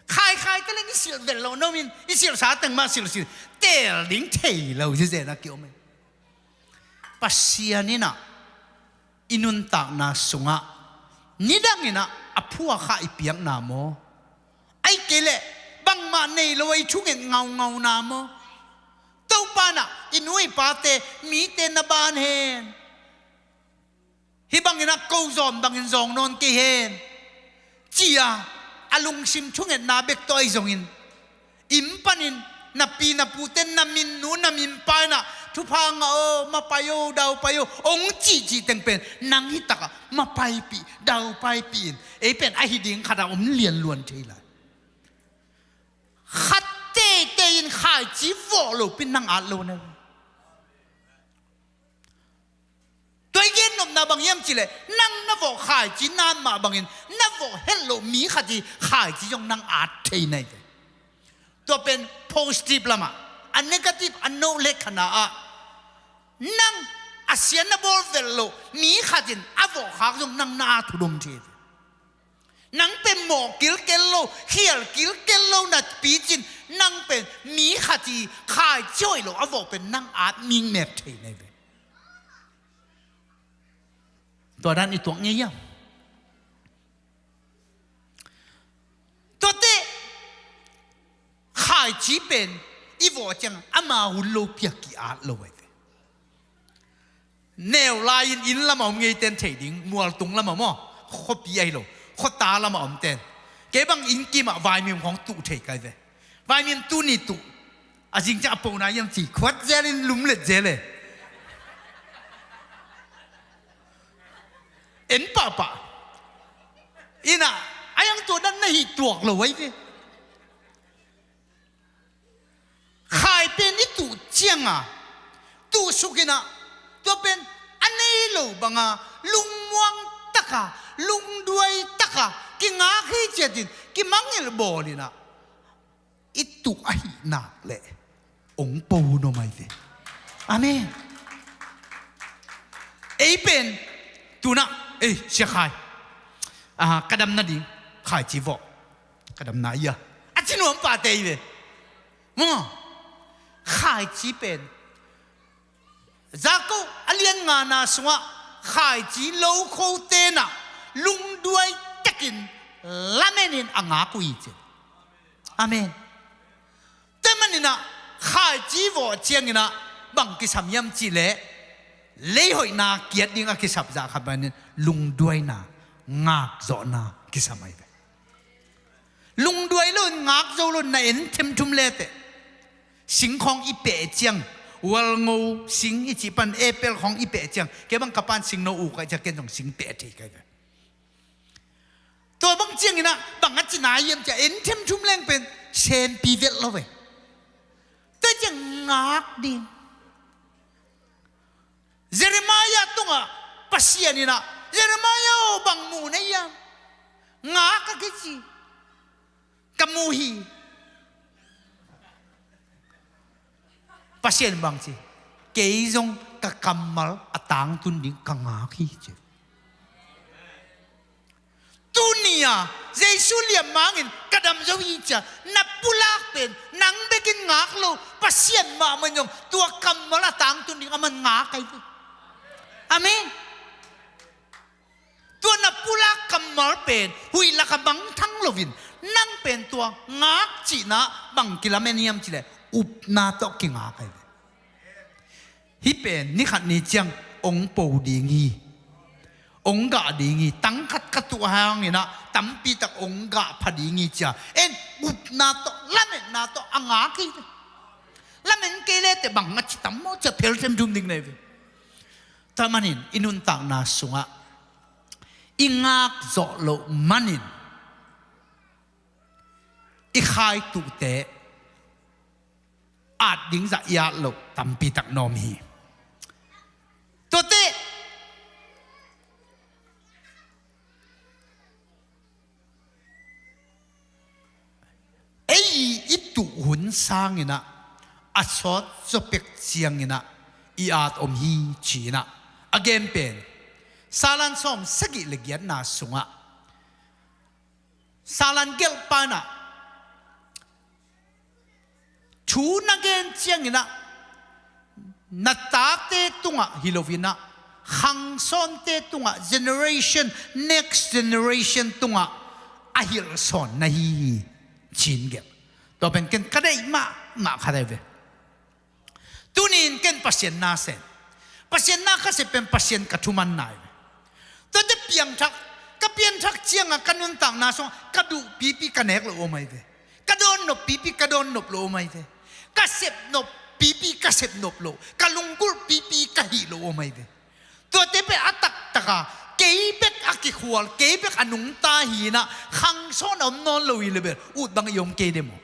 khaikhai taleng i silh vet lo om in, i silhsa teng mah silhsilh teel ding thei lo zihziah inah kiom in. Pasian in ah i nuntakna sungah nidang in ah a phuakha i piakna maw? Ahih kei leh bangmah nei lo a i thunget ngaungauna maw? Topa in ah i nu i pate, mite na ban hen. Hih bangin ah ko zawm bangin zawng nawn kei hen, ci-a a lungsim thungetna bek tawh ahi zongin, inn panin na pi na pute, na min nu na min pa in ah thupha ngah aw, mapai aw, daupai aw hong cihcih teng pen nang hi takah mapaipih, daupaipih in, ei pen ahi ding khatah om lianluan thei lai. Khat teitei in khaici vawh lopi nang at lo na. Tua i gen nopna bang hiam cih leh, nang na vawh khaici nan mah bangin na vawh het loh mi khat i khaici zong nang at thei na hi ve. Tua pen positive lamah, a negative a noh le khana ah nang a sian na bawl velh loh mi khat in a vawh khak zong nang na at thudom thei ve. Nang pen mawh kilkel lo, khial kilkel lo napi cin, nang pen mi khat i khaici hoih lo a vawh pen nang at mingmek thei na hi ve. Tua dan i tuak ngei hiam? Tuate khaici pen i vawh ciang ama hun lopi a ki-at lo ahi ve. Neu lai-in inn lamah om ngeiten thei ding, mualtung lamah maw, khuapi ahi lo, khuata lamah omten. Kei bang inn kimah vaimim khawng tuh thei kai ve. Vaimim tuni tuh, a zing ciang a pona hiam ci khuat zelin lumlet zel e. En pahpah. Inah a hiang tua dan na hih tuak lo ahi ve. Khai pen i tuh cianga tuh suk inah, tua pen a nei lo banga lungmuang taka, lungduai taka kingak hi ciatin kimangngilh bawl inah i tuh ahih nak leh ong po nuam ahi ve. Amen. Ei pen tunah, ei, Sia Khai, ah, ka dam nading khaici vawh. Ka damna ia, a ci nuam pahte hi ve. Maw, khaici pen Jakob a lian ngana sungah khaici lokho tenah lungduai tekin lamenin a ngak uh hi ci. Amen. Tua maninah khaici vawh cianginah bang kisam hiam cihleh, leihoihna kiat ding a kisap zah khat manin lungduaina, ngakzawhna kisam ahi ve. Lungduai loin ngak zo loin na en themthum leteh, sing khawng i peh ciang, walngo sing i cih pan apple khawng i peh ciang, kei bang ka pan singno uk ahi ciang ken zong sing peh thei ka hi ve. Tua bang cianginah bang a cina hiam ciah en themthum leng pen sempi velh lo ve. Tua ciang ngak ding. Jeremiah tungah Pasian inah, Jeremiah aw, bang muh na hiam? Ngak a kici. Ka muh hi. Pasian bang ci? Kei zong ka kammal a tangtun ding ka ngak hi ci. Tuni-a Jesu liammangin ka dam zo hi cia na pulak pen nang bekin ngak lo, Pasian mahmah in zong tua kammal a tangtun ding aman ngak ahi ve. Amen. Tua na pulak kammal pen huih laka mangthang loin nang pen tua ngak cihna bang kilamen hiam cileh upna tawh kingak ahi ve. Hih pen nikhat ni ciang ong po ding hi. Ong gah ding hi. Tangkhat ka tuh hanginah tampitak ong gah pha ding hi cia en upna tawh lametna tawh a ngak hi. Lamen kei lete bang a ci tam maw cia phelthem dum ding nei ve. Tua manin i nuntakna sungah i ngak zawh loh manin i khaituhte at ding zah i at loh tampitak na om hi. Tuate ei i tuh hun sanginah a sawt zawpek cianginah i at om hi cinah a gen pen Salan sawm sagih le giatna sungah Salan gelhpa inah thu na gen cianginah na tate tungah hi loinah khangsawnte tungah generation, next generation tungah a hilhsawn na hi hi cin gelh. Tua pen ken ka deih mahmah khat ahi ve. Tuni-in ken Pasian na sem. Pasian na ka sem pen Pasian ka thuman nai ve. Tuate piangthak, ka pianthak cianga ka nuntakna sungah ka duh pipi ka nek loh om ahi ve. Ka dawn nop pipi ka dawn nop loh om ahi ve. Ka sep nop pipi ka sep nop loh, ka lunggulh pipi ka hih loh om ahi ve. Tuate pen a taktaka kei bek a kikhual, kei bek a nungta hinah khangsawn a om nawn lo hi le bel ut bang i om kei de maw?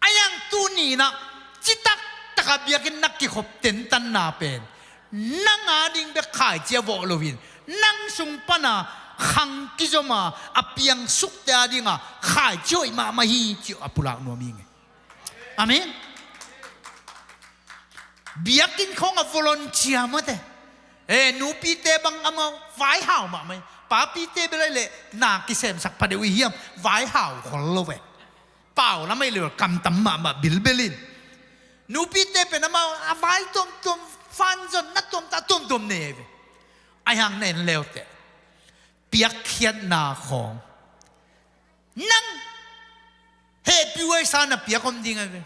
Ahi hang tuni inah citak taka biakinn na kikhop tentanna pen nang a ding bek khaici a vawh loin nang sung pana khang kizoma a piangsukte a dinga khaici hoih mahmah hi ci a pulak nuam hi ngei. Amen. Biakinn khawng a volunteer mawte. E, nupite bang amau vaihau mahmah hi. Papite bel ahi leh na kisemsak pha deuh i hiam? Vaihau khol lo ve. Pau lam ahi leh kamtam mahmah bilbel in. Nupite pen amau a vai tuamtuam, fanzon na tuamta tuamtuam nei ahi ve. Ahi hang na en leuteh piakkhiatna khawng nang hehpih huaisa na piak om ding ahi ve.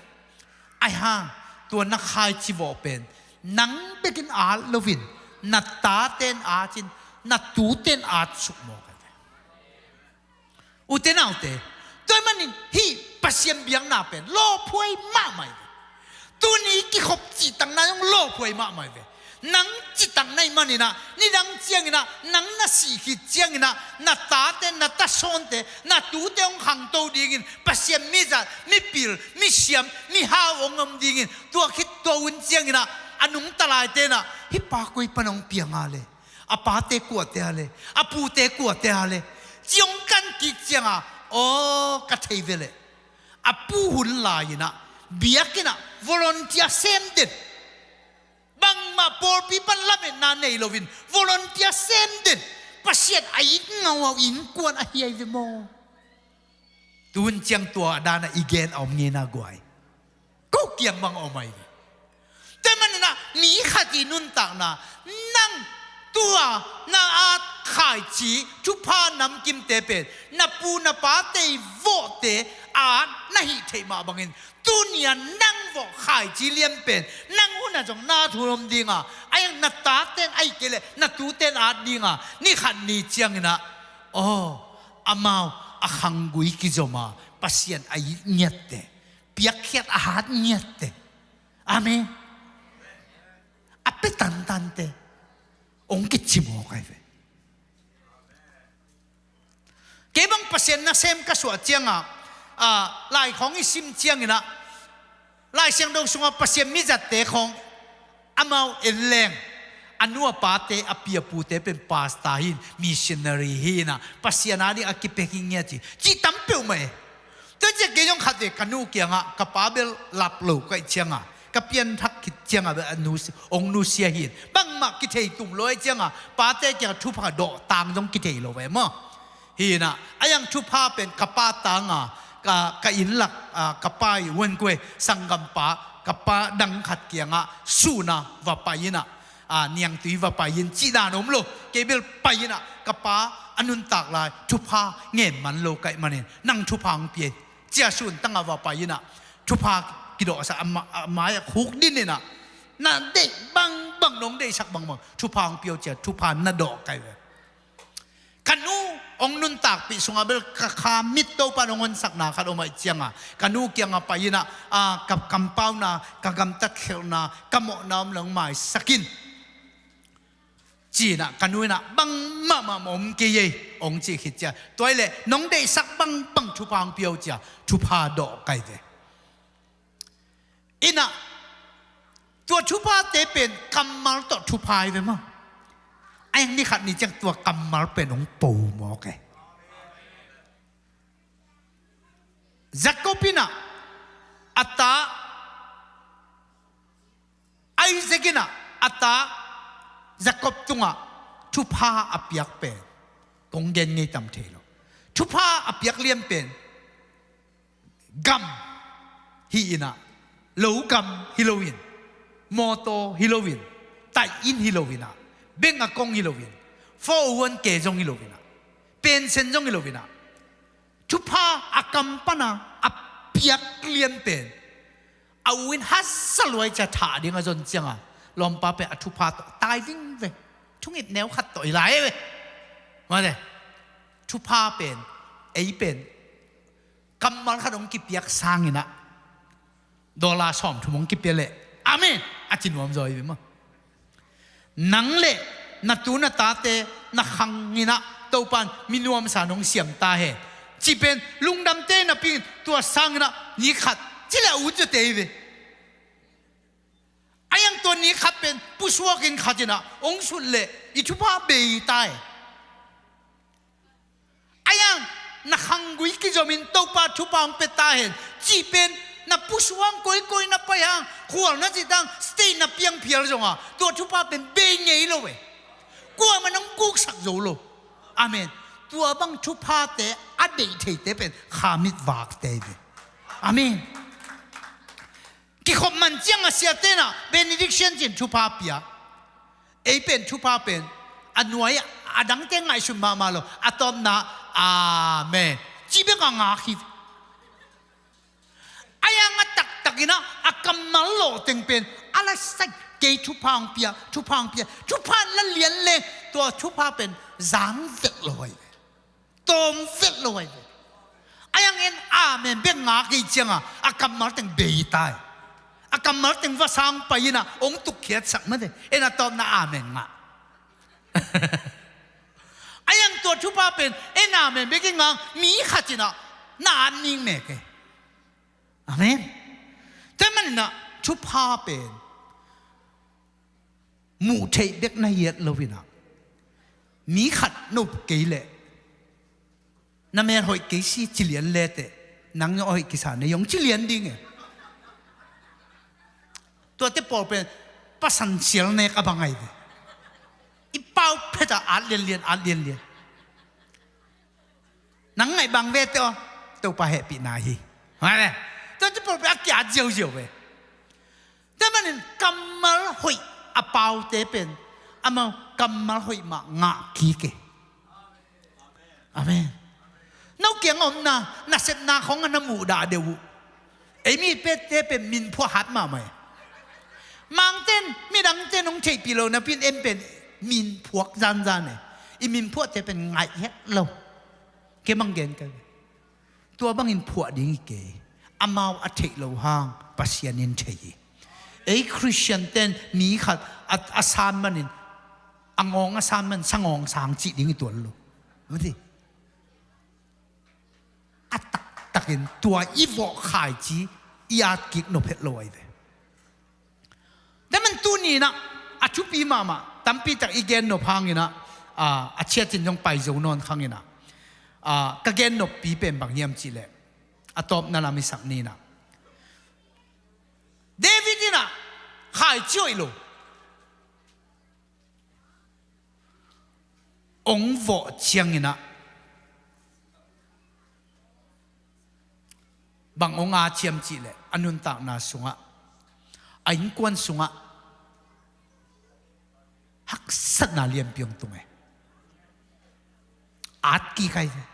Ahi hang tua na khaici vawh pen nang bekin at loin na taten at in, na tuten at suk mawk ahi ve. Ute naute, tua manin hih Pasian biakna pen lawphuai mahmah hi. Tuni kikhop cihtakna zong lawphuai mahmah hi ve. Nang cihtakna ih maninah nidang cianginah nang na sih khit cianginah na tate, na tasawnte, na tute hong khangto dingin Pasian mizat, mipil, misiam, mihau hong om dingin tua khit tua hun cianginah a nungta laite inah hih pa koi pan hong piang a le, a pate kuate a le, a pute kuate a le, ci hong kan kik cianga, aw ka thei ve leh a pu hun lai-inah biakinnah volunteer sem den. Bangmah pawlpi pan lametna nei loin volunteer sem den. Pasian a inn ngau a innkuan ahi ahi ve maw? Tun ciang tua a dana i gen a om ngeina guai. Ko kiang bang a om ai ve. Tua maninah mi khat i nuntakna, nang tua na at khaici thupha namkimte pen na pu na pate i vawhte at na hih theih mah bangin, tunia nang vawh khaici lian pen nang hunah zong na thu om dinga, a iang na taten ahi kei leh na tuten at dinga, ni khat ni cianginah, aw, amau a khanggui kizoma Pasian a it ngiatte, piakkhiat a hat ngiatte. Amen. A pe tantante hong kici mawk ai ve. Kei bang Pasian nasem ka suah cianga, a, laikhawng i sim cianginah, Lai Siangtho sungah Pasian mizatte khawng amau en leng, a nu a pate, a pi a pute pen pasta hi-in, missionary hi-inah, Pasian a ding a kipek hi ngia ci, ci tam peuhmah e. Tua ciah kei zong khat ve ka nu kiangah, ka pa bel lap lo ka hih cianga, ka pianthak khit cianga bel a nu, hong nusia hi-in, bangmah kithei tum lo ahih cianga pate kiangah thupha dawh tang zong kithei lo ve maw. Hi-inah, a iang thupha pen ka pa tanga, ka, ka inn lak, a, ka pa i uankuai sanggampa, ka pa dang khat kiangah suna va pai inah, a, niangtui va pai in cih dan om lo. Kei bel pai inah ka pa a nuntak lai thupha ngen man lo ka hih manin nang thupha hong pia in. Cia sun tangah va pai inah thupha kidawhsak a ma-, a mai-ah khuk din inah, na deih bangbang, nong deihsak bangbang thupha hong pia o cia thupha na dawh ka hi ve. Ka nu hong nuntakpih sungah bel ka kha mit Topa in hong honsakna khat om ahih cianga, ka nu kiangah pai inah, a, ka kampauna, ka gamtat khelhna, ka mawhna om leh hong maisak in, ci-inah ka nu inah bangmah mah om kei ei hong cih khit cia, tua hi leh nong deihsak bangbang thupha hong pia o cia thupha dawh ka hi ve. Inah, tua thuphate pen kammal tawh thupha hi ve maw. A iang ni khat ni ciang tua kammal pen hong po mawk e. Jacob inah a ta Isaac inah a ta Jacob tungah thupha a piak pen kong gen ngei tam thei lo. Thupha a piak lian pen gam hi inah, lo gam hi loin, mawtaw hi loin, taih inn hi loinah, bank account hi loin, four oh one K zong hi loinah, pension zong hi loinah, thupha a kam pana a piak lian pen a u in hazat luai cia thah ding a zon cianga, lawmpa pen a thupha tawh tai vingveng. Thungip neu khat tawh hi lai ve. Mate, thupha pen, ei pen kammal khat hong kipiak sanginah dollar sawmthum hong kipia leh, amen, a ci nuam zaw hi ve maw. Nang le na tu na tate na khang inah Topa in mi nuamsa nong siam ta hen, cih pen lungdamte napi-in tua sanginah ni khat ci leh a ut zaw te hi ve. A iang tua ni khat pen pusuakin khat inah hong sut leh i thupha bei ta e. A iang na khanggui kizomin Topa thupha hong pia ta hen, cih pen na pusuang koikoi na pai hang, khual na cih tang, state na piang phial zonga tua thupha pen bei ngei lo e. Kuamah nong kuksak zo lo. Amen. Tua bang thuphate a deih theite pen khamit vakte hi ve. Amen. Kikhop man ciang a siate inah benediction ci-in thupha pia. Ei pen thupha pen a nuai a dangte ngaihsun mahmah lo, a tawpna amen ci bek a ngak hi. A iang a taktak inah a kammal lawhteng pen a la sai, kei thupha hong pia, thupha hong pia, thupha na lian le tua thupha pen zang vet lo hi ve. Tawm vet lo ai ve. A iang en amen bek ngak i cianga a kammal teng bei tai. A kammal teng va sang pai inah hong tukkhiatsak mate. En a tawpna amen ngah. A iang tua thupha pen en amen bek i ngak mi khat inah na an ning mek e. Amen. Tua maninah thupha pen muh theih bek na hiat loinah, mi khat na up kei leh na mel hoih kei si ci lian leteh, nang a hoih kisa na hong ci lian ding e. Tuate pawl pen pasan sial nek a bang ai ve. I pau phet a at lianlian, at lianlian. Nang ngaih bang vete aw, Topa hehpihna hi. Mane. Tua ci pawlpi a kiat ziauziau ve. Tua manin kammal hoih a paute pen amau kammal hoih mah ngah kik e. Amen. No kiang a omna nasepna khong a na muhdah deuh uh. Ei mi pette pen min phuah hat mahmah e. Mangten midangten hong theihpih lo napi in en pen min phuak zanzan e. I min phuahte pen ngaih het lo. Kei mang gen ka ve. Tua bangin phuah ding hi kei. Amau a theih lo hang Pasian in thei hi. Ei Khristian ten mi khat a, a san manin, a ngawng a san man sangawng sang cih ding hi tuan lo. Mati. A taktakin tua i vawh khaici i at kik nop het lo ahi ve. Tua man tuni inah a thupi mahmah tampi tak i gen nop hang inah, a, a ciatin zong pai zo nawn khang inah, a, ka gen noppi pen bang hiam cihleh a tawpna lam i sak ni inah David inah khaici hoih lo ong vawh ciang inah bang ong a ciam cihleh a nuntakna sungah, a innkuan sungah haksatna lianpi ong tung e. At kik ahi ve.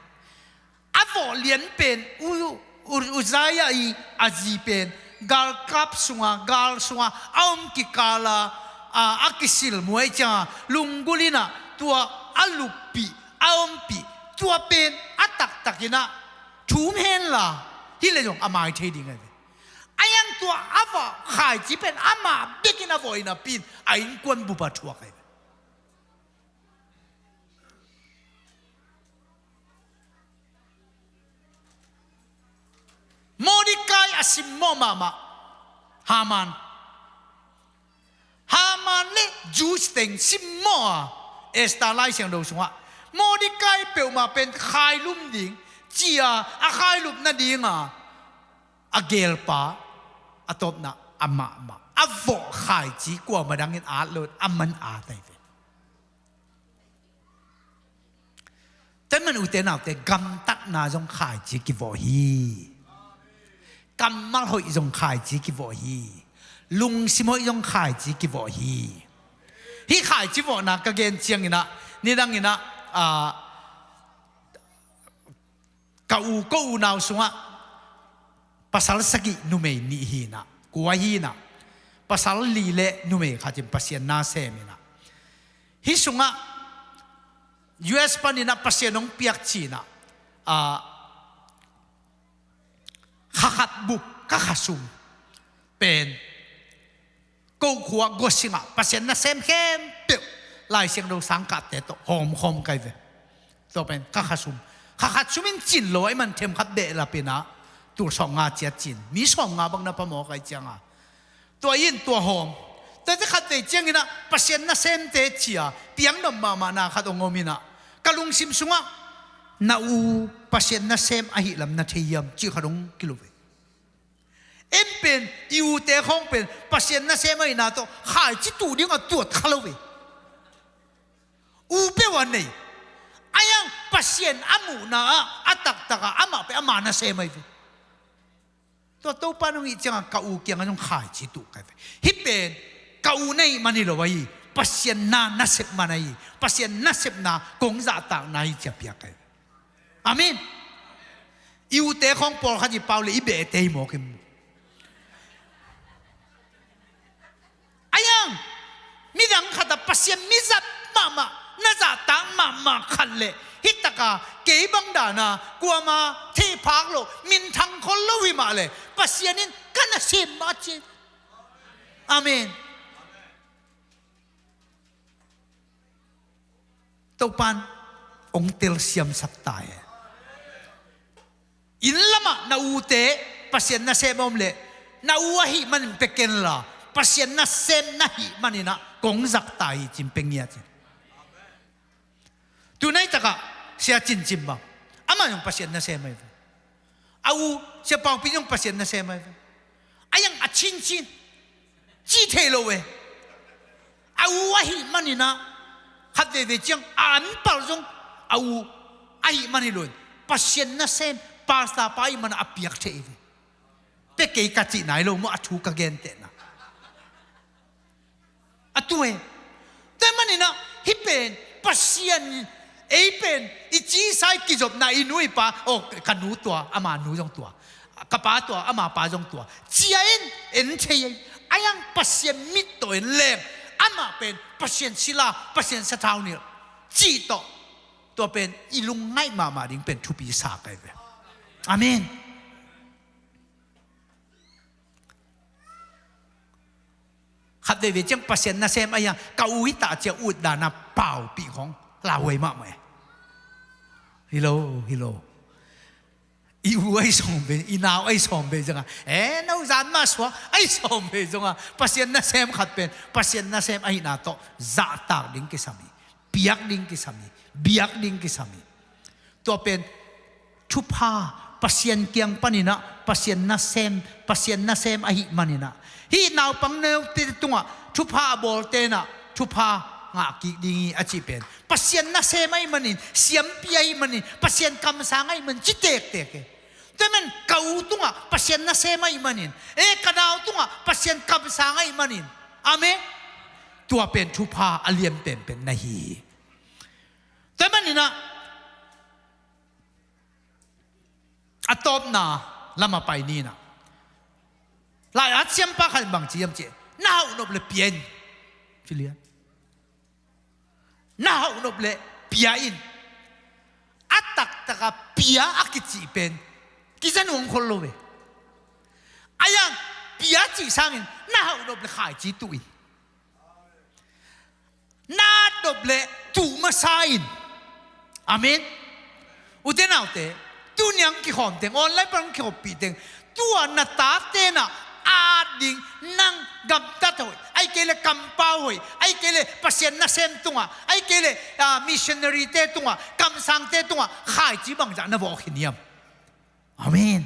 A vawh lian pen U-, U-, Uzziah i a zi pen galkap sunga, gal sunga a om kikala, a, a kisil muai cianga lunggulh inah tua a luppih, a ompih, tua pen a taktak inah thum henla, hi le zong a mai thei ding ahi ve. A iang tua a vawh khaici pen amah bekin a vawh inah pin a innkuan bup a thuak ahi ve. Mordecai a simmawh mahmah. Haman. Haman le Jews teng simmawh a, Esther Lai Siangtho sungah Mordecai peuhmah pen khailum ding cia a khailup nadinga a gelpa a tawpna amahmah a vawh khaici kuamah dangin at lo, aman at ahi ve. Tua man ute naute gamtatna zong khaici kivawh hi. Kammal hoih zong khaici kivawh hi. Lungsim hoih zong khaici kivawh hi. Hih khaici vawhna ka gen ciang inah, nidang inah, a, ka u, ka unau sungah pasal sagih numei nih hi inah, kua hi inah, pasal li le numei khat in Pasian na sem inah. Hih sungah U S pan inah Pasian hong piak ci inah, a, kha khat bup, ka kha sum pen ko khua gua singah Pasian nasem khempeuh Lai Siangtho sangkahte tawh hawmkhawm kai ve. Tua pen ka kha sum. Kha khat sum in cin lo a, i man themkhat behlap inah tul sawmnga ciat cin. Mi sawmnga bang na phamawh kai cianga. Tua in tua hawm. Tuate khatvei ciang inah Pasian nasemte cia piang nop mahmahna khat hong om inah ka lungsim sungah na u Pasian nasem ahih lam na thei hiam cih khat hong kilo ve. En pen, i ute khawng pen Pasian nasem ahihna tawh khaici tuh dingah tuat kha lo ve. U peuh a nei. A iang Pasian a muhna ah a taktakah amah pen ama nasem ahi ve. Tua Topa nong hih ciangah ka u kiangah zong khaici tuh kai ve. Hih pen ka u na hih man hi lo ahi. Pasian na nasep man ahi. Pasian nasepna kong zahtakna hi ci-a piak kai ve. Amen. I ute khawng pawlkhat i pau le i behte hi mawk in mu. A iang midang khat a Pasian mizat mahmah, na zahtak mahmah khat le hih taka kei bang dana kuama theiphak lo, minthang khol lo hi mah le Pasian in ka nasem mah ci. Amen. Topan hong telsiamsak ta hen. Inn lamah na ute Pasian nasem a om leh na u ahih manin pia kenla, Pasian nasem na hih maninah kong zahtak hi ci-in pia ngiat hi. Tunai takah Sia Cin Cin bang amah zong Pasian nasem ahi ve. A u Sia Pau Pi zong Pasian nasem ahi ve. A iang a cincin cih thei lo e. A u ahih maninah khat veivei ciang a anpal zong a u ahih man hi loin Pasian nasem, Pastor pa ahih manin a piak thei ve. Pia kei ka cih nai lo maw, a thu ka gentehna. A tu e. Tua ahih manin ah, hih pen Pasian, ei pen i cisa i kizopna, i nu i pa, aw, ka nu tua, ama nu zong tua, ka pa tua, ama pa zong tua, ci-in en thei ei. Ahi hang Pasian mit tawh en leng, amah pen Pasian sila, Pasian sathau nilh cih tawh, tua pen i lungngaih mahmah ding pen thupi sa ka hi ve. Amen. Khat veivei ciang Pasian nasem ahi a, ka u hi ta ciang utdan a paupih khong lauhuai mahmah e. Hi lo, hi lo. I u ahi sawm vei, i nau ahi sawm vei zong a, e, no zan mah suak ahi sawm vei zong a, Pasian nasem khat pen Pasian nasem ahihna tawh zahtak ding kisam hi. Piak ding kisam hi. Biak ding kisam hi. Tua pen thupha, Pasian kiang panin ah Pasian nasem, Pasian nasem ahih manin ah, hih naupang neute tungah thupha a bawlte in ah thupha ngah kik ding hi a cih pen Pasian nasem ahih manin, siampi ahih manin, Pasian kamsang ahih manin ci tektek hi. Tua ahih manin ka u tungah Pasian nasem ahih manin, e, ka nau tungah Pasian kamsang ahih manin, amen, tua pen thupha a lian penpen na hi hi. Tua ahih manin ah, a tawpna lam a pai ni in ah, lai-at siampa khat in bang ci hiam cih leh, na hauh nop leh pia in, ci lian. Na hauh nop leh pia in. A taktak a pia a kicih pen kiza nuam khol lo ve. Ahi hang pia cih sangin na hauh nop leh khaici tuh in. Na at nop leh tuh masa in. Amen. Ute naute, tuni a hong kikhawm teng, online pan hong kikhoppih teng, tua na tate in ah at ding, nang gamtat hoih, ahih kei leh kampau hoih, ahih kei leh Pasian nasem tungah, ahih kei leh, ah, missionary-te tungah, kamsangte tungah khaici bangzah na vawh khin hiam? Amen.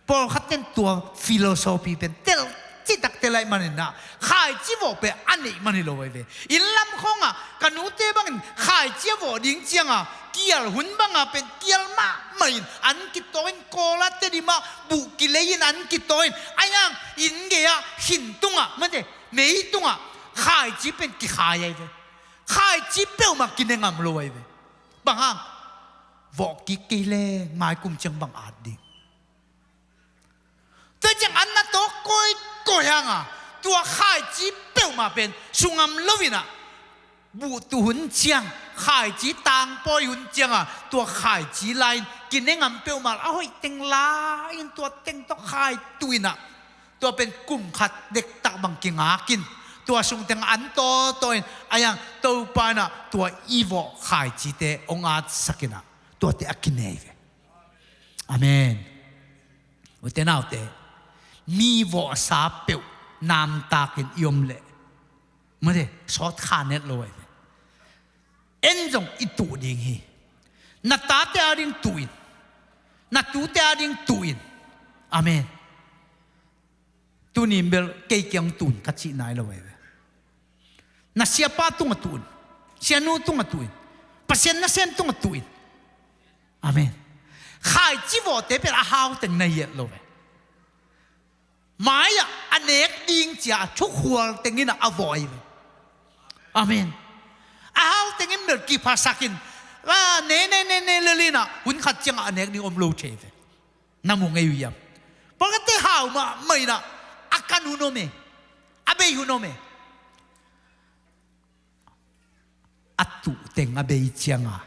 Pawlkhat ten tua philosophy pen tel citak tel ahih manin ah, khaici vawh pen a neih man hi lo ahi ve. Inn lam khawngah ka nute bangin khaici a vawh ding ciangah kial, hun bangah pen kial mahmah in an kitaw in, Kawl ah, Tedim ah buh kilei in an kitaw in, ahi hang inn gei-ah khin tungah, mate, mei tungah khaici pen kikhai ahi ve. Khaici peuhmah kine ngam lo ahi ve. Bang hang? Vawh kik kei leng mai kum ciang bang at ding. Tua ciang an na tawk kawikawi hang a, tua khaici peuhmah pen su ngam lo in ah, buh tuh hun ciang, khaici tangpawi hun ciangah tua khaici lai-in kine ngam peuhmah, a hoih teng lai-in tua teng tawh khai tuh in ah, tua pen kum khat dektak bang kingak in, tua sung teng an tawtaw in, ahi hang Topa in ah tua i vawh khaicite hong atsak in ah, tuate a kine hi ve. Amen. Ute naute, mi vawhsa peuh namtakin i om leh, mate, sawt kha net lo ahi ve. En zong i tuh ding hi. Na tate ading tuh in. Na tute ading tuh in. Amen. Tuni in bel kei kiang tuh in ka cih nai lo ahi ve. Na siapa tungah tuh in. Sianu tungah tuh in. Pasian nasem tungah tuh in. Amen. Khaici vawhte pen a hau teng na hiat lo ve. Mai-ah a nek ding ci-a a thukhual teng in ah a vawh ahi ve. Amen. A hau teng in bel kiphasak in, a, ne, ne, ne, ne, lel in ah, hun khat ciangah a nek ding om lo thei ve. Na mu ngei uh hiam? Pawlkhatte hau mahmah in ah, a kan hun om e. A bei hun om e. A tuh teng a bei ciangah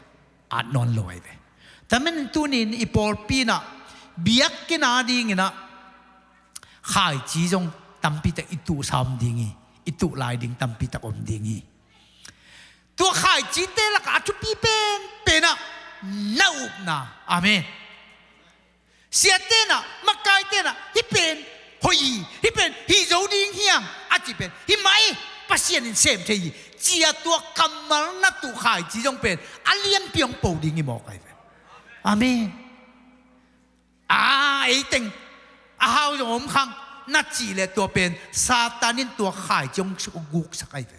at nawn lo ahi ve. Tua ahih manin tuni in i pawlpi in ah biakinn ading in ah khaici zong tampitak i tuhsa om ding hi. I tuh lai ding tampitak om ding hi. Tua khaicite lakah a thupi penpen ah na upna. Amen. Siate in ah, makaite in ah, hih pen hoih hi, hih pen hih zo ding hi hang a cih pen, hih mah hi, Pasian in sem thei hi, ci-a tua kammal na tuh khaici zong pen a lianpi hong po ding hi mawk ahi ve. Amen. A, ei teng a hau zong om khang na cih leh, tua pen Satan in tua khaici hong guksak ahi ve.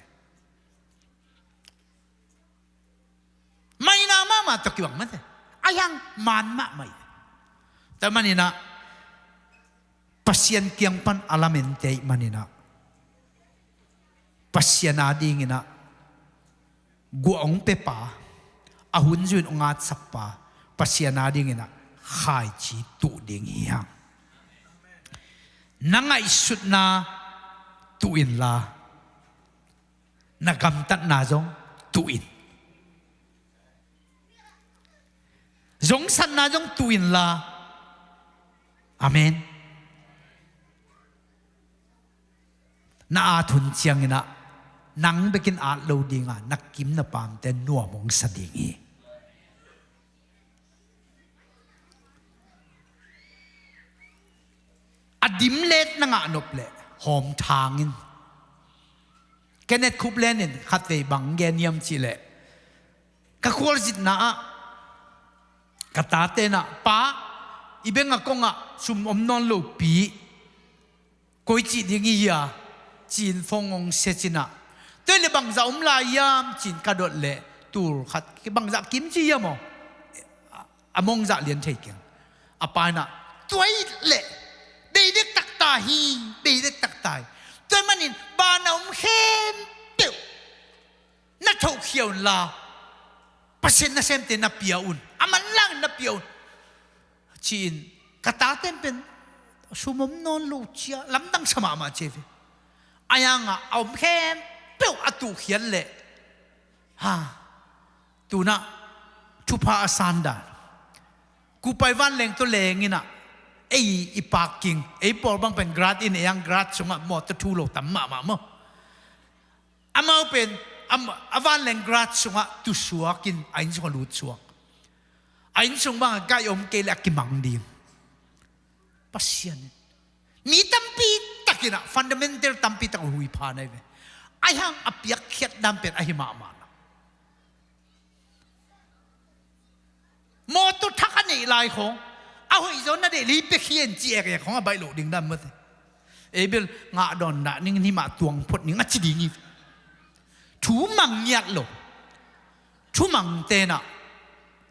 Maina mahmah tawh kibang mate. Ahi hang man mahmah hi. Tua maninah Pasian kiang pan a lamente ih maninah Pasian adinginah guah hong pepa, a hun zuin hong atsakpa Pasian adinginah khaici tuh ding hi hang. Na ngaihsutna tuh inla, na gamtatna zong tuh in. Zongsatna zong tuh inla. Amen. Na at hun cianginah nang bekin at lo dinga na kim na pamte nuam hong sa ding hi. A dimlet na ngah nop leh hawm thangin. Kenneth Copeland in khatvei bang gen hiam cihleh, ka khualzitna ah ka tate nah, "Pa, i bengah kongah sum om nawn lopi, koi cih ding i hia?" ci-in phone hong sia cinah, "Tua hileh bangzah om lai hiam?" ci-in ka dot leh, tul khat, "Bangzah kim ci hiam aw?" A mongzah lian thei keng. A pa inah, "Tua hileh bei dektak ta hi, bei dektak ta hi. Tua manin bana om khempeuh na thohkhia unla, Pasian nasemte na pia un, a manlangin na pia un," ci-in, ka taten pen sum om nawn lo cia lamdang sa mahmah cia ve. A yangah a om khempeuh a tuhkhiat leh, ha, tunah thupha a sandan, kupai vanleng tawh lenginah ei i parking, ei pawl bang pen garage in, ei ang garage sungah mawtaw thu lo tam mahmah maw. Amau pen a, a vanleng garage sungah tusuakin a inn sungah lutsuak. A inn sung bangah gai om kei leh a kimang ding. Pasian in mi tampi takinah fundamental tampi tak uh huipha nai ve. Ahi hang a piakkhiat dan pen ahi mahmah na. Mawtaw thak a neih lai khawng, a hoih zaw na deih lei pia khian ci ekek khawng a baih loh ding dan mate. Ei bel ngah dawn dah ning, himah tuang phot ning a ci ding hi. Thu mang ngiat lo. Thu mang tenah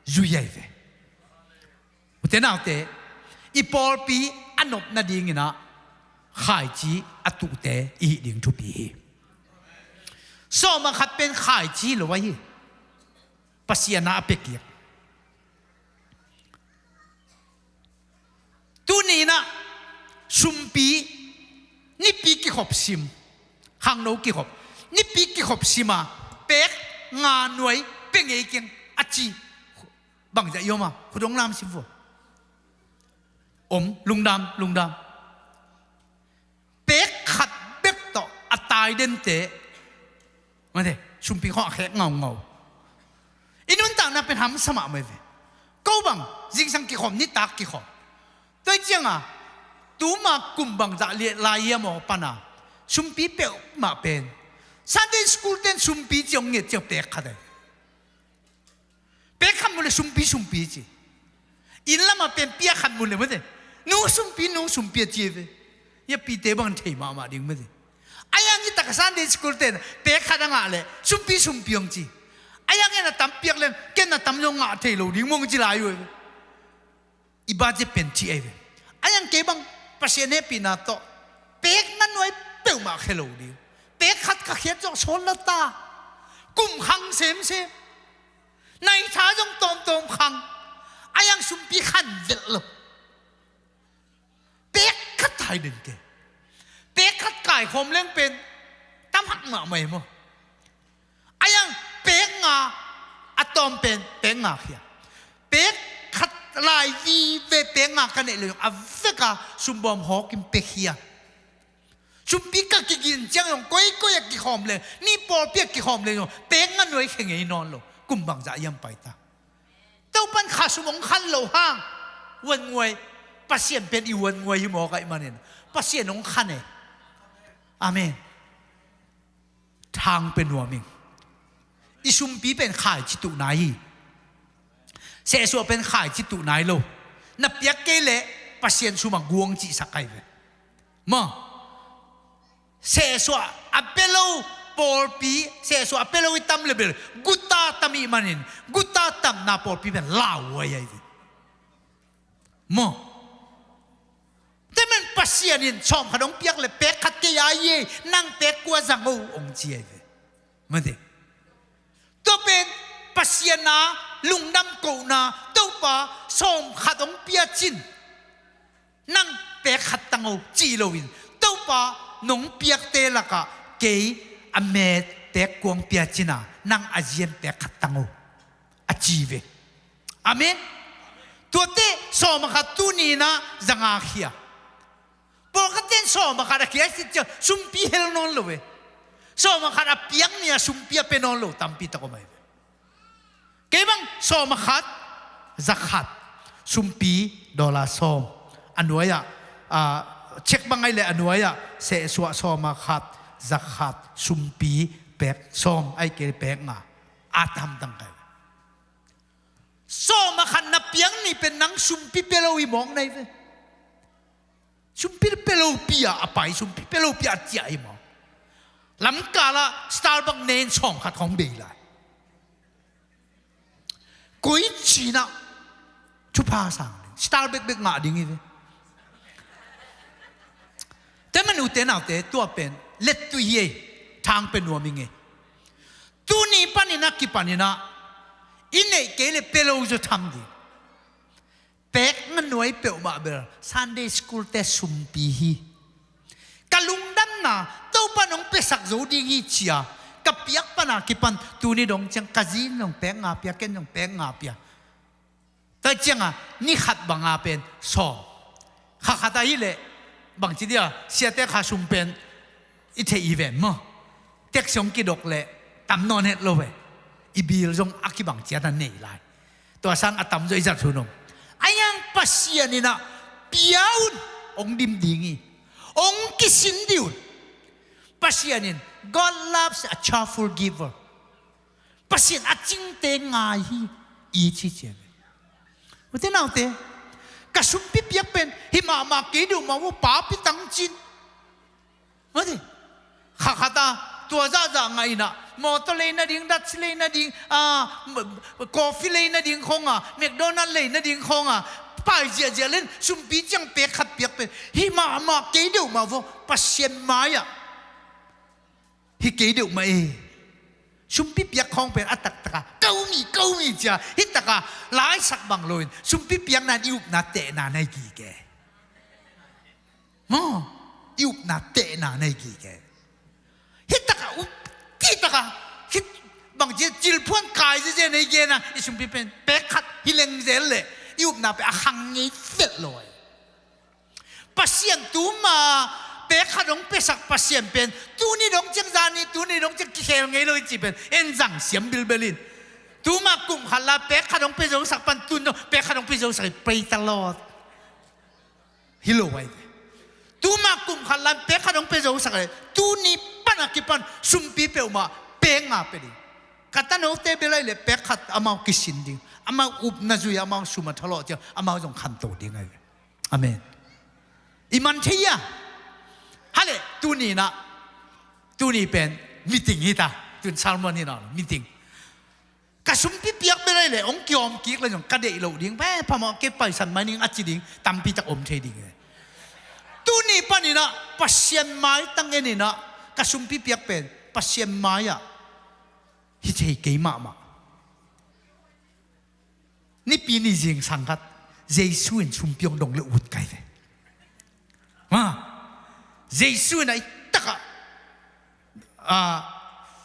zui ai ve. Ute naute, i pawlpi a nop nadinginah khaici a tuhte i hih ding thupi hi. Sawma khat pen khaici lo ahi hi. Pasian a a pekiak. Tuninah sumpi, nipi kikhop sim, khangno kikhop, nipi kikhop sima pek nga nuai pia ngei keng a ci. Bangzah i om a, khut hong lam sim vua. Om, lungdam, lungdam. Pek khat bek tawh a tai dente, mate, sumpi khawng a khek ngaungau. I nuntakna pen hamsa mahmah ve. Ko bang zingsang kikhawm, nitak kikhawm. Tua hi cianga tuma kum bangzah liah lai hiam aw pana sumpi peuhmah pen, Sunday school ten sumpi ci hong nget ciang pek khat ai. Pek khat mu le sumpi, sumpi ci. Inn lamah pen pia khat mu le mate, nu sumpi, nu sumpi a ci ve. Hiah pite bang thei mahmah ding mate. A yang i tak a Sunday school ten pek khat a ngah le sumpi, sumpi hong ci. A yang en a tam piak leng ken a tam zong ngah thei lo ding mong ci lai uh. I budget pen ci ai ve. A yang kei bang Pasian hehpihna tawh pek nga nuai peuhmah khia lo ding. Pek khat ka khiat zawh sawn la ta. Kum khang semsem. Nai tha zong tawmtawm khang. A yang sumpi khan velh lo. Pek khat hai den ke. Pek khat kaikhawm leng pen tam hak mahmah hi maw. A yang pek nga a tawm pen pek nga khia. Pek khat lai vive pek nga ka neih le zong a veka sumbawm hawkin pia khia. Sumpi ka kigin ciang zong koikoi a kikhawm le, mi pawlpi a kikhawm le zong pek nga nuai khe ngei nawn lo. Kum bangzah hiam paita. Topan kha sum hong khan lo hang huannguai. Pasian pen i huannguai hi mawk ahih manin Pasian hong khan e. Amen. Thang pe nuam ing. I sumpi pen khaici tuh nai hi. Sehsuah pen khaici tuh nai lo. Na piak kei leh Pasian sumah guang cihsak ai ve. Maw? Sehsuah a pia lo pawlpi, sehsuah a pia lo i tam le bel guta tam ih manin, guta tamna pawlpi pen lauhuai ai ve. Maw? Pasian in sawm khat hong piak le pek khat kei a ei, nang pek kua zang o hong ci ahi ve. Mate. Tua pen Pasian a lungdam kohna, Topa sawm khat hong pia cin nang pek khat tang o ci loin, Topa nong piakte lakah kei a met pek kua hong pia cin a, nang a zian pek khat tang o, a ci ve. Amen. Tuate sawm a khat tuni in ah zanga khia. Pawlkhatte in sawm a khat a khia sit ciang sumpi hel nawn lo e. Sawm a khat a piak ni a sumpi a pia nawn lo tampi tak om ahi ve. Kei bang sawm a khat, za khat, sumpi dollar sawm. A nuai ah, ah, cheque bang ahi leh a nuai ah sehsuah sawm a khat, za khat, sumpi pek sawm, ahih kei leh pek nga. A tamtang kai. Sawm a khat na piak ni pen nang sumpi pia lo hi mawk na hi ve. Sumpi pia lo pi a, a pai sumpi pia lo pi a ciah hi mawk. Lamkal ah Starbucks ne in sawm khat khawng bei lai. Koi ci-in ah thupha sang ding, Starbucks bek ngah ding hi ve. Tua man ute naute, tua pen lettui hi ei, thang pia nuam ing ei. Tuni panin a kipanin ah i neih kei leh pia lo zaw tham ding. Pek nga nuai peuhmah bel Sunday school te sumpi hi. Ka lungdamna Topa nong piasak zo ding hi ci-a ka piak pan a kipan tuni dong ciang ka zi in zong pek nga pia, ken zong pek nga pia. Tua ciangah ni khat banga pen sawm. Kha khat ahih leh bangci dia, siate kha sum pen i theih hi ven maw. Taxi hong kidok leh tam nawn het lo ve. I bill zong a kibang ciat a nei lai. Tua sang a tamzaw i zat hun om. Ahi hang Pasian in ah pia un, hong dim ding hi. Hong kisin dih un. Pasian in, "God loves a cheerful giver." Pasian a cingte ngai hi, i ci cian. Ute naute, ka sumpi piak pen hih mahmah kei deuh mah uh, papi tang cin. Mate. Kha khat a tua zahzah ngah in ah, mawtaw lei nading, datsi lei nading, ah, m-, coffee lei nading khawng a, McDonald lei nading khawng a pai ziahziah len, sumpi ciang pek khat piak pen hih mahmah kei deuh mah uh, Pasian mai-ah hi kei deuh mah e. Sumpi piak khawng pen a taktak a, "Ka um hi, ka um hi," ci-a hih tak a laisak bang loin sumpi piakna in i upna tehna na hi gige. Maw, i upna tehna na hi gige. Hih tak a up, hih tak a, hih bangci cilphuan kai ziazia na hi gena, i sumpi pen pek khat hi leng zel leh i upna pen a khang ngei vet lo ahi. Pasian tuma pek khat hong piasak Pasian pen tuni dong ciang zani, tuni dong ciang kikhel ngei lo i cih pen en zang siam bilbel in. Tuma kum khat la pek khat hong pia zosak pan tun dong pek khat hong pia zosak hi, praise the Lord. Hi lo ahi ve. Tuma kum khat la pek khat hong pia zosak le tuni pan a kipan sumpi peuhmah pek nga pia ding. Ka tanote bel ahih leh pek khat amau kisin ding. Amau upna zui, amau sum a thalawh ciang amau zong khanto ding ahi ve. Amen. I man thei a. Hale, tuni in ah, tuni pen meeting hi ta. Tun sermon hi na, meeting. Ka sumpi piak bel ahih leh hong kihawm kik leh zong ka deih loh ding, "Phamawh, kei paisan mai ning," a ci ding tampi tak om thei ding e. Tuni panin ah Pasian maitang en in ah ka sumpi piak pen Pasian mai-ah hi thei kei mahmah. Nipi ni zingsang khat Jesu in sumpi hong dong le ut kai ve. Ha? Jesu in ah i tak ah, ah,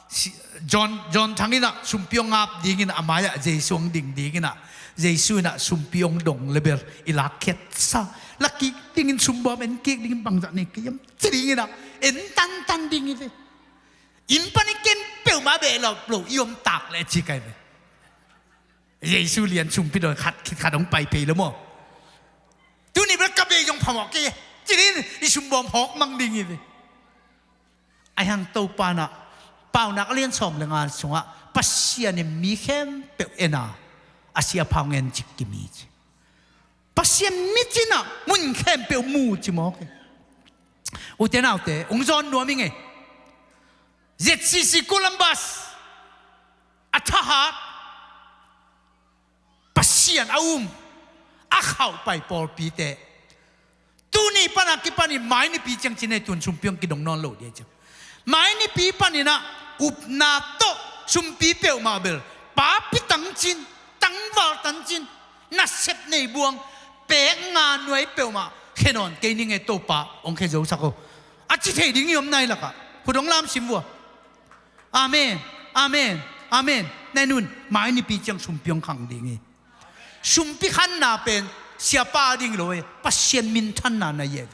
si-, John, John Thang in ah sumpi hong ap dingin a mai-ah Jesu hong ding dingin ah, Jesu in ah sumpi hong dong le bel i lak khiatsa, lak kik dingin, sumbuam en kik dingin, bangzah nei kei hiam ci dingin ah en tantan ding hi ve. Inn pan i kem peuhmah beh lo, lo i om tak leh ci kai ve. Jesu lian sumpi dawi khat khit khat hong pai phei lo maw. Tuni bel ka bei zong phamawh kei ci dingin i sumbuam hawk mang ding hi ve. Ahi hang Topa in ah Paunak a lian sawm le nga sungah Pasian in mi khempeuh en a, a sia phau ngen cik kim hi ci. Pasian mit in ah mun khempeuh mu ci mawk e. Ute naute, hong zawn nuam ing e. Z C C Columbus, a thahat, Pasian a um, a khauhpai pawlpite, tuni pan a panin mai nipi ciang ci-in ei tun sumpi hong kidong nawn lo ding ei ciang. Mai nipi panin ah upna tawh sumpi peuhmah bel papi tangcin, tangval tangcin, nasep nei buang, pek nga nuai peuhmah khe nawn kei ning ei, Topa hong khe zosak o, a ci thei ding i om nai lakah. Khut hong lam sim vua. Amen. Amen. Amen. Nai nun, mai nipi ciang sumpi hong khang ding hi. Sumpi khanna pen siapa ding lo e, Pasian minthanna na hi e.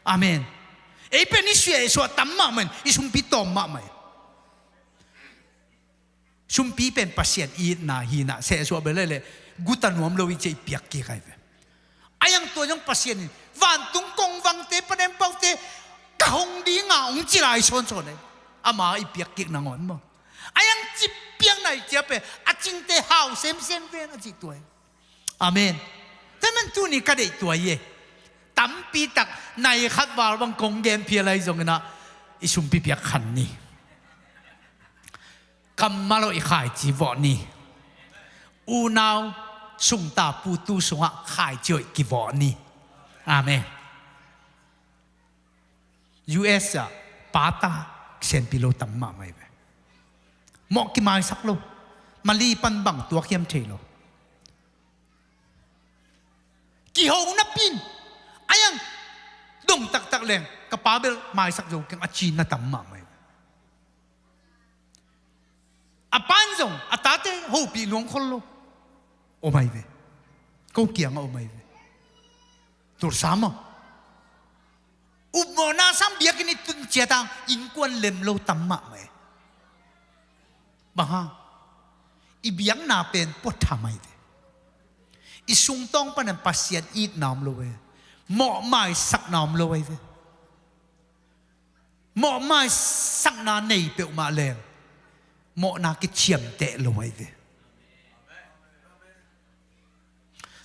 Amen. Ei pen i sehsuah tam mahmah in, i sumpi tawm mahmah e. Sumpi pen Pasian itna hi-in ah, sehsuah bel leh guta nuam lo i ci-a i piak kik ahi ve. A iang tua zong Pasian in vantung kongvangte, panempaute ka hong ding a hong ci lai sawnsawn e. Ama i piak kik nangawn maw. A iang ci piakna i ci-a pen a cingte hau semsem ven a cih tua e. Amen. Tua man tuni ka deih tua hi e. Tampi tak nai khat val bang kong gen phial ahi zongin ah i sumpi piak khan ni. Kammal aw i khaici vawh ni. Unau sungta putu sungah khaici aw i kivawh ni. Amen. U S ah pata sianpi lo tam mahmah hi ve. Mawh kimaisak lo. Mali pan bang tuak hiam thei lo. Kiho napi in a iang dong taktak leng ka pa bel maisak zo keng a ci na tam mahmah hi ve. A pa in zong a tate hopih luang khol lo. Om ahi ve. Ko kiangah om ahi ve. Tulsa maw? Upmawhna sang biakinn i tun ciat hang innkuan lem lo tam mahmah e. Bang hang? I biakna pen puatham ahi ve. I sungtawng panin Pasian itna om lo e. Mawhmaisakna om lo ahi ve. Mawhmaisakna nei peuhmah leng mawhna kiciamteh lo ahi ve.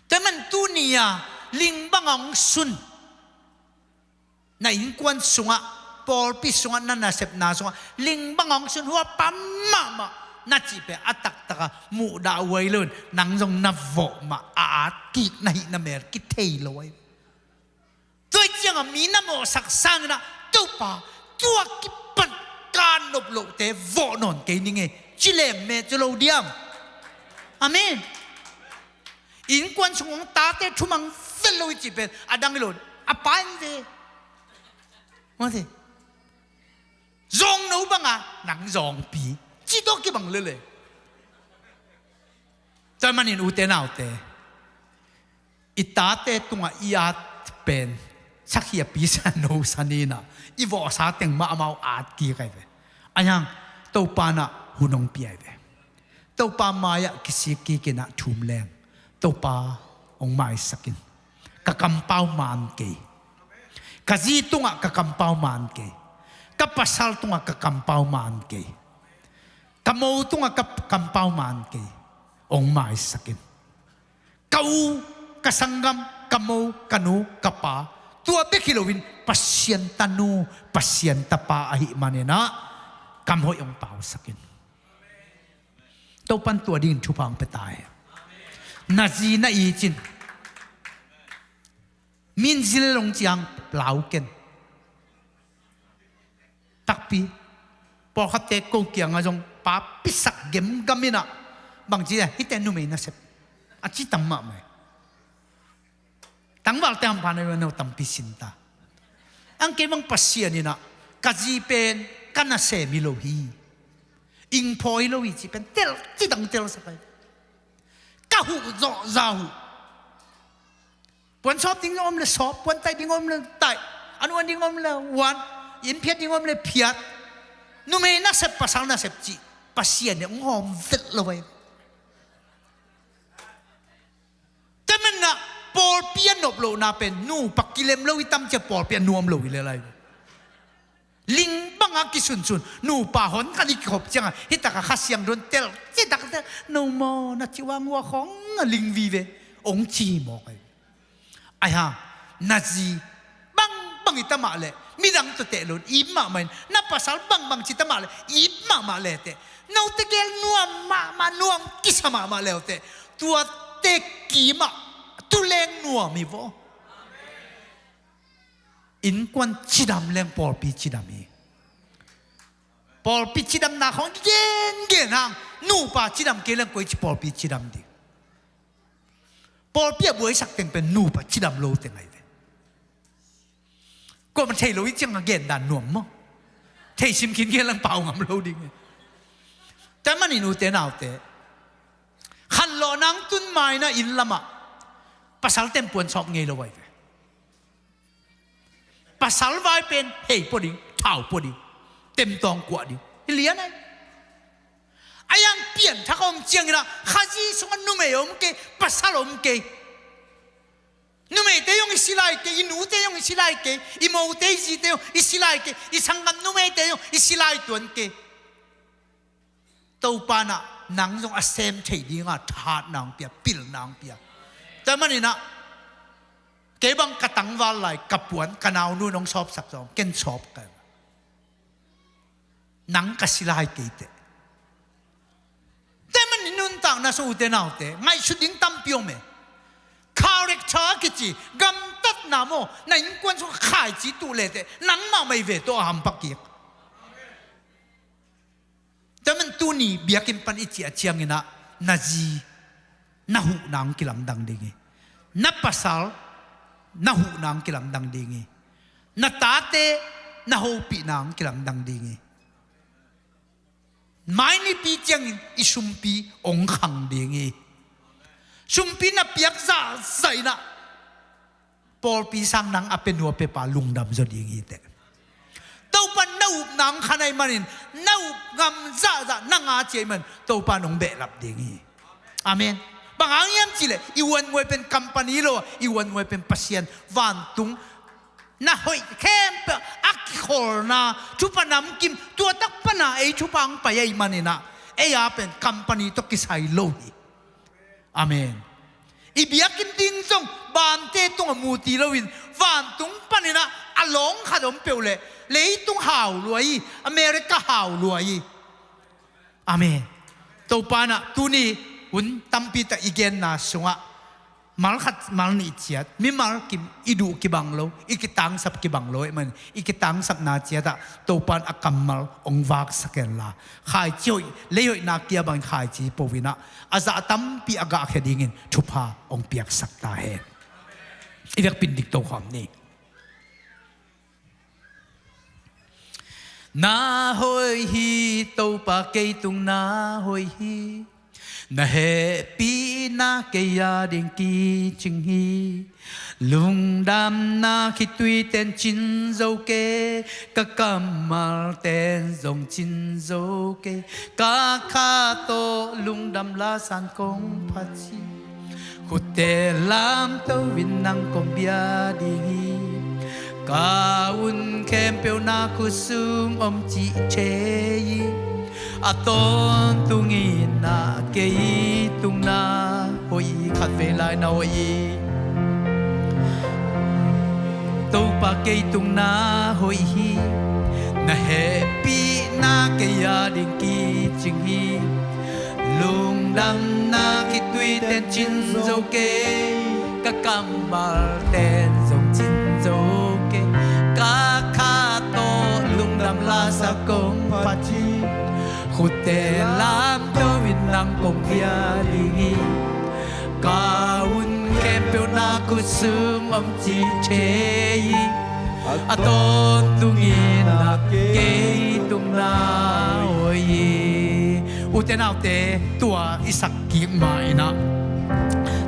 Tua man tuni-a ling bang hong sun, na innkuan sungah, pawlpi sungah, na nasepna sungah ling bang hong sun, hua pam mahmah na cih pen a taktaka muhdah huai lo in nang zong na vawh mah a at kik na hih na mel kithei lo ahi. Tua ih ciangah mi na mawhsak sangin ah, Topa, tua kipan ka nop lohte vawh nawn kei ning e, ci lem meh cu lo diam? Amen. Innkuan sung hong tate thumang zel lo i cih pen a dang hi lo, a pa in ve. Mawte. Zawng no banga nang zawngpi ci tawh kibang lele. Tua manin ute naute, i tate tungah i at pen sakhiapi sa no sa ni-in ah, i vawhsa teng mah amau at kik ahi ve. Ahi hang Topa in ah hun hong pia ahi ve. Topa mai-ah kisik kik in ah thum leng, Topa hong maisak in. Ka kampau man kei. Ka zi tungah ka kampau man kei. Ka pasal tungah ka kampau man kei. Ka mo tungah ka kampau man kei. Hong maisak in. Ka u, ka sanggam, ka mo, ka nu, ka pa, tua bek hi loin Pasian tanu, Pasian tapa ahih manin ah kam hoih hong pausak in. Topan tua dingin thupha hong pia ta hen. Na zi na i cin, min zil hong ciang lau ken. Takpi. Pawlkhatte ko kiangah zong papisak gemgam in ah, bangci a, hihte numei nasep a ci tam mahmah hi. Tangvalte hampha na hi uh a, no tampi sin ta. Ang kei bang Pasian in ah, ka zi pen ka nasem hi lo hi, ingphaw hi lo hi cih pen tel cidang telsak ahi. Ka huh zawhza huh. Puan sawp ding om le sawp, puan taih ding om le taih, an uan ding om le uan, inn phiat ding om le phiat. Numei nasep, pasal nasep cih Pasian in hong hawm vet lo ahi. Tua manin ah pawlpi a nop lohna pen nupa kilem lo i tam ciang pawlpi a nuam lo hi lel ahi. Ling bangah kisunsun, nupa hon khat i kikhop ciangah, hih takah Kha Siangtho in tel citak tel, no maw, na cih uh a ngua khawng a ling vive, hong ci mawk ahi. Ahi hang, na zi bangbang hi ta mah leh midang tawh teh loin ip mahmah in, na pasal bangbang ci ta mah leh ip mahmah le teh, note gel nuam mahmah, nuam kisa mahmah le uh teh, tuate kimah tuleng nuam hi vaw. Innkuan cidam leng pawlpi cidam hi. Pawlpi cidamna khawng gengen hang, nupa cidam kei leng koici pawlpi cidam ding? Pawlpi a buaisak teng pen nupa cidam lo teng ahi ve. Kuamah thei lo i ciang a gen dan nuam maw? Thei sim khin gen lang pau ngam lo ding hi. Tua manin ute naute, khanlawh nang tun maina inn lamah pasal tempuan sawp ngei lo ahi ve. Pasal vai pen hei pua ding, thau pua ding, temtawng kuah ding, hi lian ahi. A yang pianthak a om ciangin ah Khazih sungah numei a om kei, pasal a om kei. Numeite zong i si lai kei, i nute zong i si lai kei, i mote i zite zong i si lai kei, i sanggam numeite zong i si lai tuan kei. Topa in ah nang zong a sem thei dinga thahatna hong pia, pilna hong pia. Tua manin ah kei bang ka tangval lai, ka puan, ka naunu in hong sawpsak zong ken sawp ka. Nang ka si lai kei teh. Tua manin nuntakna sung ute naute, ngaihsut ding tampi om e. Character kici, gamtatna maw, na innkuan sung khaici tuh le teh, nangmah mai ve tawh a hampak kik. Tua man tuni biakinn pan i ciah ciangin ah na zi na huhna hong kilamdang ding hi. Na pasal na huhna hong kilamdang ding hi. Na tate na hopihna hong kilamdang ding hi. Mai nipi ciangin i sumpi hong khang ding hi. Sumpi na piak zahzah in ah pawlpi sang nang a pia nu a pia pa lungdam zaw ding hi teh. Topa in na upna hong khan ahih manin, na up ngam zahzah nang a ci ahih manin Topa in hong behlap ding hi. Amen. Bang hang hiam cih leh i uannguai pen company lo a, i uannguai pen Pasian, vantung na hoih khempeuh a kikholna thupha namkim, tua tak pana ei thupha hong pai ahih manin ah ei a pen company tawh kisai lo hi. Amen. I biakinn ding zong bante tungah muti loin vantung panin ah a lawng khat om peuh leh leitung hau lua hi, America hau lua hi. Amen. Topa in ah tuni hun tampi tak i genna sungah mal khat mal nih ciat, mimal kim, i duh kibang lo, i kitangsap kibang lo ahih manin i kitangsapna ciatah Topa in a kammal hong vaksak henla, khaici hoih, lei hoihna kia bangin khaici po in ah a zah tampi a gahkhia dingin thupha hong piaksak ta hen. I vekpi-in dingto khawm ni. Na hoih hi, Topa kei tung na hoih hi. Na hehpihna kei a ding kicing hi. Lungdamna khituiten cin zo kei, ka kammalten zong cin zo kei. Ka kha tawh lungdam lasan kong phat hi. Khutte lamto in nang kong bia ding hi. Ka un khempeuh na khut sung om cih thei hi. A tawntung in na kei tung na hoih hi. Khatvei lai na hoih hi. Topa kei tung na hoih hi. Na hehpihna kei a ding kicing hi. Lungdamna khituiten cin zo kei, ka kammalten zong cin zo kei. Ka kha tawh lungdam lasak kong phat hi. Khutte lamto in nang kong bia ding hi. Ka un khempeuh na khut sung om cih thei hi. A tawntung in na kei tung na hoih hi. Ute naute, tua i sak kik ma in ah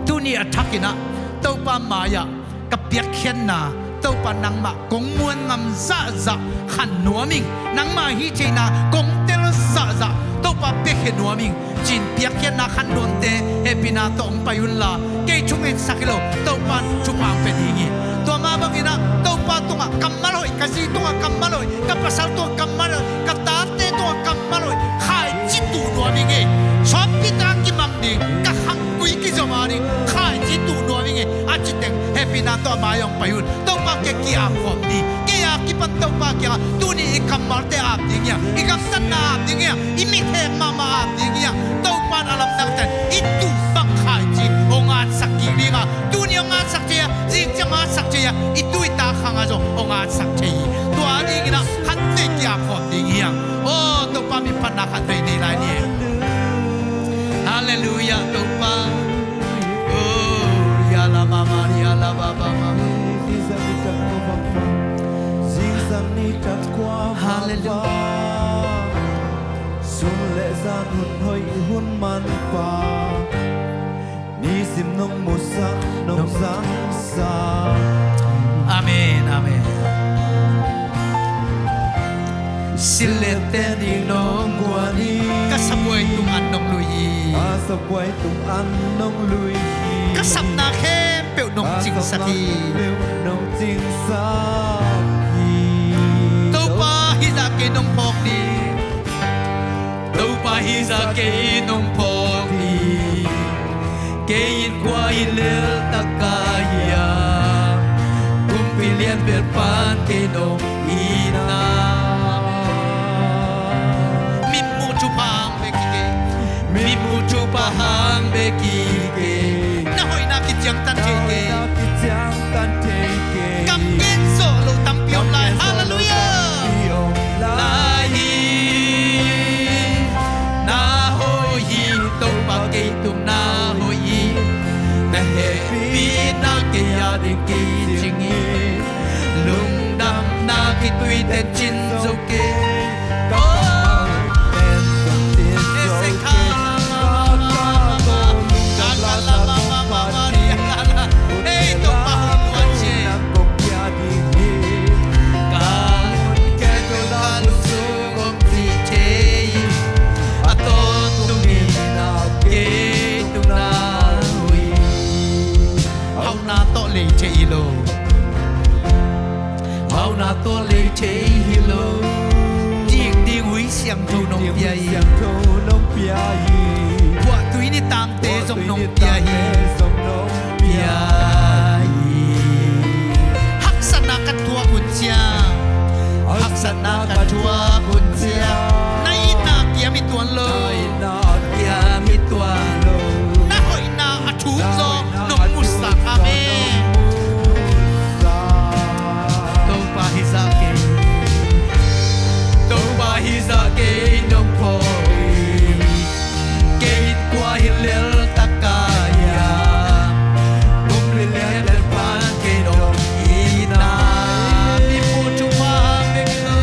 tuni a thak in ah Topa mai-ah ka piakkhiatna, Topa nangmah kong muan ngam zahzah khan nuam ing. Nangmah hih theihna kong tel zahzah Topa piakhia nuam ing, ci-in piakkhiatna khan nuamte hehpihna tawh hong pai unla, kei thu ngetsak hi lo, Topa in thupha hong pia ding hi. Tua mah bangin ah Topa tungah kammal hoih, ka zi tungah kammal hoih, ka pasal tungah kammal hoih, ka tate tungah kammal hoih khaici tuh nuam ing ei. Sawmpi tak a kimang ding, ka khangkui kizom a ding khaici tuh nuam ing ei, a ci teng hehpihna tawh a mai-ah hong pai un. Topa kiang ki-ap khawm ni. Kei a kipan Topa kiangah tuni i kammalte ap ding hi hang, i gamtatna ap ding hi hang, i mithek mahmah ap ding hi hang. Topa in a lamdangte i tuh bang khaici hong atsak kik ding a, tuni hong atsak thei a, zing ciang hong atsak thei a, i tuh i ta khang a zong hong atsak thei hi. Tua dingin ah khatvei kiap khawm ding hi hang. Aw, Topa min phatna khatvei nei lai ni. Halleluiah, Topa. Oh, ya la ma ma, ya la ba ba ma. Halleluiah. Sun le zan hun hoih hun manpha, nisim nong musak nong zangsa. Amen, amen. Silh le ten ding nong guan hi. Ka sabuai tung an nong lui hi. Ka sabuai tung an nong lui hi. Ka sapna khempeuh nong cingsak hi. Ka sapna khempeuh nong cingsak hi. Topa hih zah kei nong phawk ding. Topa hih zah kei nong phawk hi. Kei in kua hi lel taka hiam? Kumpi lian bel pan kei nong itna. Mitmuh thupha hang bek hi kei. Mitmuh thupha hang bek hi kei. Na hoihna kiciangtan thei kei. Na hoihna kiciangtan thei kei. Kam gen zawh loh tampi om lai. Kam gen zawh loh tampi om lai. Halleluiah. Lai hi. Na hoih hi, Topa kei tung na hoih hi. Na hehpihna kei a ding kicing hi. Lungdamna kituite cin zo kei. Ka kammal pen zong cin zo kei. Ka kammal pen zong cin zo kei. Ka kammal pen zong cin zo kei. Ei, Topa hong tua ci. Ka hun khempeuh ka lungsim om ci thei. A tawntungin kei tung na hoih. Hauhna tawh lei thei hi lo. Hauhna tawh lei thei hi lo. Dik ding hui siangtho nong pia hi. Dik ding hui siangtho nong pia hi. Buahtui nitang te zong nong pia hi. Haksatna ka thuak hun ciang, haksatna ka thuak hun ciang, na itna kiam hi tuan lo. Na hoihna a thuk zaw nong musak. Amen. Topa hih zah kei, Topa hih zah kei nong phawk hi. Kei in kua hi lel taka hiam? Kum li lian bel pan kei nong itna. Mitmuh thupha hang bek hi lo.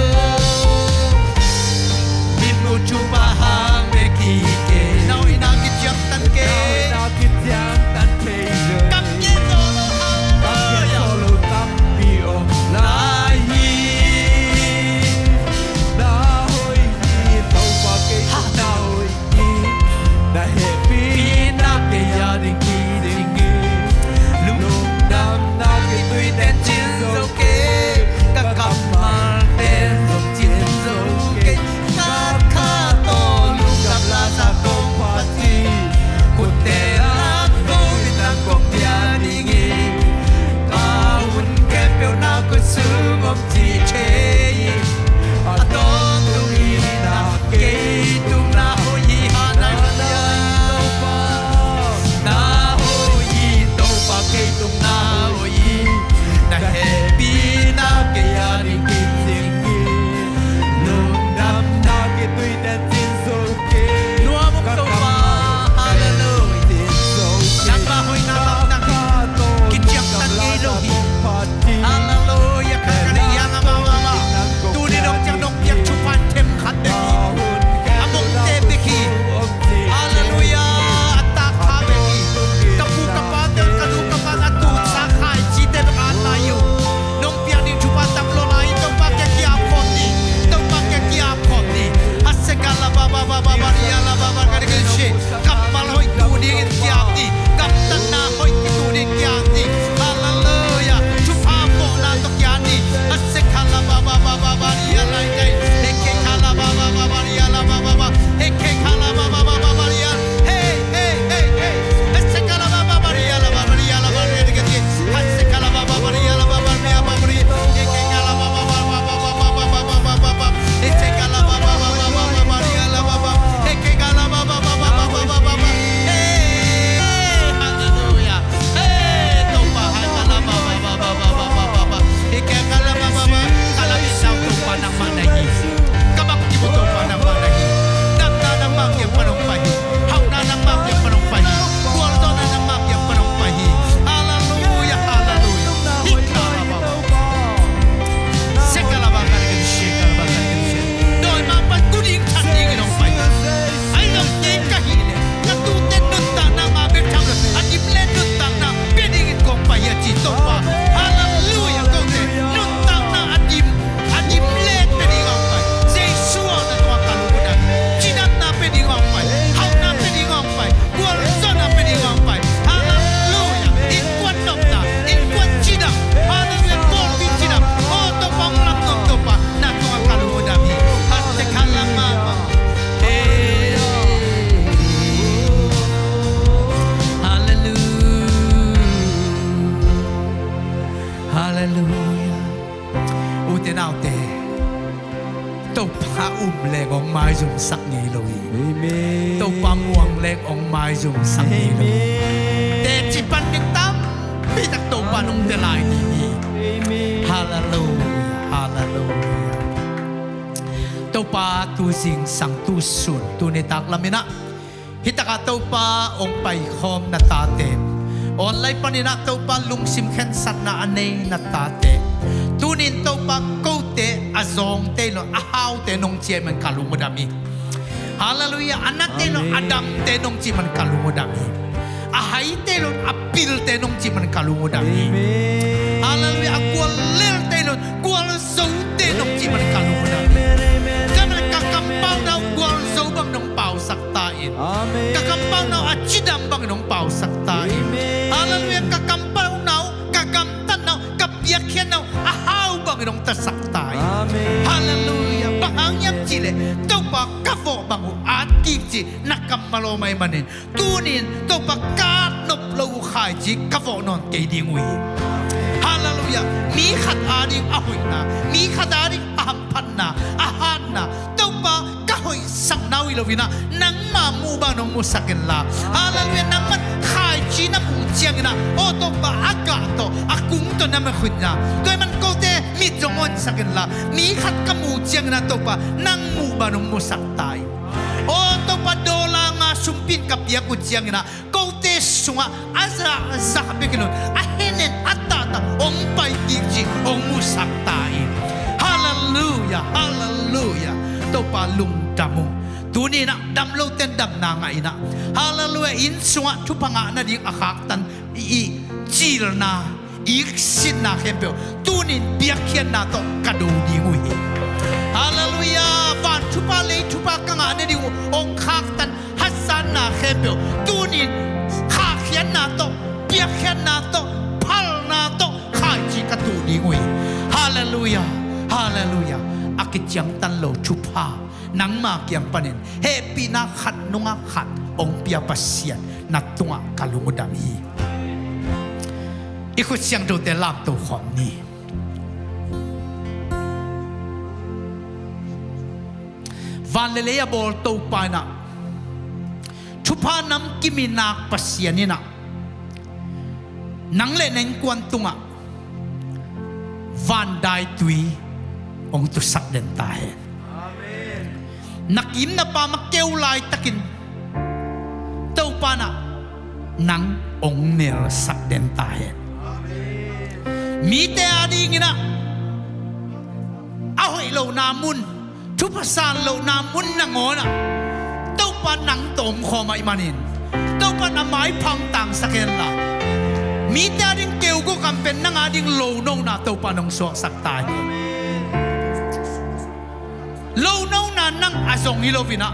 Ute naute, Topa um leng hong maizumsak ngei lo hi. Amen. Topa muang leng hong maizumsak ngei lo hi. Amen. Teci pan ding tampi tak Topa nong te lai ding hi. Amen. Halleluia, halleluia. Topa tu zingsang tu sun tu nitak lamin ah hih takah Topa hong paikhawm na tate, online panin ah Topa lungsim khensatna a nei na tate, tunin Topa kote a zawngte lo a haute nong ci ahih man ka lung uh dam hi. Halleluia. A nate lo a damte nong ci man ka lung uh dam hi. A haite lo a pilte nong ci man ka lung uh dam hi. Amen. Halleluia. A gual lelte lo gual zote nong ci man ka lung uh dam hi. Amen, amen. Tua man ka kampau nau gual zo bang nong pausak ta in. Amen. Ka kampau nau a cidam bangin hong pausak ta in. Amen. Halleluia. Ka kampau nau, ka gamtat nau, ka piakkhiat nau a hau bangin hong tasak ta in. Amen. Halleluia. Bang hang hiam cihleh Topa ka vawh bang uh at kik ci na kammal om ahih manin, tunin Topa ka at nop lo uh khaici ka vawh nawn kei ding uh hi. Halleluia. Mi khat ading a hoihna, mi khat ading a hamphatna, a hatna, Topa ka hoihsakna uh hi loin ah nangma muh bang nong musak inla. Halleluia. Nangman khaici na muh ciangin ah, aw Topa, a gah tawh a kung tawh na mekhuin ah, tua ahih man kote mit zong honsak inla, mi khat ka muh ciangin ah Topa nang muh bang nong musak ta in. Aw Topa, dollar nga sumpi in ka piak uh ciangin ah kote sungah a zahzah bekin un a henen a tahtak hong pai kik ci hong musak ta in. Halleluia, halleluia. Topa lungdam uh. Tunin ah dam lote in damna ngah in ah, halleluia, inn sungah thupha ngah nading a khaktan i, i cilna, i sitna khempeuh tunin piakkhiatna tawh ka do ding uh hi. Halleluia. Van thupha lei thupha ka ngah nading uh hong khaktan haksatna khempeuh tunin khahkhiatna tawh, piakkhiatna tawh, phalna tawh khaici ka tuh ding uh hi. Halleluia. Halleluia. A kiciangtan lo thupha nangma kiang panin hehpihna khat nungah khat hong pia Pasian na tungah ka lung uh dam hi. I khut siangthote lamto khawm ni. Van le lei a bawl Topa in ah, thupha namkim i nak Pasian in ah, nang le na innkuan tungah van daitui hong tusak den ta hen. Amen. Na kim na pam a keu laitakin Topa in ah nang hong nelsak den ta hen. Amen. Mite adingin ah a hoih lohna mun, thupha san lohna mun nangawn ah Topa nang tawh om khawm ahih manin, Topa in a maipha hong tangsak henla, mite ading keu guk a om pen nang ading lonona Topa in hong suaksak ta hen. Lonona nang a zong hi loin ah,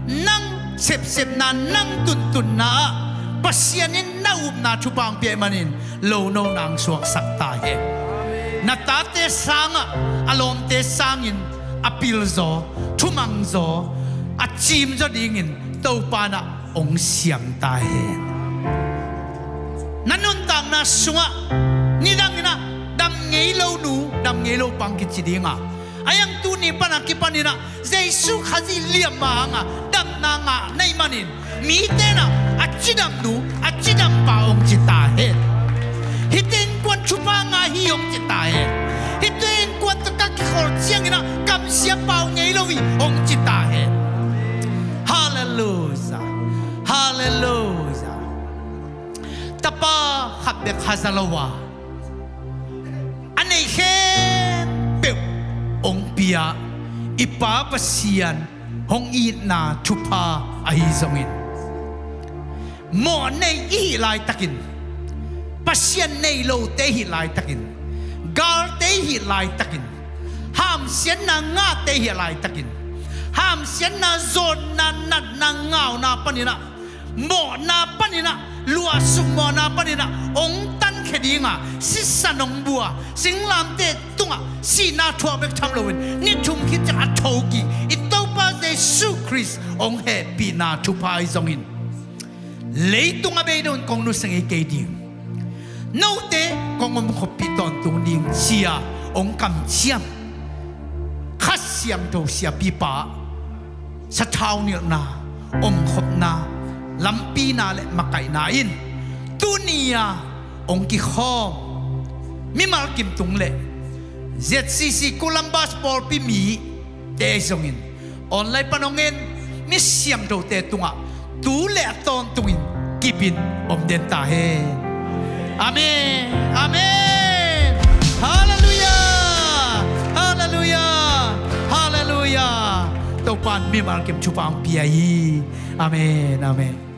nang sepsepna, nang tuntunna ah Pasian in na upna thupha hong pia ahih manin lonona hong suaksak ta hen. Na tate sangah a lawmte sangin a pilzaw, thumangzaw, a cimzaw dingin Topa in ah hong siam ta hen. Na nuntakna sungah nidangin ah dam ngei lo nu, dam ngei lo pa hong kici ding a, a hiang tuni pan a kipanin ah Jesu Khazih liamma hanga damna ngah na hih manin, mite in ah a cidam nu, a cidam pa hong ci ta hen. Hihte innkuan thupha ngah hi hong ci ta hen. Hihte innkuan tawh ka kikholh ciangin ah kamsia pau ngei lo hi hong ci ta hen. Halleluia. Halleluia. Tapa khat bek haza lo a, a neih khempeuh hong pia i Pa Pasian hong itna thupha ahi zongin, mawh nei i hih laitakin, Pasian nei lote i hih laitakin, galte i hih laitakin, hamsiatna ngahte i hih laitakin, hamsiatna, zawnna, natna, ngauna panin ah, mawhna panin ah, luahsuk mawhna panin ah hong tankhia dinga sisan hong bua, singlamteh tungah sihna thuak bek tham loin ni thum khit ciang a thokik i Topa Jesu Khrist hong hehpihna thupha ahi zongin, leitung a bei dongin kong nusia ngei kei ding. Note kong omkhoppih tawntung ding ci-a hong kamciam Kha Siangtho siapipa sathau nilhna, omkhopna, lampina le makaihna in tuni-a hong kikhawm mimal kim tung le Z C C Columbus pawlpi mite zongin online pan hong en mi siangthote tungah tu le a tawntungin kipin om den ta hen. Amen. Amen. Halleluiah. Halleluiah. Halleluiah. Topa'n mimal kim thupha hong pia hi. Amen. Amen.